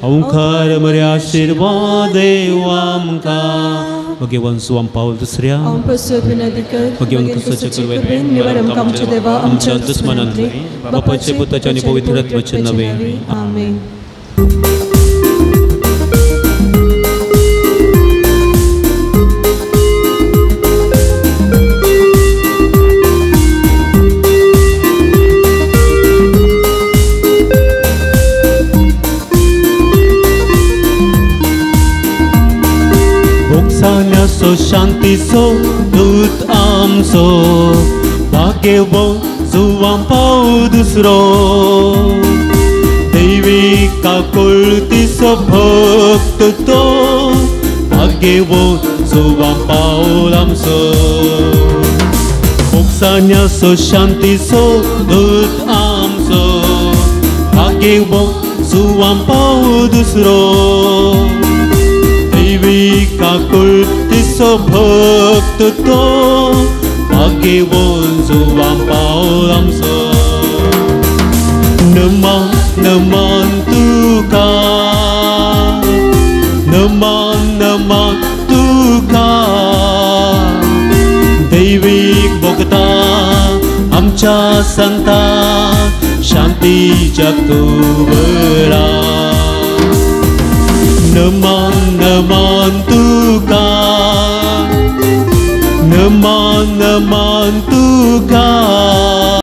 [SPEAKER 7] ओंकार मर्या आशिर्वाद देव आमकां. भगवान सुवाम पावल दुसऱ्या भगवान क्रिस्ताच्या कृपेन निवार आमकां देवा आमच्या दुस्मनांतली बापाचे पुताचे आनी पवित्र आत्म्याचे नावे
[SPEAKER 8] आमेन.
[SPEAKER 7] शांतीचो दूत आमचो भाग्यवंत जुवान पाव दुसरो, दैवी काकुळतीचो भक्त तो भाग्यवंत जुवान पावल आमचो. मोगसान्याचो शांतीचो दूत आमचो भाग्यवंत जुवान पाव दुसरो, दैवी काकुळतीचो भक्त तो भाग्यवंत जुवान पावल आमचो. नमन नमन तुका, नमन नमन तुका, दैवीक भोगता आमच्या संता शांतीच्या कुंवरा. नमन नमन तुका, नमन नमन तुका.